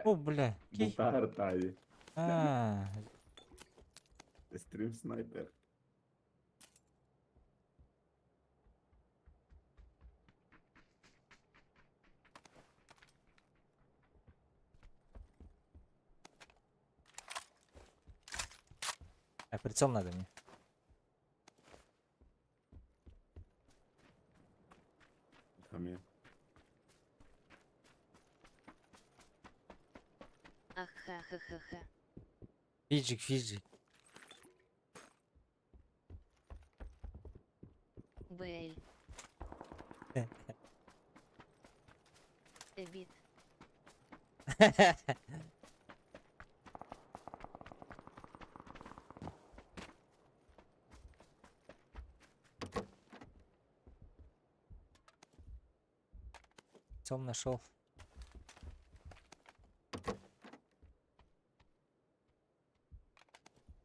О, бля. Кей. Бутар тай. А, Стрим снайпер. А прицел надо мне. Там я. Ахахахаха. Фиджик, фиджик. БЛ. Эбит. Прицел нашел.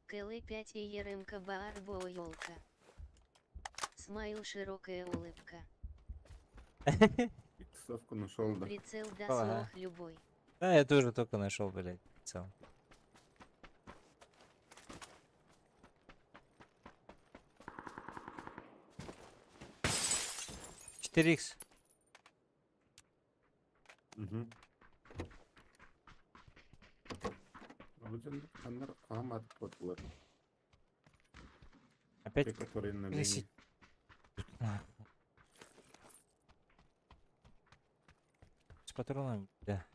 КЛ5 и ЕРМК Баарбо елка. Смайл широкая улыбка. Иксовку нашел, да. Прицел да Ага. слох любой. Да, я тоже только нашел, блядь, прицел. 4 икс. Угу. Ахмат Котлер. Опять Те, которые на крысить. линии. Нахуй. С патронами, да.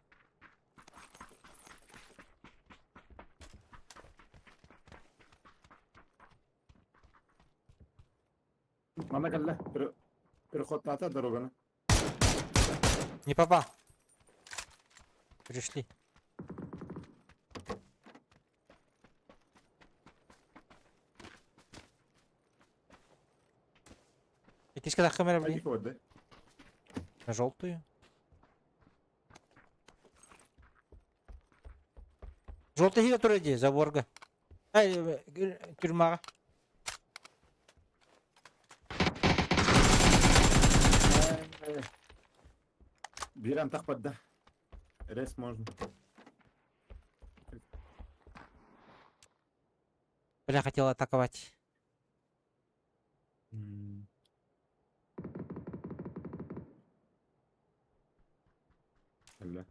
Манна кэллэ. Переходтаата дороганы. Не попал. Пришли. Иккискэ камера, блин. Айди да? На желтую. Желтый иһигэ турар дии, заборга. Ай, тюрьмаҕа. Биир антах барда. Рез можно. Бля, хотел атаковать. Бля.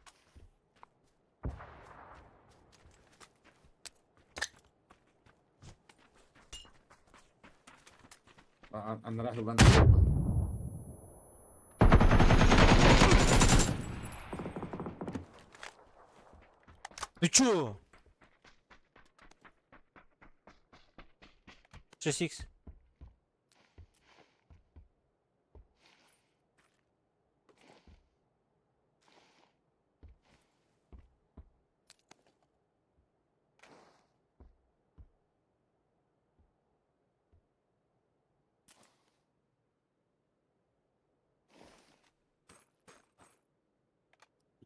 Анараа ылан. Ты чё? 6х.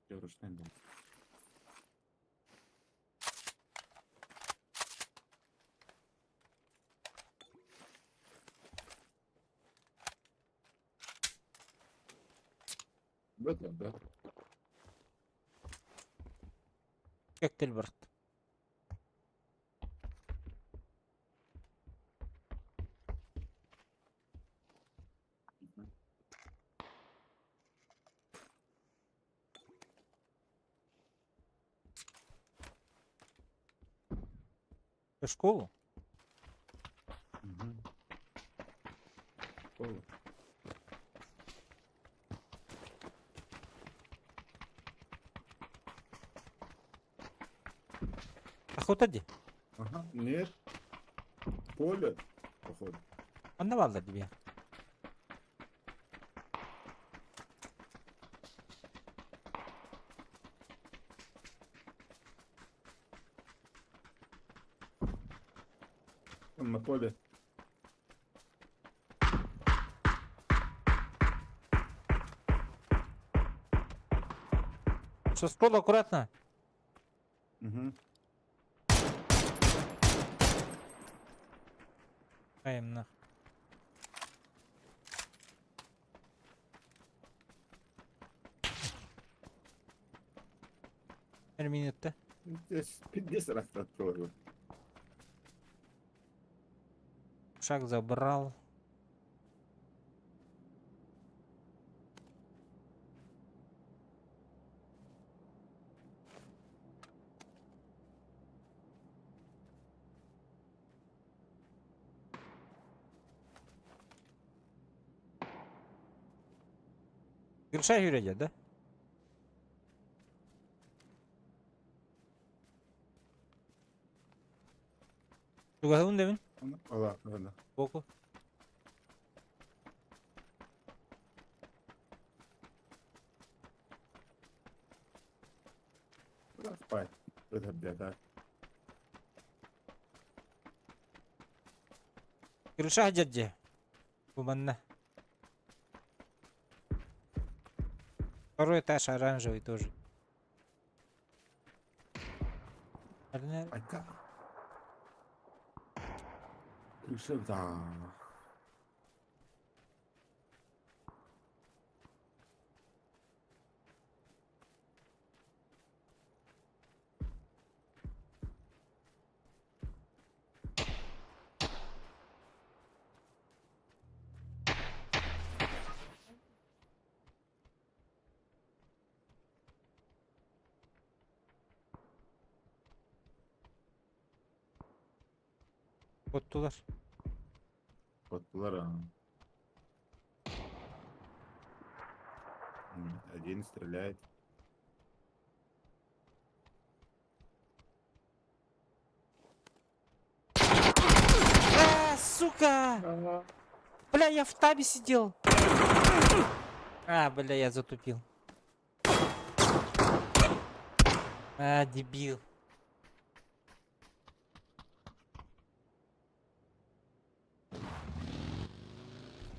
Ручной был. В этом, да? Коктейль барт. В школу? Угу. Школу. Охота где? Ага, нет. Поле, походу. Он давал тебе. Он на поле. Что, школу аккуратно? Угу. Ай, нах. Bir минутта. Здесь 50 раз открою. Шаг забрал. Гриша Юрия, да? Тугаһын дебин? Ала, ала. Боку. Спать. Это беда. Гриша дядя. Бу манна. Второй этаж оранжевый тоже. Айка. Крыша, да. Оттулар. Оттулар, а. Один стреляет. А, сука! Бля, я в табе сидел. А, бля, я затупил. А, дебил.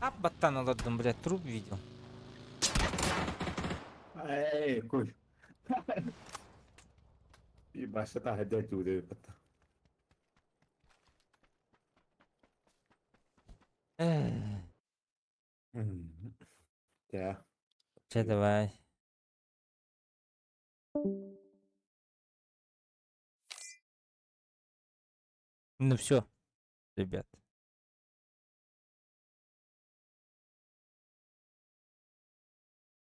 А, ботана ладно, блядь, труп видел. Эй, куль. Баша таһырдьа чуурэ Чэ. Чэ, давай. Ну все, ребят.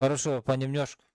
Хорошо, понемножку.